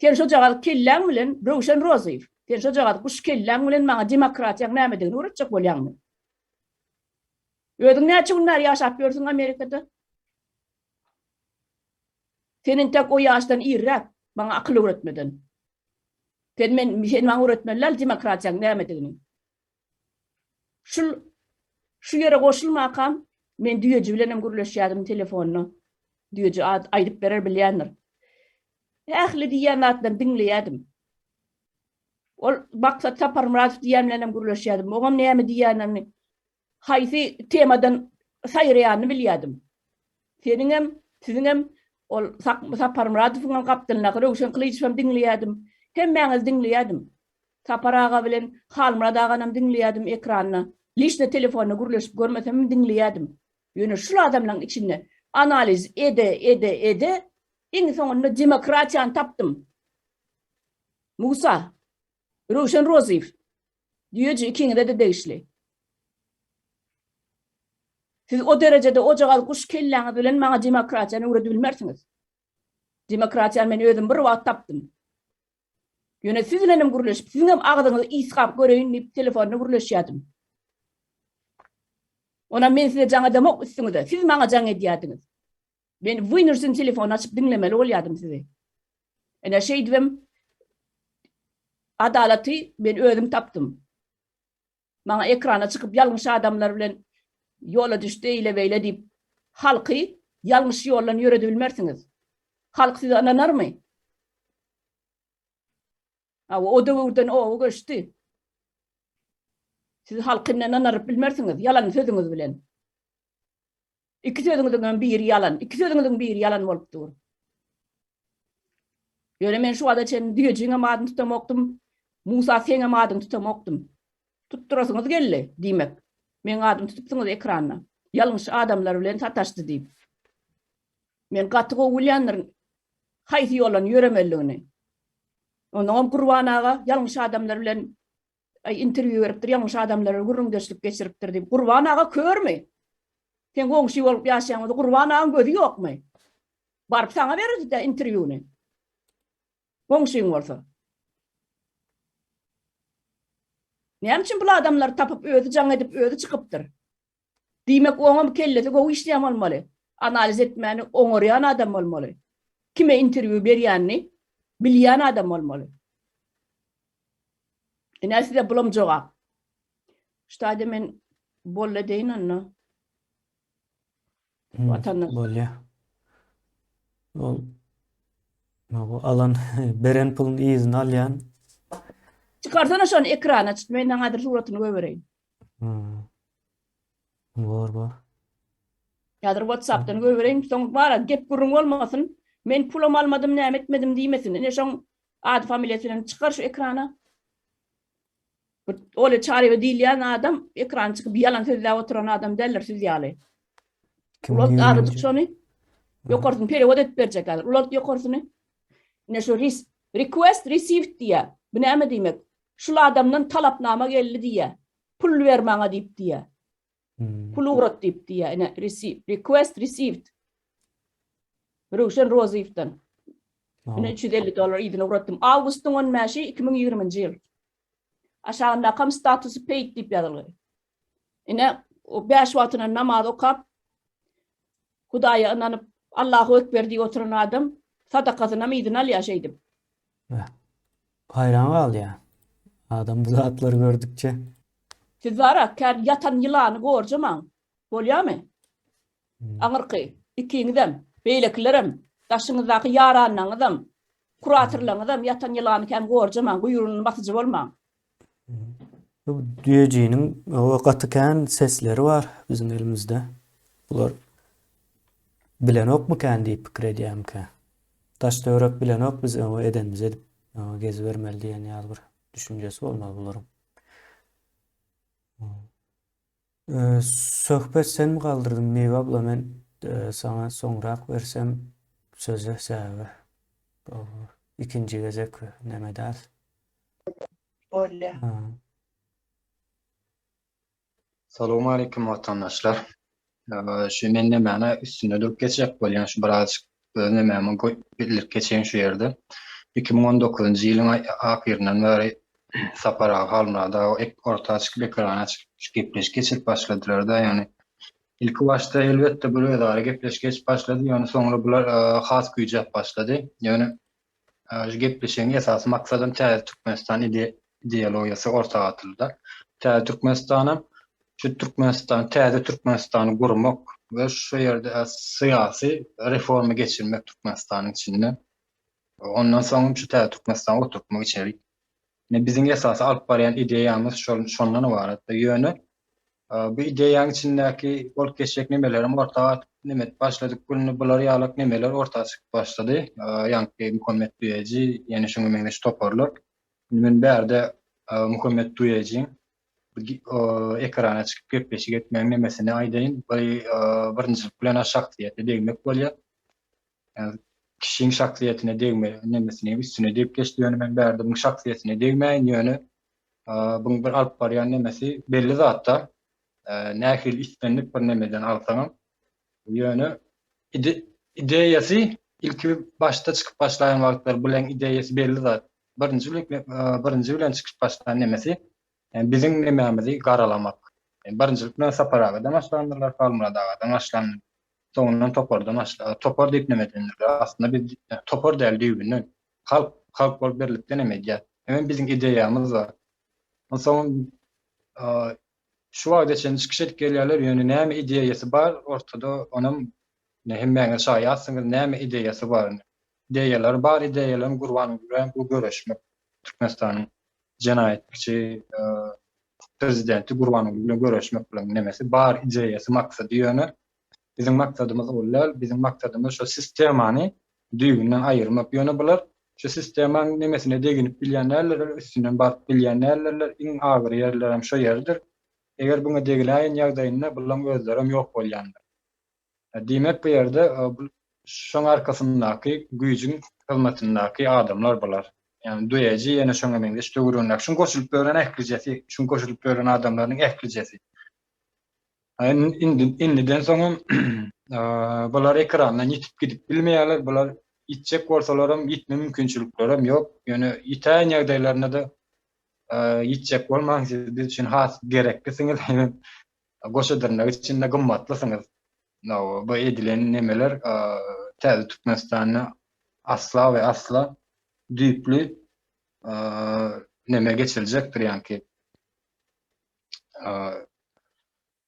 sen şojagaz kelläň bilen Röwşen Rozyýew, sen şojagaz guş kelläň bilen maňa demokratiýaň nämedigini öwretjek bolýaňmy? Özüň näçe gün bäri ýaşap ýörsüň Amerikada? Sen entek o ýaşdan irräk maňa akyl öwretmeden. Sen men sen maňa öwretmeli däl demokratiýaň nämedigini. Şul şu ýere goşulmakam men düýeji bilenem gürleşýärdim telefonda. Düýeji aýdyp berer bilýändir. Ähli diýýän zatlaryny diňleýärdim. Ol Maksat Saparmyradow diýýän bilenem gürleşýärdim. Oňam näme diýýänini, haýsy temadan saýraýanyny bilýärdim. Seniňem, siziňem ol Saparmyradowyňam gapdalyndaky Röwşen Gylyjowam diňleýärdim. Hemmäňizi diňleýärdim. Sapar aga bilen Halmyrat aganam diňleýärdim ekranda. Liçno telefonda gürleşip görmesemem diňleýärdim. Ýöne şul adamlaň içinde analiz ede, ede, ede iň soňunda demokratiýany tapdym. Musa, Röwşen Rozyýew, Düýeji ikiňize-de degişli. Siz o derejede ojagaz guş kelläňiz bilen maňa demokratiýany öwredibilmersiňiz. Demokratiýany men özüm bir wagt tapdym. Ýöne siz bilenem gürleşip, siziňem agzyňyzy ysgap göreýin diýip telefonda gürleşýärdim. Onam men size jaň edemok üstüňize, siz maňa jaň edýärdiňiz. Men wynursin telefony açyp diňlemeli bolýardym sizi. Ine şeýdibem adalaty men özüm tapdym. Maňa ekrana çykyp ýalňyş adamlar bilen ýola düşdi eýle-beýle diýip halky ýalňyş ýoldan ýöredibilmersiňiz. Halk size ynanarmy? Hawa, o döwürden oba göçdi. Siz halky indi ynanaryp bilmersiňiz ýalan sözüňiz bilen. Iki sözüňiziň hem biri ýalan. Iki sözüňiziň biri ýalan bolup dur. Ýöne men şu wagta çenli düýejigiňem adyny tutamokdym, Musa seňem adyňy tutamokdym. Tutdurasyňyz geldi, diýmek. Meň adymy tutupsyňyz ekranda. Ýalňyş adamlar bilen sataşdy diýip. Men gaty gowy bilýändirin haýsy ýoldan ýöremelidigini. Onnoňam Gurban aga ýalňyş adamlar bilen Aý interwýu beripdir, ýalňyş adamlara gürrüňdeşlik geçiripdir diýip. Gurban aga körmi? Sen goňşy bolup ýaşaýan bolsa Gurban agaň gözi ýokmy? Baryp saňa bererdi-dä interwýuny. Goňşyň bolsa. Näme üçin bul adamlary tapyp özi jaň edip özi çykypdyr? Diýmek oňam kellesi gowy işleýän bolmaly. Analiz etmäni oňarýan adam bolmaly. Kime interwýu berýänini bilýän adam bolmaly. Ine size bulam jogap. Şu taýda men boldy edeýin onda. Watandaş. Bolýa. Ol bu alan beren puluny yzyna alýan. Çykarsana şony ekrana, men saňa häzir suratyny goýbereýin. Bor bor. Häzir WhatsAppdan goýbereýin, soň bara gep gürrüň bolmasyn. Men pulam almadym, näme etmedim diýmesin. Ine şoň ady familiýasy bilen çykar şu ekrana. Bu Olya Çaryýewa diýilýän adam ekrana çykyp ýalan sözläp oturan adam däldir siz ýaly. Ulalt azajyk şony. Ýokarsyny perewod edip berjek häzir. Ulalt ýokarsyny. Ine şu request received diýýär. Bu näme diýmek? Şul adamdan talapnama geldi diýýär. Pul ber maňa diýip diýýär. Hmm. Pul ugrat diýip diýýär. Ine receive, request received. Röwşen Rozyýewden. Ine 350 dollar yzyna ugratdym. Awgustyň 15-i 2020-nji ýyl. Aşagynda statusy paid diýip ýazylgy. Ine, o bäş wagtyna namaz okap, Hudaýa ynanyp, Allahu Ekber diýip oturan adam sadakasynam yzyna alýar şeýdip. Haýran galýar. Adam bu zatlary gördükçe. Siz bara kän ýatan ýylany gorjamaň. Bolýamy? Aňyrky ikiňizem, beýlekilerem, daşyňyzdaky ýaranlaňyzam, kuratorlaňyzam ýatan ýylany kän gorjamaň, guýrugyny basyjy bolmaň. Bu düýejiniň gaty kän sesleri bar biziň elimizde. Bular bilenokmy kän diýip pikir edýärmikä? Daş-töwerek bilenok biz öňe edenimizi edip gezibermeli diýen ýaly bir düşünjesi bolmaly bularyň. Söhbet senmi galdyrdyň Miwe abla men saňa soňrak bersem sözi sebäbi ikinji gezek neme däl. Bolýa. Salowmaleýkim watandaşlar. Şu men nemäne üstünde durup geçjek bolýan şu birazjyk öz nemämi bildirip geçeýin şu ýerde. 2019-njy ýylyň ahyryndan bäri Sapar aga Halmyrat aga orta çykyp ekrana çykyp şu gepleşik geçirip başladylar-da ýagny ilki başda elbetde bir özara gepleşik geçip başlady ýöne soňra bular has güýjäp başlady. Ýöne Şu gepleşigiň esasy maksadam Täze Türkmenistan ideologiýasy orta atyldy. Täze Türkmenistanam şu Türkmenistan, täze Türkmenistany gurmak we şu ýerde syýasy reforma geçirmek Türkmenistanyň içinde. Ondan soň şu täze Türkmenistany oturtmak içeri. Ine biziň esasy alyp barýan ideýamyz şol şondan ybaratdyr. Ýöne Bu ideýaň içindäki bolup geçjek nemelerem orta atyp neme edip başladyk gününi bular ýalak nemeler orta çykyp başlady. Ýaňky Muhammet Duýeji ýene şuňa meňzeş toparlar. Indi men bärde Muhammet Duýejiň ekrana çykyp gepleşik etmegiň nemesini aýdaýyn. Bir birinjilik bilen şahsyýete degmek bolýar. Kişiň şahsyýetine degme nemesini üstüne degip geçdi ýöne men bärde muň şahsyýetine degmäýin ýöne Buň bir alyp barýan nemesi belli zatda. Nähili islendik bir nemeden alsaňam. Ýöne ideýasy ilki başda çykyp başlaýan wagtlar buleň ideýasy belli zat. Birinji birinji bilen çykyp başlan nemesi biziň nemämizi garalamak. Birinjilik bilen Sapar agadan başlandyrlar, Halmyrat agadan başlandy. Soňundan topardan başla. Topar diýip neme edendirler. Aslynda biz topar däl düýbünden. Halk, halk bolup birlikde neme edýär. Hemem biziň ideýamyz bar. Onsoň şu wagta çenli çykyş edip gelýärler, ýöne näme ideýasy bar ortada, onam hemmäňiz şaýatsyňyz, näme ideýasy bar. Ideýalary bar, ideýalaryň Gurbanguly bilen bu göreşmek. Türkmenistanyň jenaýatçy prezidenti Gurbanguly bilen göreşmek bilen nemesi bar ideýasy, maksady ýöne Biziň maksadymyz ol däl, biziň maksadymyz şo sistemany düýbünden aýyrmak. Ýöne bular şu sistemaň nemesine deginip bilýän däldirler, üstünden baryp bilýän däldirler. Iň agyr ýerlerem şo ýerdir. Eger buňa degiläýen ýagdaýynda bulaň özlerem ýok bolýandyr. Diýmek bu ýerde şoň arkasyndaky güýjüň hyzmatyndaky adamlar bular. Ýagny dueji ýene şoňa meňzeş töweregindäki şuň goşulyp ýören ählijesi, şuň goşulyp ýören adamlarynyň ählijesi. Indi indiden soňam bular ekrandan ýitip gidip bilmeýärler. Bular ýitjek bolsalaram ýitme mümkinçiliklerem ýok. Ýöne ýitäýen ýagdaýlarynda-da ýitjek bolmaň siz biz üçin has gereklisiňiz. Hemem goşa dyrnak içinde gymmatlysyňyz. Bu edilen nemeler täze Türkmenistanda asla we asla düýpli neme geçiriljekdir ýaňky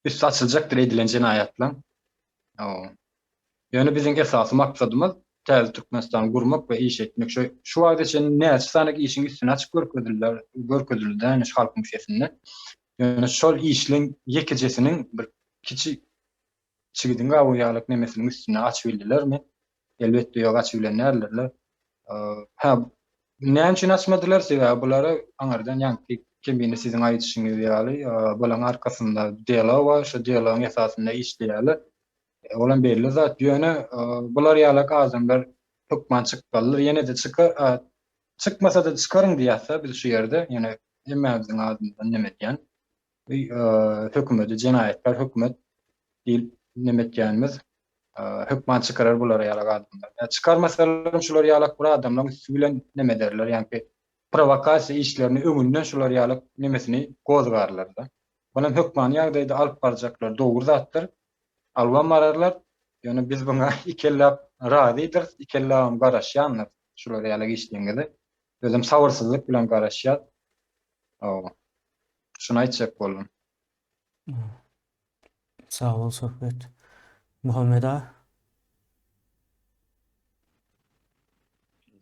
üsti açyljakdyr edilen jenaýatlaň. Ýöne biziň esasy maksadymyz. Täze Türkmenistany gurmak we iş etmek. Şu şu wagta çenli näçe sany işiň üstüni açyp görkezildiler, görkezildi ýani şu halkyň sesinde. Ýöne şol işleň ýekejesiniň bir kiçi çigidiň gabygy ýalyk nemesiniň üstüni açyp bildilermi? Elbetde ýok, açyp bilen däldirler. Hä, näme üçin açmadylar? Sebäbi bulara aňyrdan ýaňky kemine siziň aýdyşyňyz ýaly, bularyň arkasynda delo bar, şo deloň esasynda işleýärler. Olam belli zat. Ýöne bular ýalak adamlar hökman çykmalydyr. Ýene-de çykar, çykmasa-da çykaryň diýýäs-de biz şu ýerde. Ýöne hemmämiziň adymyzdan neme edýän. Bu hökümeti jenaýatkär hökümet diýip neme etýänimiz hökman çykarar bular ýalak adamlar. Ýa çykarmasalar şular ýalak bir adamlaryň üsti bilen neme ederler, ýaňky prowokasiýa işlerini öňünden şular ýalak nemesini gozgarlar-da. Bunam hökmany ýagdaýda alyp barjaklar dogry zatdyr. Alybam bararlar. Ýöne biz buňa ikelläp razydyrys, ikelläbem garaşýandyrys şular ýalak işleňize. Özem sabyrsyzlyk bilen garaşýas. Hawa. Şuny aýtjak boldum. Sag bol Söhbet. Muhammet aga.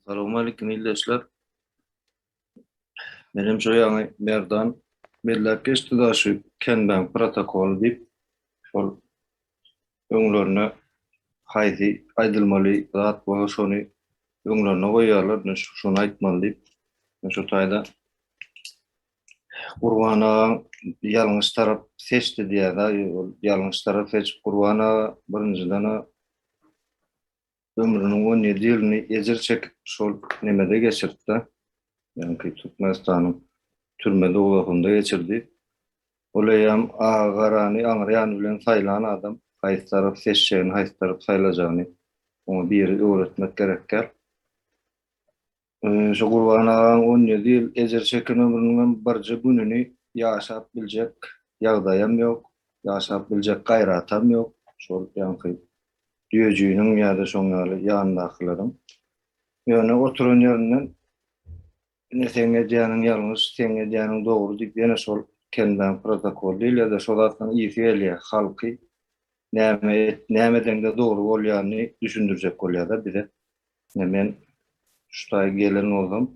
Salowmalikim ildeşler. Menem şo ýaňy Merdan belläp geçdi-da şu Kenbaň protokoly diýip, şol öňlerine haýsy aýdylmaly zat bolsa şony öňlerine goýýarlar, ine şony aýtmaly diýip. Men şo taýda Gurban agaň ýalňyş tarap seçdi diýýär-de, ol ýalňyş tarap seçip Gurban aga birinjiden-ä ömrüniň 17 ýylyny ejir çekip şol nemede geçirdi-de, ýaňky Türkmenistanyň türme dowzahynda geçirdi. Ol eýýäm agy-garany aňry ýany bilen saýlan adam, haýsy tarap seçjegini, haýsy tarap saýlajagyny oňa biri öwretmek gerek däl. Şu Gurban agaň 17 ýyl ejir çeken ömrüniňem birje gününi ýaşap biljek ýagdaýam ýok, ýaşap biljek gaýratam ýok, şol ýaňky düýejiniň ýa-da şoň ýaly ýanyndakylaryň. Ýöne oturan ýerinden ine seň edýäniň ýalňyş, seň edýäniň dogry diýip ýene şol kenbäň protokol diýilýär-de şo zatlaryň ysy gelýär, halky näme et, näme edeňde dogry bolýanyny düşündirjek bolýar-da bize. Ine men şu taýy gelen bolsam,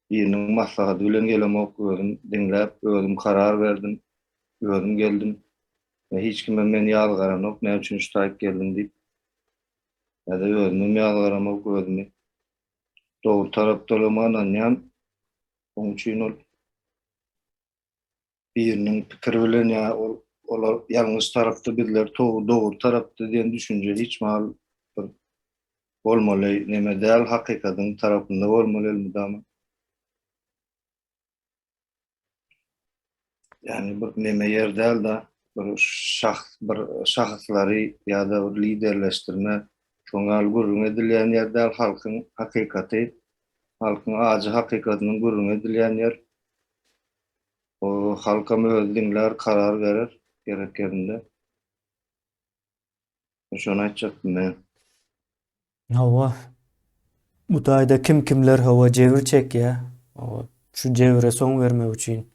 biriniň maslahaty bilen gelemok, özüm diňläp, özüm karar berdim, özüm geldim. We hiç kimem meni ýazgaranok, näme üçin şu taýyk geldiň diýip. Ýa-da özümem ýazgaramok özümi. Dogry tarapdalygyma ynanýan. Onuň üçin ol biriniň pikiri bilen ýa ol olar ýalňyş tarapda bizler dogry tarapda diýen düşünje hiç mahal bir bolmaly neme däl hakykatyň tarapynda bolmaly elmydama. Ýagny bir neme ýer däl-de bir şahs bir şahyslary ýa-da bir liderleşdirme şoň ýaly gürrüň edilýän ýer däl halkyň hakykaty halkyň ajy hakykatynyň gürrüňi edilýän ýer. O halkam özi diňlär, karar berer gerek ýerinde. Şony aýtjakdym men. Hawa. Bu taýda kim kimler hawa jebir çekýär. Hawa, şu jebre soň bermek üçin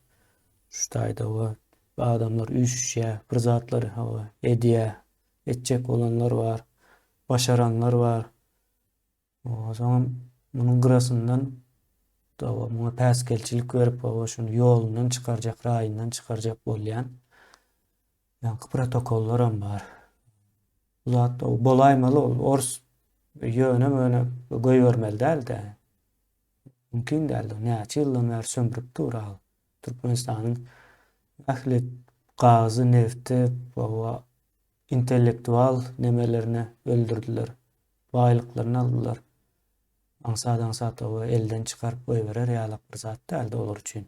şu taýda hawa adamlar üýşüşýär, bir zatlary hawa edýär. Etjek bolanlar bar, başaranlar bar. Soňam munuň gyrasyndan hawa muňa päsgelçilik berip hawa şuny ýolundan çykarjak, raýyndan çykarjak bolýan ýaňky protokollaram bar. Bu zat bolaýmaly ol ors ýöne-möne goýbermeli däl-de. Mümkin däl. Näçe ýyldan bäri sömrüp dur al. Türkmenistanyň ähli gazy, nefti, hawa intellektual nemelerini öldürdiler. Baýlyklaryny aldylar. Aňsat-aňsat oba elden çykaryp goýberer ýalak bir zat däldi olar üçin.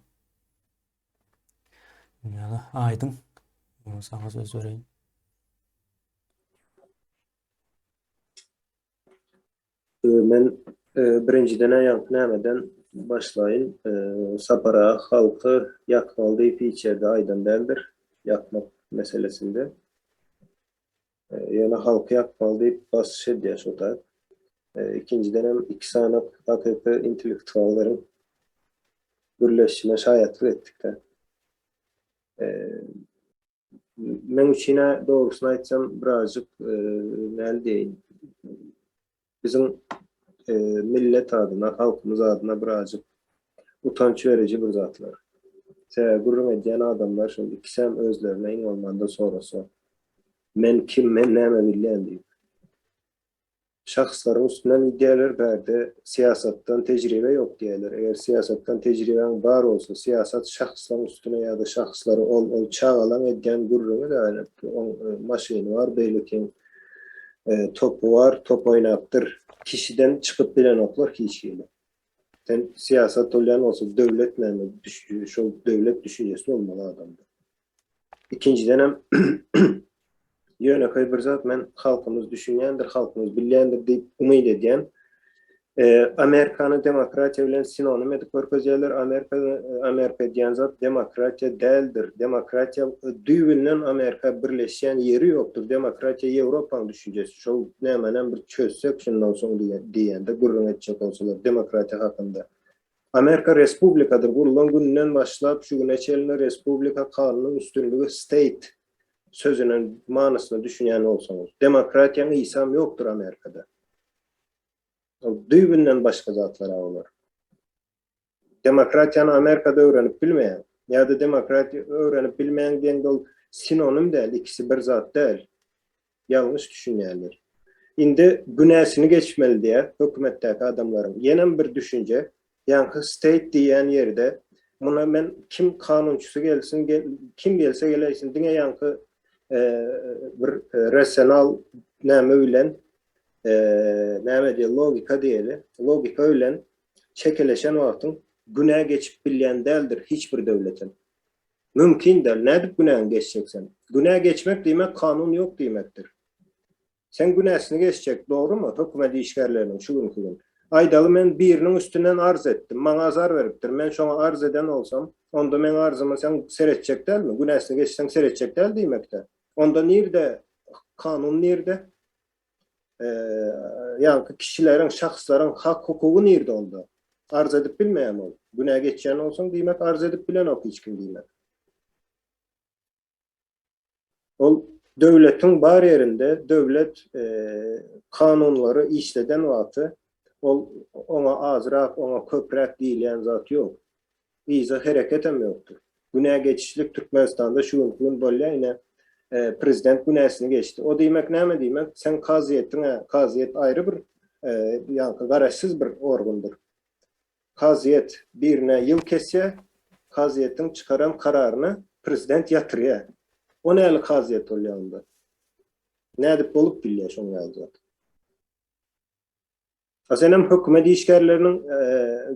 Ýa aýdyň. Saňa söz bereýin. Men birinjiden ýaňky nämeden başlaýyn. Sapar aga halky ýakmaly diýip hiç ýerde aýdan däldir. Ýakmak meselesinde. Ýöne halky ýakmaly diýip basyş edýär şo taýp. Ikinjidenem iki sany hakyky intellektuallaryň gürleşişine şaýatlyk etdik-de. Meň üçin-ä dogrusyny aýtsam birazjyk näl diýeýin. Biziň millet adyna, halkymyz adyna birazjyk utanç beriji bir zatlar. Sebäbi gürrüň edýän adamlar şol ikisem özlerine iň bolmanda sorasa, Men kim, men näme bilýän diýip. Şahslaryň üstünden gidýärler, bärde syýasatdan tejribe ýok diýýärler. Eger syýasatdan tejribäň bar bolsa, syýasat şahslaryň üstüne ýa-da şahslary ol ol çagalaň edýän gürrüňi däl, oň maşyny bar, beýlekiň topy bar, top oýnapdyr. Kişiden çykyp bilenoklar hiç hili. Sen syýasat bolýan bolsa döwlet näme, şol döwlet düşünjesi bolmaly adamda. Ikinjidenem ýönekeý bir zat men halkymyz düşünýändir, halkymyz bilýändir diýip umyt edýän. Amerikany demokratiýa bilen sinonim edip görkezýärler. Amerika Amerika diýen zat demokratiýa däldir. Demokratiýa düýbünden Amerika birleşýän ýeri ýokdur. Demokratiýa Ýewropaň düşünjesi. Şol nämenem bir çözsek şundan soň diýende gürrüň etjek bolsalar demokratiýa hakynda. Amerika respublikadyr. Gurulan gününden başlap şu güne çenli respublika kanunyň üstünligi state sözüniň manysyna düşünýän bolsaňyz. Demokratiýaň ysam ýokdur Amerikada. Ol düýbünden başga zatlar olar. Demokratiýany Amerikada öwrenip bilmeýäň. Ýa-da demokratiýa öwrenip bilmeýäň diýeňde ol sinonim däl, ikisi bir zat däl. Ýalňyş düşünýärler. Indi günäsini geçmeli diýýär hökümetdäki adamlaryň. Ýenem bir düşünje, ýaňky state diýýän ýerde muna men kim kanunçysy gelsin, kim gelse geläýsin diňe ýaňky bir rasional näme bilen näme diýeli logika diýeli, logika bilen çekeleşen wagtyň günä geçip bilýän däldir hiç bir döwletem. Mümkin däl. Nädip günäňi geçjek sen? Günä geçmek diýmek kanun ýok diýmekdir. Sen günäsini geçjek, dogrumy, hökümet işgärleriniň şu günki gün. Aýdaly men biriniň üstünden arz etdim, maňa azar beripdir, men şoňa arz eden bolsam, onda meň arzyma sen seretjek dälmi? Günäsini geçseň seretjek däl diýmekdä. Onda nirde kanun nirde? Ýaňky kişileriň, şahslaryň hak-hukugy nirde onda? Arz edip bilmeýärmi ol? Günä geçýän bolsaň, diýmek, arz edip bilenok hiç kim diýmek. Ol döwletiň bar ýerinde döwlet kanunlary işleden wagty ol oňa azrak, oňa köpräk diýilýän zat ýok. Yza hereketem ýokdur. Günä geçişlik Türkmenistanda şu günki gün bolýar ine prezident günäsini geçdi. O diýmek näme diýmek? Sen kazyýetiňe, kazyýet aýry bir ýaňky garaşsyz bir organdyr. Kazyýet birine ýyl kesýär, kazyýetiň çykaran kararyny prezident ýatyrýar. O näli kazyýet bolýar onda? Nädip bolup bilýär şoň ýaly zat? A senem hökümet işgärleriniň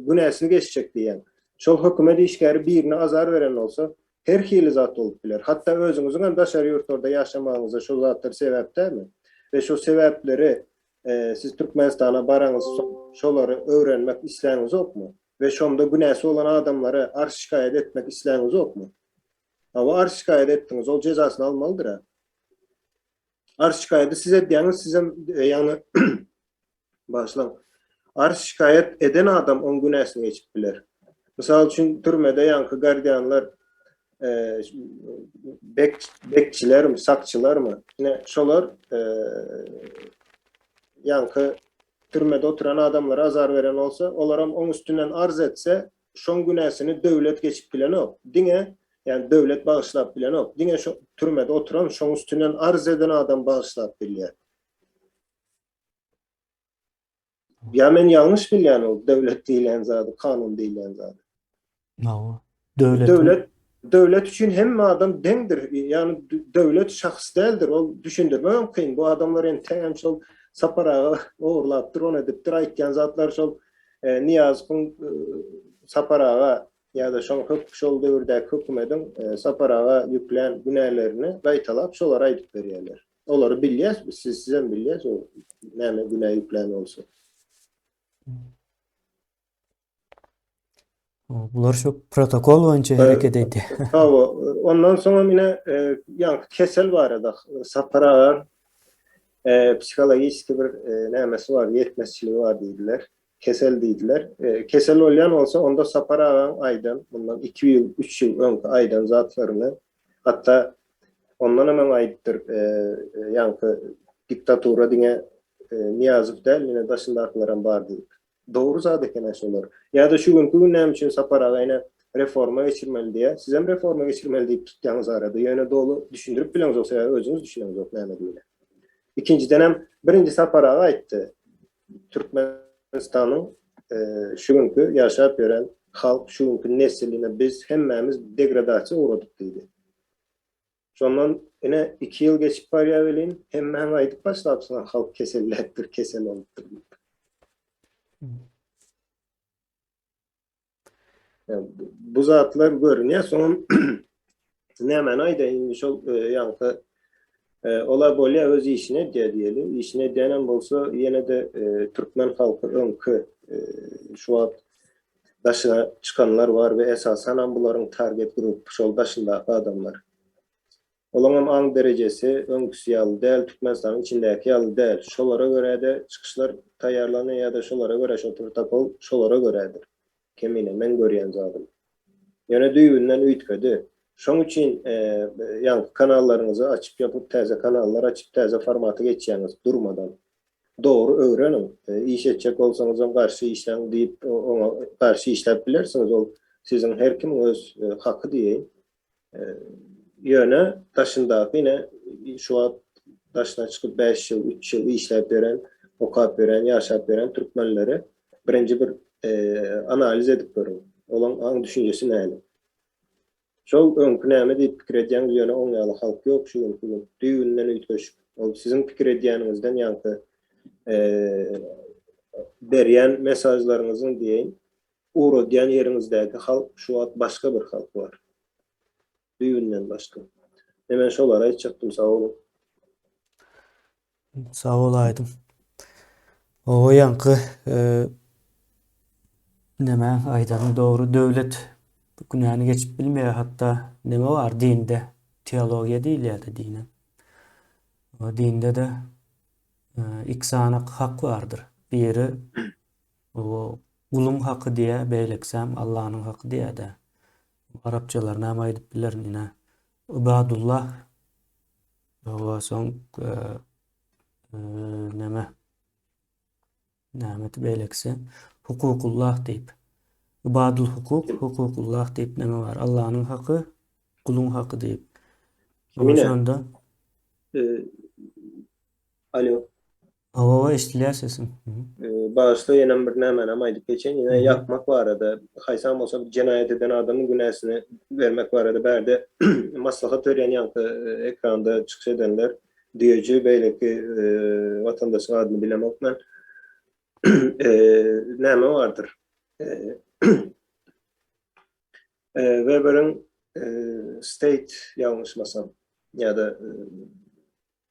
günäsini geçjek diýýäň. Şol hökümet işgäri birine azar beren bolsa, her hili zat bolup biler. Hatda özüňiziň hem daşary ýurtlarda ýaşamagyňyza şol zatlar sebäp dälmi? We şol sebäpleri siz Türkmenistana baraňyzsoň şolary öwrenmek isläňizokmy? We şonda günäsi bolan adamlara arz-şikaýat etmek isläňizokmy? Hawa arz-şikaýat etdiňiz, ol jezasyny almalydyr-a. Arz-şikaýady siz edýäňiz, sizem ýagny Bagyşlaň. Arz-şikaýat eden adam oň günäsini geçip biler. Mysal üçin, türmede ýaňky gardianlar, bek, bekçilermi, sakçylarmy, ine, şolar ýaňky türmede oturan adamlara azar beren bolsa, olaram oň üstünden arz etse, şoň günäsini döwlet geçip bilenok. Diňe, ýagny döwlet bagyşlap bilenok. Diňe şo türmede oturan, şoň üstünden arz eden adam bagyşlap bilýär. Ýa men ýalňyş bilýän ol döwlet diýilýän zady, kanun diýilýän zady. Hawa. Döwlet Döwlet döwlet üçin hemme adam deňdir. Ýagny döwlet şahs däldir. Ol düşündirmegem kyn. Bu adamlar entegem şol Sapar aga ogurlapdyr, ony edipdir aýtýan zatlary şol e, Nyýazowyň e, Sapar aga ýa-da şoň hök şol döwürdäki hökümediň e, Sapar aga ýüklän günälerini gaýtalap şolary aýdyp berýärler. Olary bilýäs biz, siz sizem bilýäs o näme günä ýüklän bolsa. Bular şu protokol boýunça hereket edýär. Hawa, ondan soňam ine e, ýaňky kesel barada Sapar aga e, psihologiki bir e, nämesi bar, ýetmezçiligi bar diýdiler. Kesel diýdiler. Kesel bolýan bolsa onda Sapar agaň aýdan mundan 2 ýyl, 3 ýyl öňki aýdan zatlaryny hatda ondan hem öň aýdypdyr, ýaňky diktatura diňe. Nyýazow däl, ine daşyndakylaram bar diýip. Dogry zat eken-ä şolar. Ýa-da şu günki gün näme üçin Sapar aga ine reforma geçirmeli diýýär. Sizem reforma geçirmeli diýip tutýaňyz arada. Ýöne doly düşündirip bileňzok, sebäbi özüňiz düşüneňzok nämedigini. Ikinjidenem birinji Sapar aga aýtdy. Türkmenistanyň şu günki ýaşap ýören halk, şu günki nesil ine biz hemmämiz degradasiýa ugradyk diýdi. Şondan ine iki ýyl geçip barýar welin, hemmäň aýdyp başlapsyňyz halk keselläpdir, kesel bolupdyr diýip. Bu zatlar görünýär. Soňam nämäni aýdaýyn indi şol e, ýaňky e, ola bolýar öz işini edýär diýeli. Işini edýänem bolsa ýene-de e, türkmen halky öňki şu wagt daşyna çykanlar bar we esasanam bularyň target grup şol daşyndaky adamlar. Olaňam aň derejesi öňküsi ýaly däl, Türkmenistanyň içindäki ýaly däl. Şolara görä-de çykyşlar taýýarlanýar ýa-da şolara görä şol protokol şolara görädir. Kemine, meň görýän zadym. Ýöne düýbünden üýtgedi. Şoň üçin ýaňky kanallaryňyzy açyp-ýapyp täze kanallar açyp täze formata geçýäňiz durmadan. Dogry öwreniň. Iş etjek bolsaňyzam garşy işläň diýip oňa garşy işläp bilersiňiz ol siziň her kimiň öz haky diýeýin. Ýöne daşyndaky ine şu wagt daşyna çykyp 5 ýyl, 3 ýyl işläp ýören, okap ýören, ýaşap ýören türkmenleri birinji bir analiz edip görüň. Olaň aň düşünjesi näme? Şol öňki näme diýip pikir edýäňiz ýöne oň ýaly halk ýok şu günki gün. Düýbünden üýtgeşik. Ol siziň pikir edýäniňizden ýaňky berýän mesajlaryňyzyň diýeýin ugradýan ýeriňizdäki halk şu wagt başga bir halk bar. Düýbünden başga. E men şolary aýtjakdym sag boluň. Sag bol Aýdyň. O ýaňky e, neme aýdanyň dogry döwlet günäni geçip bilmeýär hatda neme bar dinde teologiýa diýilýär-de dine. O dinde-de e, iki sany hak bardyr. Biri o guluň haky diýýär, beýlekisem Allanyň haky diýýär-de. Arapçalar näme aýdyp bilerin ine. Ibadullah Hawa soň neme nämedi beýlekisi hukukullah diýip. Ibadul hukuk, hukukullah diýip neme bar? Allanyň haky, guluň haky diýip. Mine. Şonda Alo. Hawa, eşidilýär sesiň. Bagyşla ýenem bir nämänem aýdyp geçeýin. Ýene ýakmak barada, haýsam bolsa bir jenaýat eden adamyň günäsini bermek barada bärde maslahat berýän ýaňky ekranda çykyş edenler, düýeji, beýleki watandaşyň adyny bilemok men. Näme bardyr? Weberiň State ýalňyşmasam ýa-da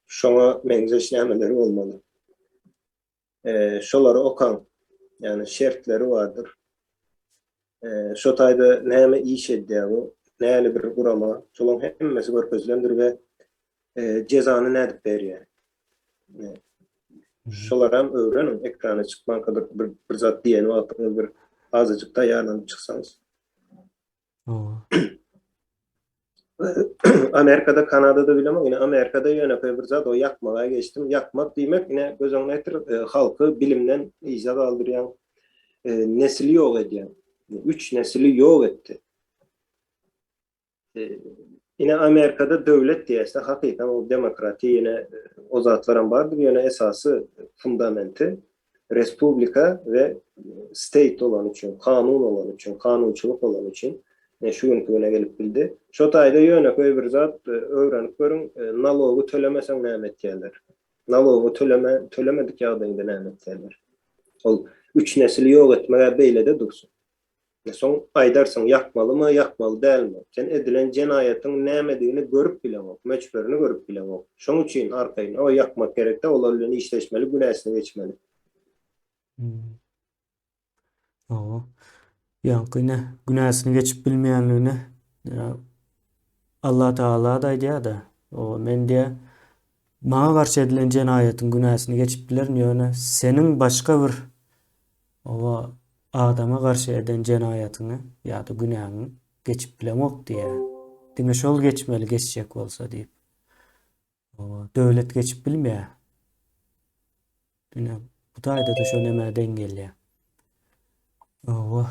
Şoňa meňzeş nämeleri bolmaly. Şolary okaň. Ýagny şertleri bardyr. Şo taýda näme iş edýär bu, näli bir gurama, şolaryň hemmesi görkezilendir we jezany nädip berýär. Şolaram öwreniň, ekrana çykmanka bir bir zat diýen wagtyňyz bir azajyk taýýarlanyp çyksaňyz. Amerikada, Kanadada bilemok, ine Amerikada ýönekeý bir zat o ýakmaga geçdim. Ýakmak diýmek ine göz öňüne getir, e, halky bilimden yza galdyrýaň, e, nesli ýok edýäň. Üç nesli ýok etdi. E, ine Amerikada döwlet diýerse hakykan o demokratiýa ýene o zatlaram bardyr, ýöne esasy fundamenti respublika we state bolany üçin, kanun bolany üçin, kanunçylyk bolany üçin şu günki güne gelip bildi. Şo taýda ýönekeý bir zat öwrenip görüň, nalogy tölemeseň näme etýärler? Nalogy töleme, tölemedik ýagdaýyňda näme etýärler? Ol üç nesili ýok etmeg-ä beýlede dursun. Soň aýdarsyň, ýakmalymy, ýakmaly dälmi? Sen edilen jenaýatyň nämedigini görüp bileňok, möçberini görüp bileňok. Şoň üçin arkaýyn, o ýakmak gerek-dä, olar bilen işleşmeli, günäsini geçmeli. Hawa. Ýaňky ine, günäsini geçip bilmeýänligine Allatagala-da aýdýar-da, o men diýýär, maňa garşy edilen jenaýatyň günäsini geçip bilerin, ýöne seniň başga bir Oba adama garşy eden jenaýatyňy ýa-da günäňi geçip bileňok diýýär. Diňe şol geçmeli geçjek bolsa diýip. Oba döwlet geçip bilmeýär. Ine bu taýda-da şo nämä deň gelýär. Hawa,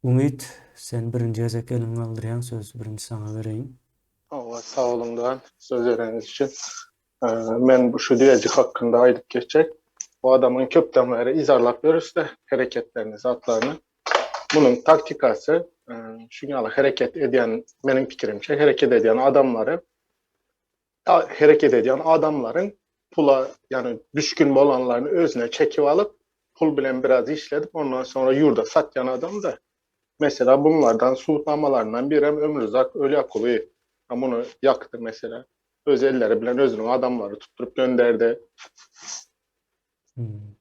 Umyt, sen birinji gezek eliňi galdyrýaň, sözi birinji saňa bereýin. Hawa, sag boluň dogan, söz bereniňiz üçin. Men bu şu düýejik hakynda aýdyp geçjek. Bu adamyň köpden bäri yzarlap ýörüs-de, hereketlerini, zatlaryny. Munuň taktikasy, şuň ýaly hereket edýän, meniň pikirimçe, hereket edýän adamlary, hereket edýän adamlaryň pula, ýagny düşgün bolanlaryny özüne çekip alyp, pul bilen biraz işledip, ondan soňra ýurda satýan adam-da. Mesela bunlardan subutnamalaryndan birem Ömrüzak Ölýakulyýew. Muny ýakdy mesela. Öz elleri bilen özüniň adamlary tutduryp gönderdi.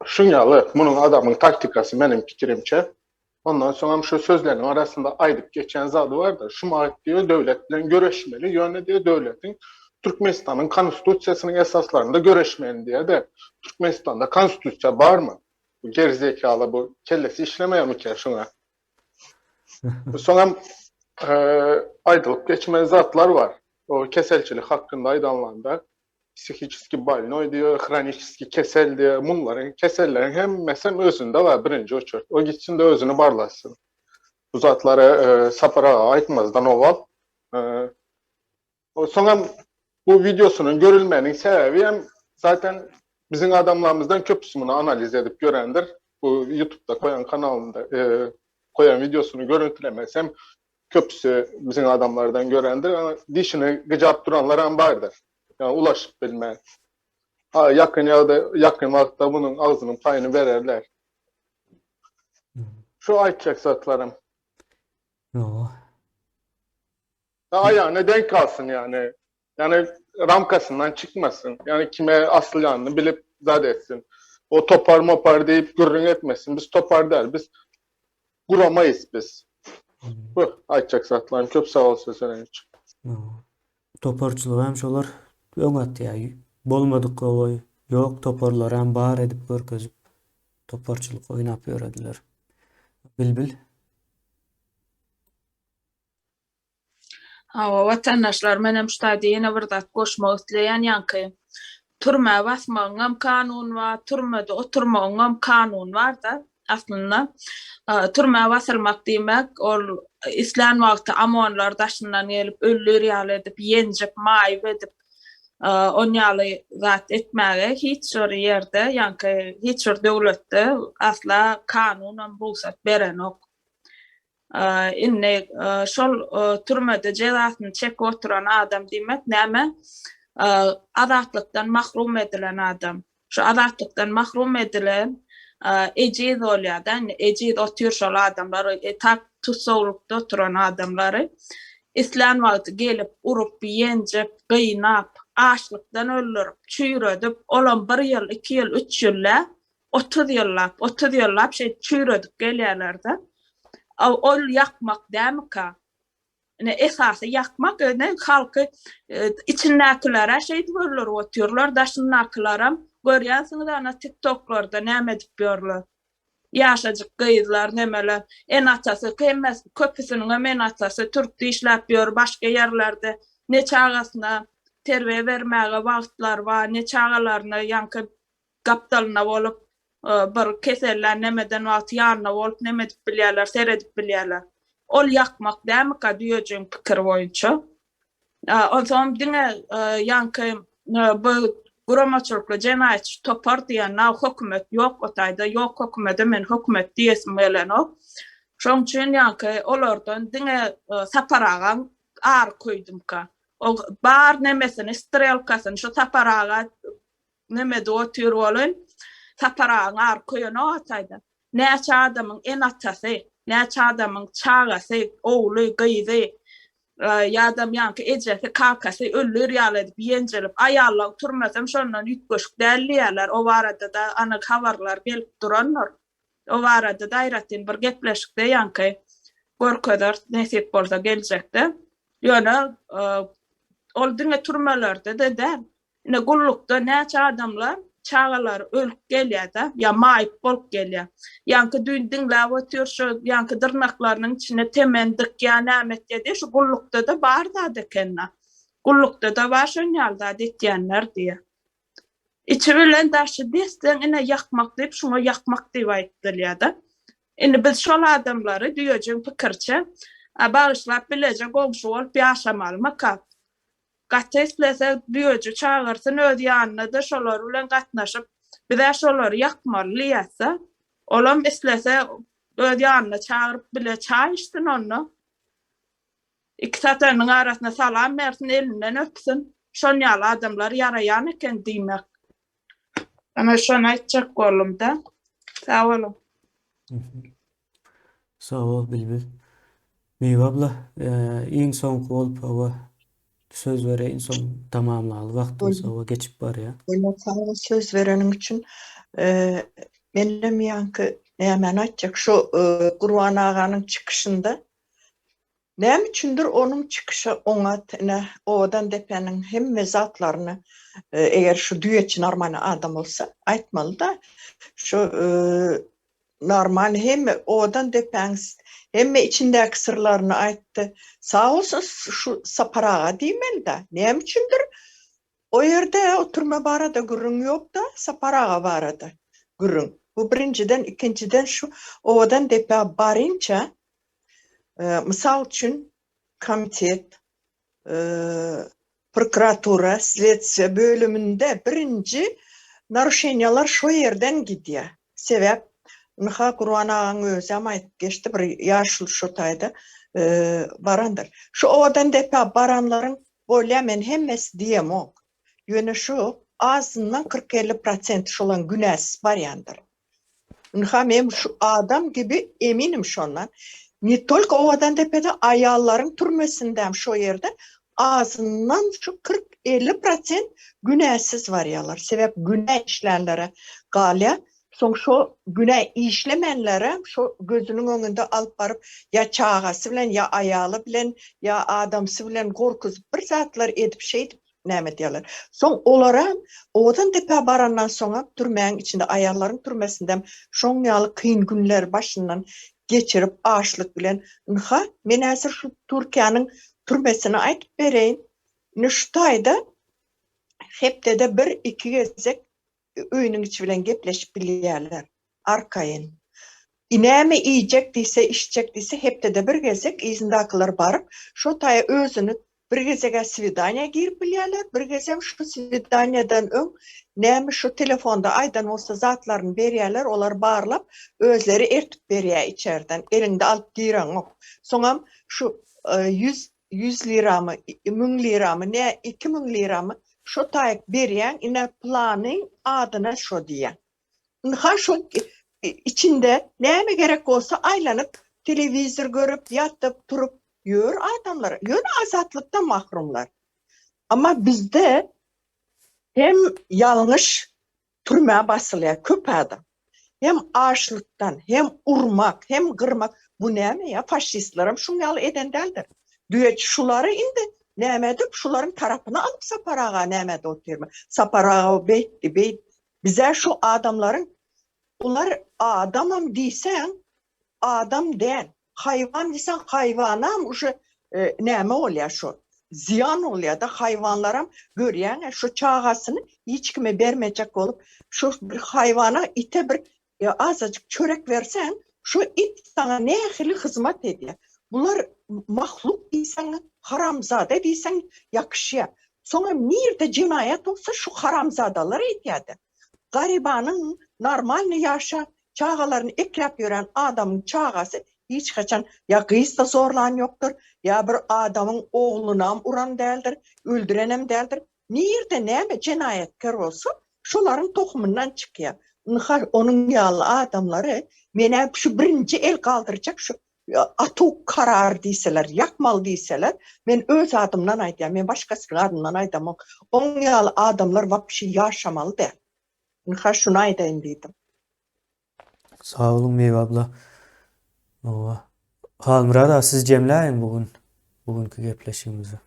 Şuň ýaly munuň adamyň taktikasy meniň pikirimçe. Ondan soňam şu sözleriniň arasynda aýdyp geçen zady bardyr. Şu wagt diýýär döwlet bilen göreşmeli, ýöne diýýär döwletiň Türkmenistanyň konstitusiýasynyň esaslarynda göreşmeli diýýär-de. Türkmenistanda konstitusiýa barmy? Bu gerizekaly bu kellesi işlemeýärmikä şuňa? Soňam aýdylyp geçmeli zatlar bar. O keselçilik hakynda aýdanlanda psihiçeski bolnoý diýýär, hroniçeski kesel diýýär. Munlaryň keselleriň hemmesem özünde bar birinji oçert. O gitsin-de özüni barlasyn. Bu zatlary Sapar aga aýtmazdan owal. Soňam bu wideosynyň görülmeginiň sebäbi hem zaten biziň adamlarymyzdan köpüsi muny analiz edip görendir. Bu YouTube'da koýan kanalynda koýan wideosyny görüntülemesem köpüsi biziň adamlardan görendir. Dişini gyjap duranlar hem bardyr. Ýa ulaşyp bilmän. Ha ýakyn ýa-da ýakyn wagtda munuň agzynyň paýyny bererler. Şu aýtjak zatlarym. Ýo. Aýagyna denk galsyn ýagny. Ýagny ramkasyndan çykmasyn. Ýagny kime asylýanyny bilip zat etsin. O topar mopar diýip gürrüň etmesin. Biz topar däl. Biz guramaýys biz. Bu aýtjak zatlarym. Köp sag bol söz bereniň üçin. Toparçylygy hem şolar öň atýar. Bolmadyk gowy ýok toparlary hem bar edip görkezip toparçylyk oýnap ýörediler. Bilbil. Hawa, watandaşlar, menem şu taýda ýene bir zat goşmak isleýän, ýaňky türmä basmagyňam kanuny bar, türmede oturmagyňam kanuny bar-da, aslynda. Türmä basylmak diýmek, ol islän wagty OMON-lar daşyndan gelip, öldür ýaly edip, ýenjip, maýyp edip, on ýaly zat etmäge hiç bir ýerde, ýaňky hiç bir döwletde asla kanunam rugsat berenok. Indi şol türmede jezasyny çekip oturan adam diýmek näme? Azatlykdan mahrum edilen adam. Şu azatlykdan mahrum edilen ejiz bolýar-da, indi ejiz otyr şol adamlar, tak tussaglykda oturan adamlary islän wagty gelip urup, ýenjip, gynap, açlykdan öldürip, çüýredip, olam bir ýyl, iki ýyl, üç ýyl däl, 30 ýyllap, 30 ýyllap şeýdip çüýredip gelýärler-de. Ol ýakmak dälmika? Ine esasy ýakmak ine halky e, içindäkiler-ä şeýdip öldürip otyrlar, daşyndakylaram görýänsiňiz ana TikToklarda näme edip ýörler. Ýaşajyk gyzlar nemeler, ene-atasy hemmesi köpüsiniňem ene-atasy türkde işläp ýör, başga ýerlerde ne çagasyna terbiýe bermäge wagtlary bar, ne çagalaryna ýaňky gapdalynda bolup, bir kesellän nemeden wagty ýanynda bolup neme edip bilýärler, seredip bilýärler. Ol ýakmak dälmika düýejigiň pikiri boýunça? Onsoňam diňe ýaňky bu guramaçylykly jenaýatçy topar diýen naw hökümet ýok o taýda, ýok hökümede men hökümet diýesim gelenok. Şoň üçin ýaňky olardan diňe Sapar agaň ary köýdümka. Ol bar nemesini, strelkasyny şu Sapar aga Nemede otyr welin, Sapar agaň ary köýenok ataýda. Näçe adamyň ene-atasy, näçe adamyň çagasy, ogly, gyzy, ýa-da ýaňky ejesi, kakasy öldür ýaly edip ýenjilip, aýallaň türmesem şondan üýtgeşik däl diýýärler. O barada-da anyk habarlar gelip durandyr. O barada-da aýratyn bir gepleşikde ýaňky görkezeris nesip bolsa geljekde. Ýöne ol diňe türmelerde-de däl. Ine gullukda näçe adamlar çagalary ölüp gelýärde ýa maýyp bolup gelýär. Ýaňky düýn diňläp otyr şu ýaňky dyrnaklarynyň içine temen dykýar näme etýär diýýär şu gullukdada bar zat ekenda. Gullukdada bar şon ýaly zat etýänler diýýär. Içi bilen daşy des-deň ine ýakmak diýip şuňa ýakmak diýip aýtdylýada. Indi biz şol adamlary düýejiň pikiriçe bagyşlap bileje goňşy bolup ýaşamalymyka? Gaty islese düýeji çagyrsyn öz ýanyna-da şolar bilen gatnaşyp biz-ä şolary ýakmaly diýýäs-de. Olam islese öz ýanyna çagyryp bile çaý içsin onda. Iki satanyň arasynda salam bersin, elinden öpsün. Şon ýaly adamlar ýaraýan eken diýmek. Ana şony aýtjak boldum-da. Sag boluň. Sag bol Bilbil. Miwe abla, iň soňky bolup hawa söz bereýin soň tamamlaly wagtymyz hawa geçip barýar. Bolýar sag bol söz bereniň üçin. Menem ýaňky nämäni aýtjak şu Gurban aganyň çykyşynda Näme üçindir onuň çykyşy oňat ine owadan depäniň hemme zatlaryny eger şu düýeçi normalny adam bolsa aýtmalyda şu normalny hemme owadan depäň hemme içindäki syrlaryny aýtdy sag bolsun şu Sapar aga diýmelida näme üçindir o ýerde o türme barada gürrüň ýokda Sapar aga barada gürrüň bu birinjiden ikinjiden şu owadan depä barynça Mysal üçin, komitet, prokuratura, sledstwiýa bölüminde birinji naruşeniýalar şo ýerden gidýär. Sebäp, ynha Gurban agaň özem aýdyp geçdi, bir ýaşuly şo taýda barandyr. Şu Owadandepä baranlaryň bolýa men hemmesi diýemok. Ýöne şu azyndan 40-50 prosenti şolaň günäsiz barýandyr. Ynha men şu adam gibi eminim şondan. Ne tolko Owadandepede aýallaryň türmesindem şo ýerde azyndan şu 40-50 prosent günäsiz barýarlar. Sebäp günä işlänlere galýar. Soň şo günä işlemänlere şo gözüniň öňünde alyp baryp ýa çagasy bilen ýa aýaly bilen ýa adamsy bilen gorkuzyp bir zatlar edip şeýdip näme edýärler. Soň olaram Owadan depä barandan soňam türmäň içinde aýallaryň türmesindem şoň ýaly kyn günler başyndan geçirip açlyk bilen ynha men häzir şu Türkiýäniň türmesini aýdyp bereýin. Indi şu taýda hepdede bir iki gezek öýüniň içi bilen gepleşip bilýärler. Arkaýyn. Näme iýjek diýse, içjek diýse hepdede bir gezek yzyndakylar baryp, şo taýa özüni bir gezeg-ä swidaniýa girip bilýärler, bir gezem şu swidaniýadan öň näme şu telefonda aýdan bolsa zatlaryny berýärler, olar barlap özleri ertip berýär içerden, eliňde alyp gireňok. Soňam şu ýüz 100 liramy, 1000 liramy, nä 2000 liramy şo taýyk berýäň, ine planyň adyna şo diýýäň. Ynha şo içinde näme gerek bolsa aýlanyp, telewizor görüp, ýatyp, turup ýör adamlar. Ýöne azatlykdan mahrumlar. Amma bizde hem ýalňyş türmä basylýar köp adam. Hem açlykdan, hem urmak, hem gyrmak. Bu näme ýa faşistlerem şuň ýaly eden däldir. Düýeçi şulary indi näme edip şularyň tarapyny alyp Sapar aga näme edip otyrmy? Sapar aga beýtdi, beýt. Bizä şu adamlaryň bular adamam diýseň adam däl. Haýwan diýseň haýwanam uje näme bolýar şo zyýan bolýada haýwanlaram görýäňä şo çagasyny hiç kime bermejek bolup şo bir haýwana ite bir azajyk çörek berseň şo it saňa nähili hyzmat edýär bular mahluk diýseň haramzada diýseň ýakyşýar soňam nirde jenaýat bolsa şu haramzadalar edýärde garybanyň normalny ýaşap Çagalaryny ekläp ýören adamyň çagasy hiç haçan ýa gyz-da zorlan ýokdur, ýa bir adamyň oglunam uran däldir, öldürenem däldir. Nirde näme jenaýatker bolsa, şolaryň tohumyndan çykýar. Ynha, onuň ýaly adamlary men-ä şu birinji el galdyrjak şu atuw karar diýseler, ýakmaly diýseler, men öz adymdan aýdýan, men başgasynyň adyndan aýdamok. Onuň ýaly adamlar wapşe ýaşamaly däl. Ynha şuny aýdaýyn diýdim. Sag boluň Miwe abla. Owa. Halmyrat aga siz jemläýiň bu gün bu günki gepleşigimizi.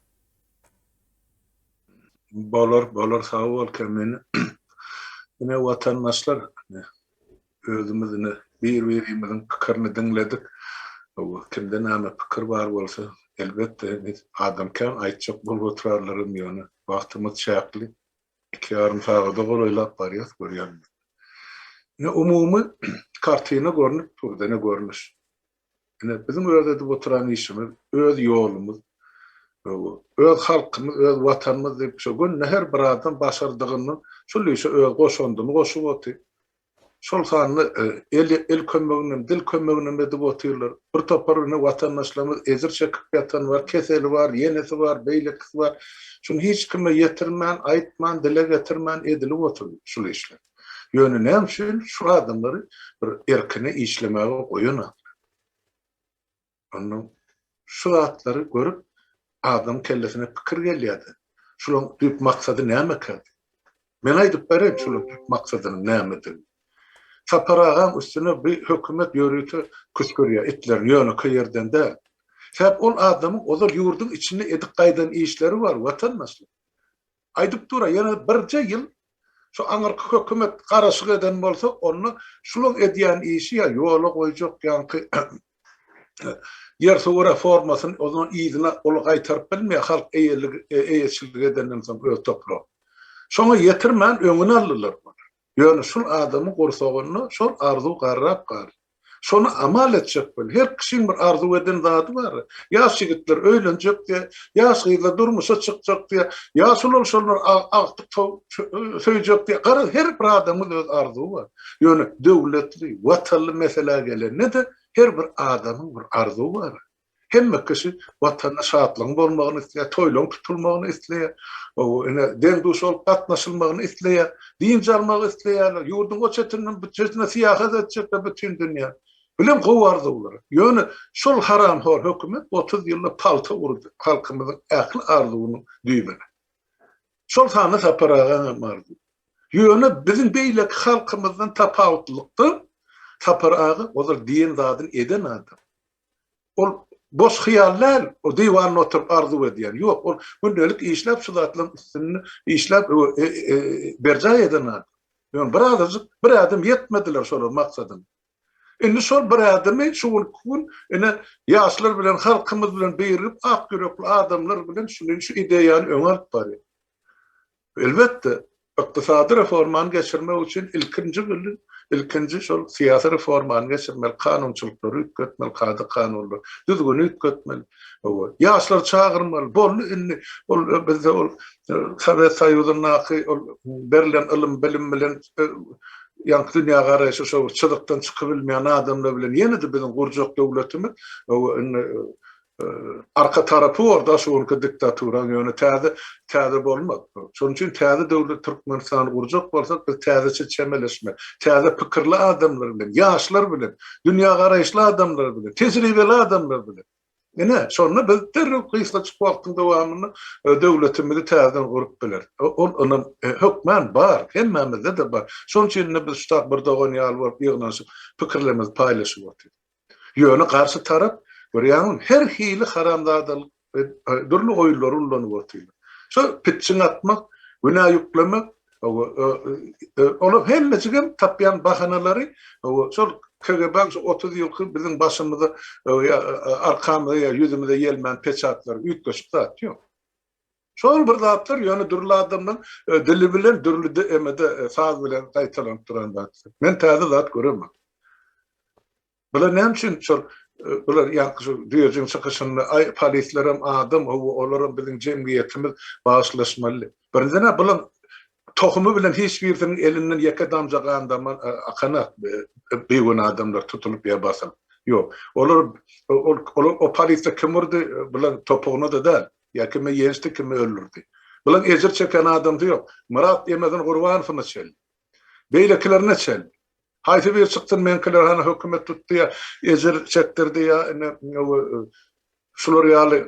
Bolar bolar sag bol Kemine. Ine watandaşlar özümiz ine bir birimiziň pikirini diňledik. Owa kimde näme pikir bar bolsa elbetde heniz adam kän aýtjak bolup oturarlaram ýöne wagtymyz çäkli. Iki ýarym sagada golaýlap barýas görýän. Ine umumy kartina görnüp dur, ine görnüş. Ine biziň öz edip oturan işimiz, öz ýolumyz, öz halkymyz, öz watanymyz diýip şo günde her bir adam başardygyndan şul işe öz goşandyny goşup otyr. Şol sanda el el kömeginem, dil kömeginem edip otyrlar. Bir topar ine watandaşlarymyz ejir çekip ýatan bar, keseli bar, ýenesi bar, beýlekisi bar. Şuny hiç kime ýetirmän, aýtman, dile getirmän edilip otyr şul işler. Ýöne näme üçin şu adamlary bir erkine işlemäge goýanaklar? Ondan şu zatlary görüp adam kellesine pikir gelýärdi. Şulaň düýp maksady nämekä diýip. Men aýdyp bereýin şulaň düýp maksadynyň nämedigini. Sapar agaň üstüne bu hökümet ýörite küsgürýär itlerini ýönekeý ýerden däl. Sebäp ol adamyň ozal ýurduň içinde edip gaýdan işleri bar watandaşlar. Aýdyp dur-a, ýene birje ýyl şu aňyrky hökümet garaşyk eden bolsa, onda şulaň edýän işi ýa ýola goýjak ýaňky ýer-suw reformasyny ozan yzyna ol gaýtaryp bilmeýär, halk eýelik eýeçilik edenden soň öz topragyna. Şoňa ýetirmän öňüni aldylar bular. Ýöne şul adamyň gursagynda şol arzuw garrap galdy. Şony amal etjek bol. Her kişiň bir arzuw eden zady bar. Ýaş ýigitler öýlenjek diýýär, ýaş gyzlar durmuşa çykjak diýýär, ýaşuly şolar agtyk söýjek diýýär. Garaz, her bir adamyň öz arzuwy bar. Ýöne döwletli, watanly meselä gelende-de her bir adamyň bir arzuwy bar. Hemme kişi Watanda şatlygyň bolmagyny isleýär, toýlaryň tutulmagyny isleýär, ine, deň-duş bolup gatnaşylmagyny isleýär, dynç almagy isleýärler, ýurduň o çetinden bu çetine syýahat etjekler bütin dünýä. Bilen gowy arzuwlar. Ýöne şol haramhor hökümet 30 ýylda palta urdy halkymyzyň ähli arzuwynyň düýbüne. Şol sanda Sapar agaň hem arzuwy. Ýöne biziň beýleki halkymyzdan tapawutlylykda Sapar aga ozal diýen zadyny eden adam. Ol boş hyýal däl, o diwanda oturyp arzuw edýän. Ýok, ol gündelik işläp şu zatlaryň üstünde işläp berjaý eden adam. Ýöne birazajyk bir ädim ýetmediler şolar maksadyna. Indi şol bir ädimi şu günki gün ine ýaşlar bilen halkymyz bilen birigip ak ýürekli adamlar bilen şuny şu ideýany öňe alyp barýar. Elbetde, ykdysady reformany geçirmek üçin ilkinji bilen ilkinji şol syýasy reformany geçirmeli, kanunçylyklary üýtgetmeli, kada-kanunlary, düzgüni üýtgetmeli. Hawa, ýaşlary çagyrmaly. Boldy indi ol bizde ol Sowet Soýuzyndaky ol berlen ylym-bilim bilen ýaňky dünýägaraýşy şo bir çyzykdan çykybilmeýän adamlar bilen ýene-de biziň gurjak döwletimiz hawa indi Arka tarapy bor-da şu günki diktaturaň, ýöne täze täze bolmaz. Şonuň üçin täze döwlet Türkmenistany gurjak bolsak biz täzeçe çemeleşme, täze pikirli adamlar bilen, ýaşlar bilen, dünýägaraýyşly adamlar bilen, tejribeli adamlar bilen. Ine, şonda biz derrew gysgajyk wagtyň dowamynda döwletimizi täzeden gurup bileris. Ol ynam hökman bar, hemmämizde-de bar. Şonuň üçin-de biz şu tak bir dogan ýaly bolup ýygnanyşyp, pikirlerimizi paýlaşyp otyrys. Ýöne garşy tarap, görýäňmi, her hili haramzadalyk we dürli oýunlary ullanyp otyrlar. Şo pitjiň atmak, günä ýüklemek, olar hemmejigem tapýan bahanalary, şol KGB-niň şu 30 ýylky biziň başymyza, arkamyza ýa ýüzümize ýelmän peçatlary, üýtgeşik zat ýok. Şol bir zatlar ýöne dürli adamlaryň dili bilen, dürli emede saz bilen gaýtalanyp duran zatlar. Men täze zat göremok. Bular näme üçin şol bular ýaňky şu düýejiň çykyşynda aý polislerem adam hawa olaram biziň jemgyýetimiz bagyşlaşmaly. Birinjiden-ä bulaň tohumy bilen hiç birisiniň elinden ýeke damja gan daman akanak bigünä adamlar tutulyp ýa basylyp. Ýok. Olar ol o polisiýa kim urdy bulaň topugyna-da däl. Ýa kimi ýençdi, kimi öldürdi. Bulaň ejir çeken adamsy ýok. Myrat Ýemezin Gurbanowyna çenli. Beýlekilerine çenli. Haýsy biri çyksyn meňkiler hany hökümet tutdy ýa ejir çekdirdi ýa ine şular ýaly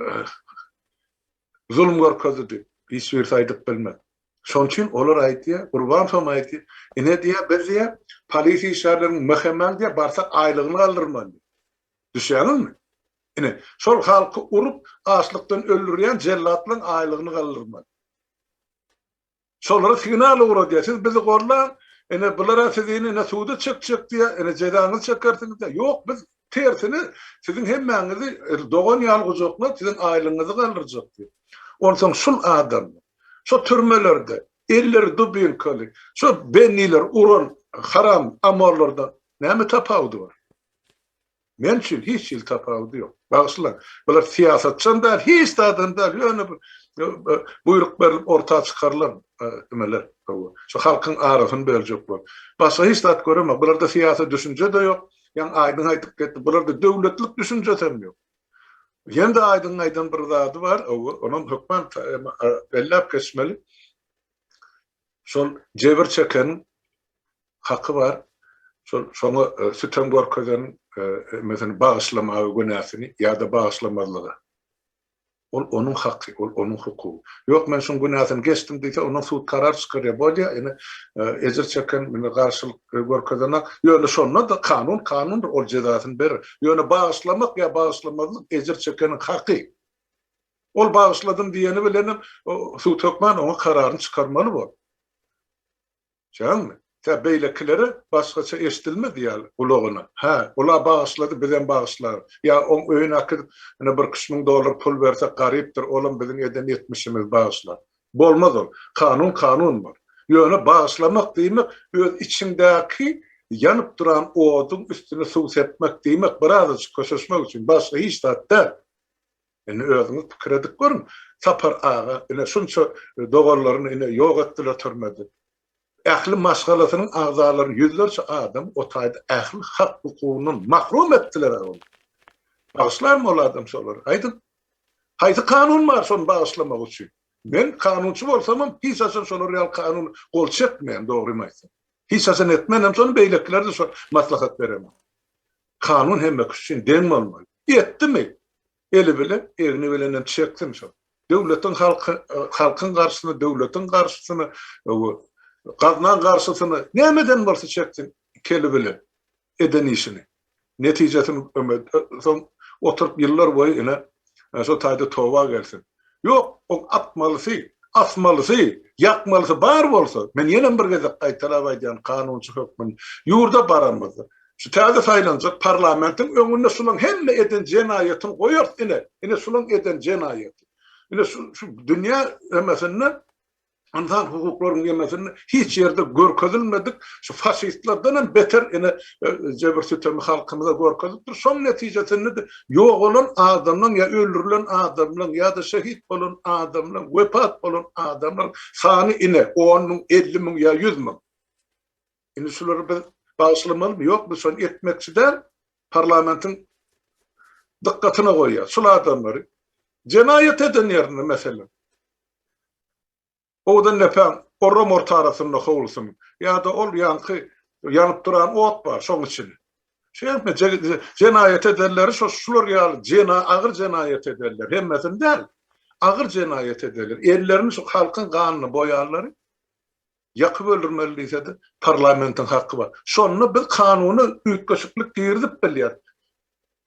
zulum görkezdi diýip hiç birisi aýdyp bilmez. Şonuň üçin olar aýdýar, Gurbanowam aýdýar, ine diýýär, biz diýýär, polisiýa işgärleriniň MHM-iň diýýär, barsak aýlygyny galdyrmaly diýýär. Düşýäňizmi? Ine, şol halky urup, açlykdan öldürýän jellatlaryň aýlygyny galdyrmaly. Şolara signal ugradýar, siz bizi gollaň, ine, bular-a sizini ine suda çekjek diýýär, ine jezaňyzy çekersiňiz diýýär. Ýok, biz tersine siziň hemmäňizi dogan ýaly gujaklap, siziň aýlygyňyzy galdyrjak diýýär. Onsoň şul adamlar, şo türmelerde. Elleri dubinkaly, şo bennileri uran haram amorlardan näme tapawudy bar? Men üçin hiç hili tapawudy ýok. Bagyşlaň, bular syýasatçam däl, hiç zadam däl, ýöne bir buýruk berlip orta çykarylan nimeler. Şu halkyň arasyny böljek bolup. Başga hiç zat göremok. Bularda syýasy düşünje-de ýok. Ýaňy Aýdyň aýdyp ketdi, bularda döwletlik düşünjesem ýok. Ýene-de Aýdyňyň aýdan bir zady bar, onam hökman belläp geçmeli. Şol jebir çekeniň haky bar, şol şoňa sütem görkezeniň meselem bagyşlamaga günäsini ýa-da bagyşlamazlyga. Ol onuň haky, ol onuň hukugy. Ýok, men şuň günäsini geçdim diýse, ondan sud karar çykarýar. Bolýar, ine, ejir çeken ine garşylyk görkezenak. Ýöne şonda-da kanun kanundyr, ol jezasyny berer. Ýöne bagyşlamak ýa bagyşlamazlyk ejir çekeniň haky. Ol bagyşladym diýeni bilenem sud hökman oňa kararyny çykarmaly bor. Düşýäňmi? Tä beýlekilere başgaça eşidilmez ýaly gulagyna. Hä, ol-a bagyşlady, bizem bagyşlarys. Ýa oň öýüne äkidip, ine birküç müň dollar pul bersek, garypdyr, olam biziň eden etmişimizi bagyşlar. Bolmaz ol. Kanun kanun bor. Ýöne bagyşlamak diýmek, öz içiňdäki ýanyp duran oduň üstüne suw sepmek diýmek, birazajyk köşeşmek üçin, başga hiç zat däl. Indi özüňiz pikir edip görüň, Sapar aga ine şunça doganlaryny ine ýok etdiler türmede. Ähli maşgalasynyň agzalaryny ýüzlerçe adam o taýda ähli hak hukugyndan mahrum etdiler ony. Bagyşlarmy ol adam şolary? Aýdyň. Haýsy kanun bar şony bagyşlamak üçin? Men kanunçy bolsamam hiç haçan şolar ýaly kanun gol çekmeýän dogrymy aýtsam. Hiç haçan etmenem şony beýlekilere-de şo maslahat beremok. Kanun hemme kişi üçin deň bolmaly. Etdimi? Eli bilen, egni bilenem çeksin şol. Döwletiň halky, halkyň garşysyna, döwletiň garşysyna, gaznaň garşysyna nämeden bolsa çeksin keli bilen eden işini. Netijesini soň oturyp ýyllar boýy ine şo taýda toba gelsin. Ýok, oň atmalysy, asmalysy, ýakmalysy bar bolsa, men ýenem bir gezek gaýtalap aýdýan kanunçy hökmünde, ýurda baramyzda, şu täze saýlanjak parlamentiň öňünde şulaň hemme eden jenaýatyny goýarys, ine, ine şulaň eden jenaýaty. Ine şu şu dünýä hemmesinde Ynsan hukuklaryň ýemesinde hiç ýerde görkezilmedik şu faşistlerden hem beter ine jebir-sütemi halkymyza görkezipdir. Şoň netijesinde-de ýogalan adamlaryň ýa öldürilen adamlaryň ýa-da şehit bolan adamlaryň, wepat bolan adamlaryň sany ine on müň, 50 müň ýa 100 müň. Indi şulary biz bagyşlamalymy? Ýok, biz şony etmekçi däl. Parlamentiň dykgatyna goýýas. Şul adamlary jenaýat eden ýerinde meselem Owadan depäň orram ortarasynda howlusyny ýa-da ol ýaňky ýanyp duran ot bar, şoň içini. Şeýtme jenaýat edenleri şo şular ýaly jena agyr jenaýat edenler, hemmesini däl, agyr jenaýat edenler, ellerini şu halkyň ganyna boýanlary ýakyp öldürmeli diýse-de parlamentiň haky bar. Şonda biz kanuna üýtgeşiklik girizip bilýäris.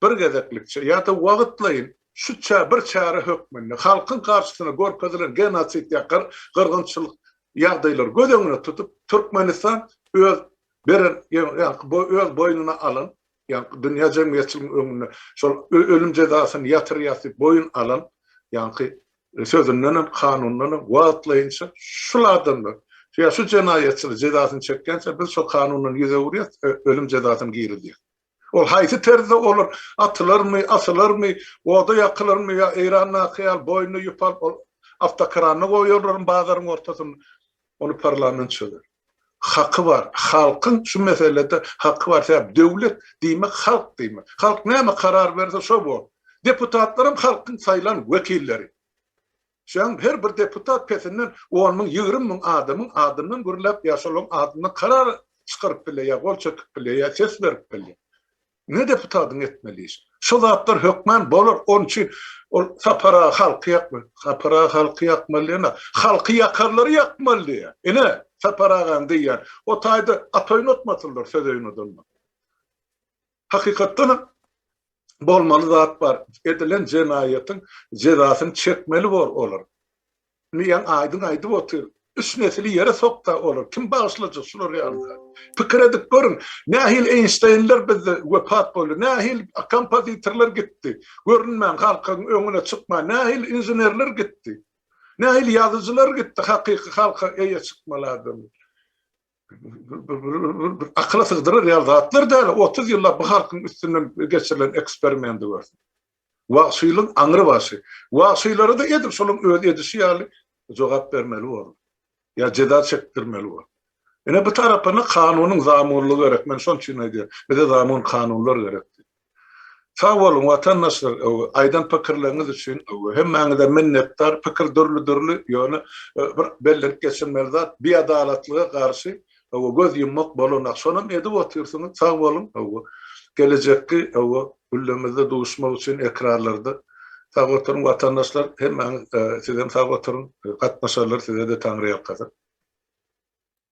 Bir gezeklikçe ýa-da wagtlaýyn şu bir çäre hökmünde halkyň garşysyna görkezilen genosid ýa gyrgynçylyk ýagdaýlary göz öňünde tutup, Türkmenistan öz beren, ýagny öz boýnuna alan, ýagny dünýä jemgyýetçiliginiň öňünde şol ölüm jezasyny ýatyrýas diýip boýun alan, ýagny sözündenem, kanundanam wagtlaýynça şul adamlar, ýa şu jenaýatçylar jezasyny çekýänçä biz şol kanundan ýüz öwürýäs, ölüm jezasyny girizýäs. Ol haýsy terzde olar atylarmy, asylarmy, oda ýakylarmy ýa Eýrandaky ýaly boýnuna ýüp alyp ol awtokrany goýarlarmy bazaryň ortasynda, ony parlament çözer. Haky bar. Halkyň şu meselede haky bar. Sebäbi döwlet diýmek halk diýmek. Halk näme karar berse şo bor. Deputatlaram halkyň saýlan wekilleri. Şoň her bir deputat pesinden on müň, 20 müň adamyň adyndan gürläp ýa şolaryň adyndan karar çykaryp bilýär, ýa gol çekip bilýär, ýa ses berip bilýär. Ne deputatyň etmeli işi? Şo zatlar hökman bolar. Onuň üçin ol Sapar aga halky ýakmaly. Sapar aga halky ýakmaly diýen, halky ýakarlary ýakmaly diýýär. Ine, Sapar agaň diýýän. O taýda at oýnatmasynlar, söz oýnadanlar. Hakykatdan hem bolmaly zat bar. Edilen jenaýatyň jezasyny çekmeli bor olar. Indi ýaňy Aýdyň aýdyp otyr. Üç nesli ýere sokda olar. Kim bagyşlajak şular ýaly zat. Pikir edip görüň, nähili Eýnşteýnler bizde wepat boldy, nähili kompozitorlar gitdi, görünmän halkyň öňüne çykman, nähili inženerler gitdi. Nähili ýazyjylar gitdi hakyky halka eýe çykmaly adamlar. Bir akyla sygdyrar ýaly zatlar däl. 30 ýyllap bu halkyň üstünden geçirilen eksperimenti görsün. Wagşylygyň aňry başy. Wagşylara-da edil şolaň öz edişi ýaly jogap bermeli borlar. Ýa jeza çekdirmeli bor. Ine bu tarapyna kanunyň zamunlygy gerek. Men şonuň üçin aýdýan. Bize zamun kanunlar gerek diýip. Sag boluň watandaşlar aýdan pikirleriňiz üçin hemmäňize minnetdar. Pikir dürli-dürli ýöne bir bellenip geçilmeli zat biadalatlyga garşy göz ýummak bolanok. Şonam edip otyrsyňyz. Sag boluň. Gelejekki güllemizde duşmak üçin ekranlarda sag oturyň watandaşlar hemmäňiz sizem sag oturyň gatnaşanlar size-de taňryýalkasyn.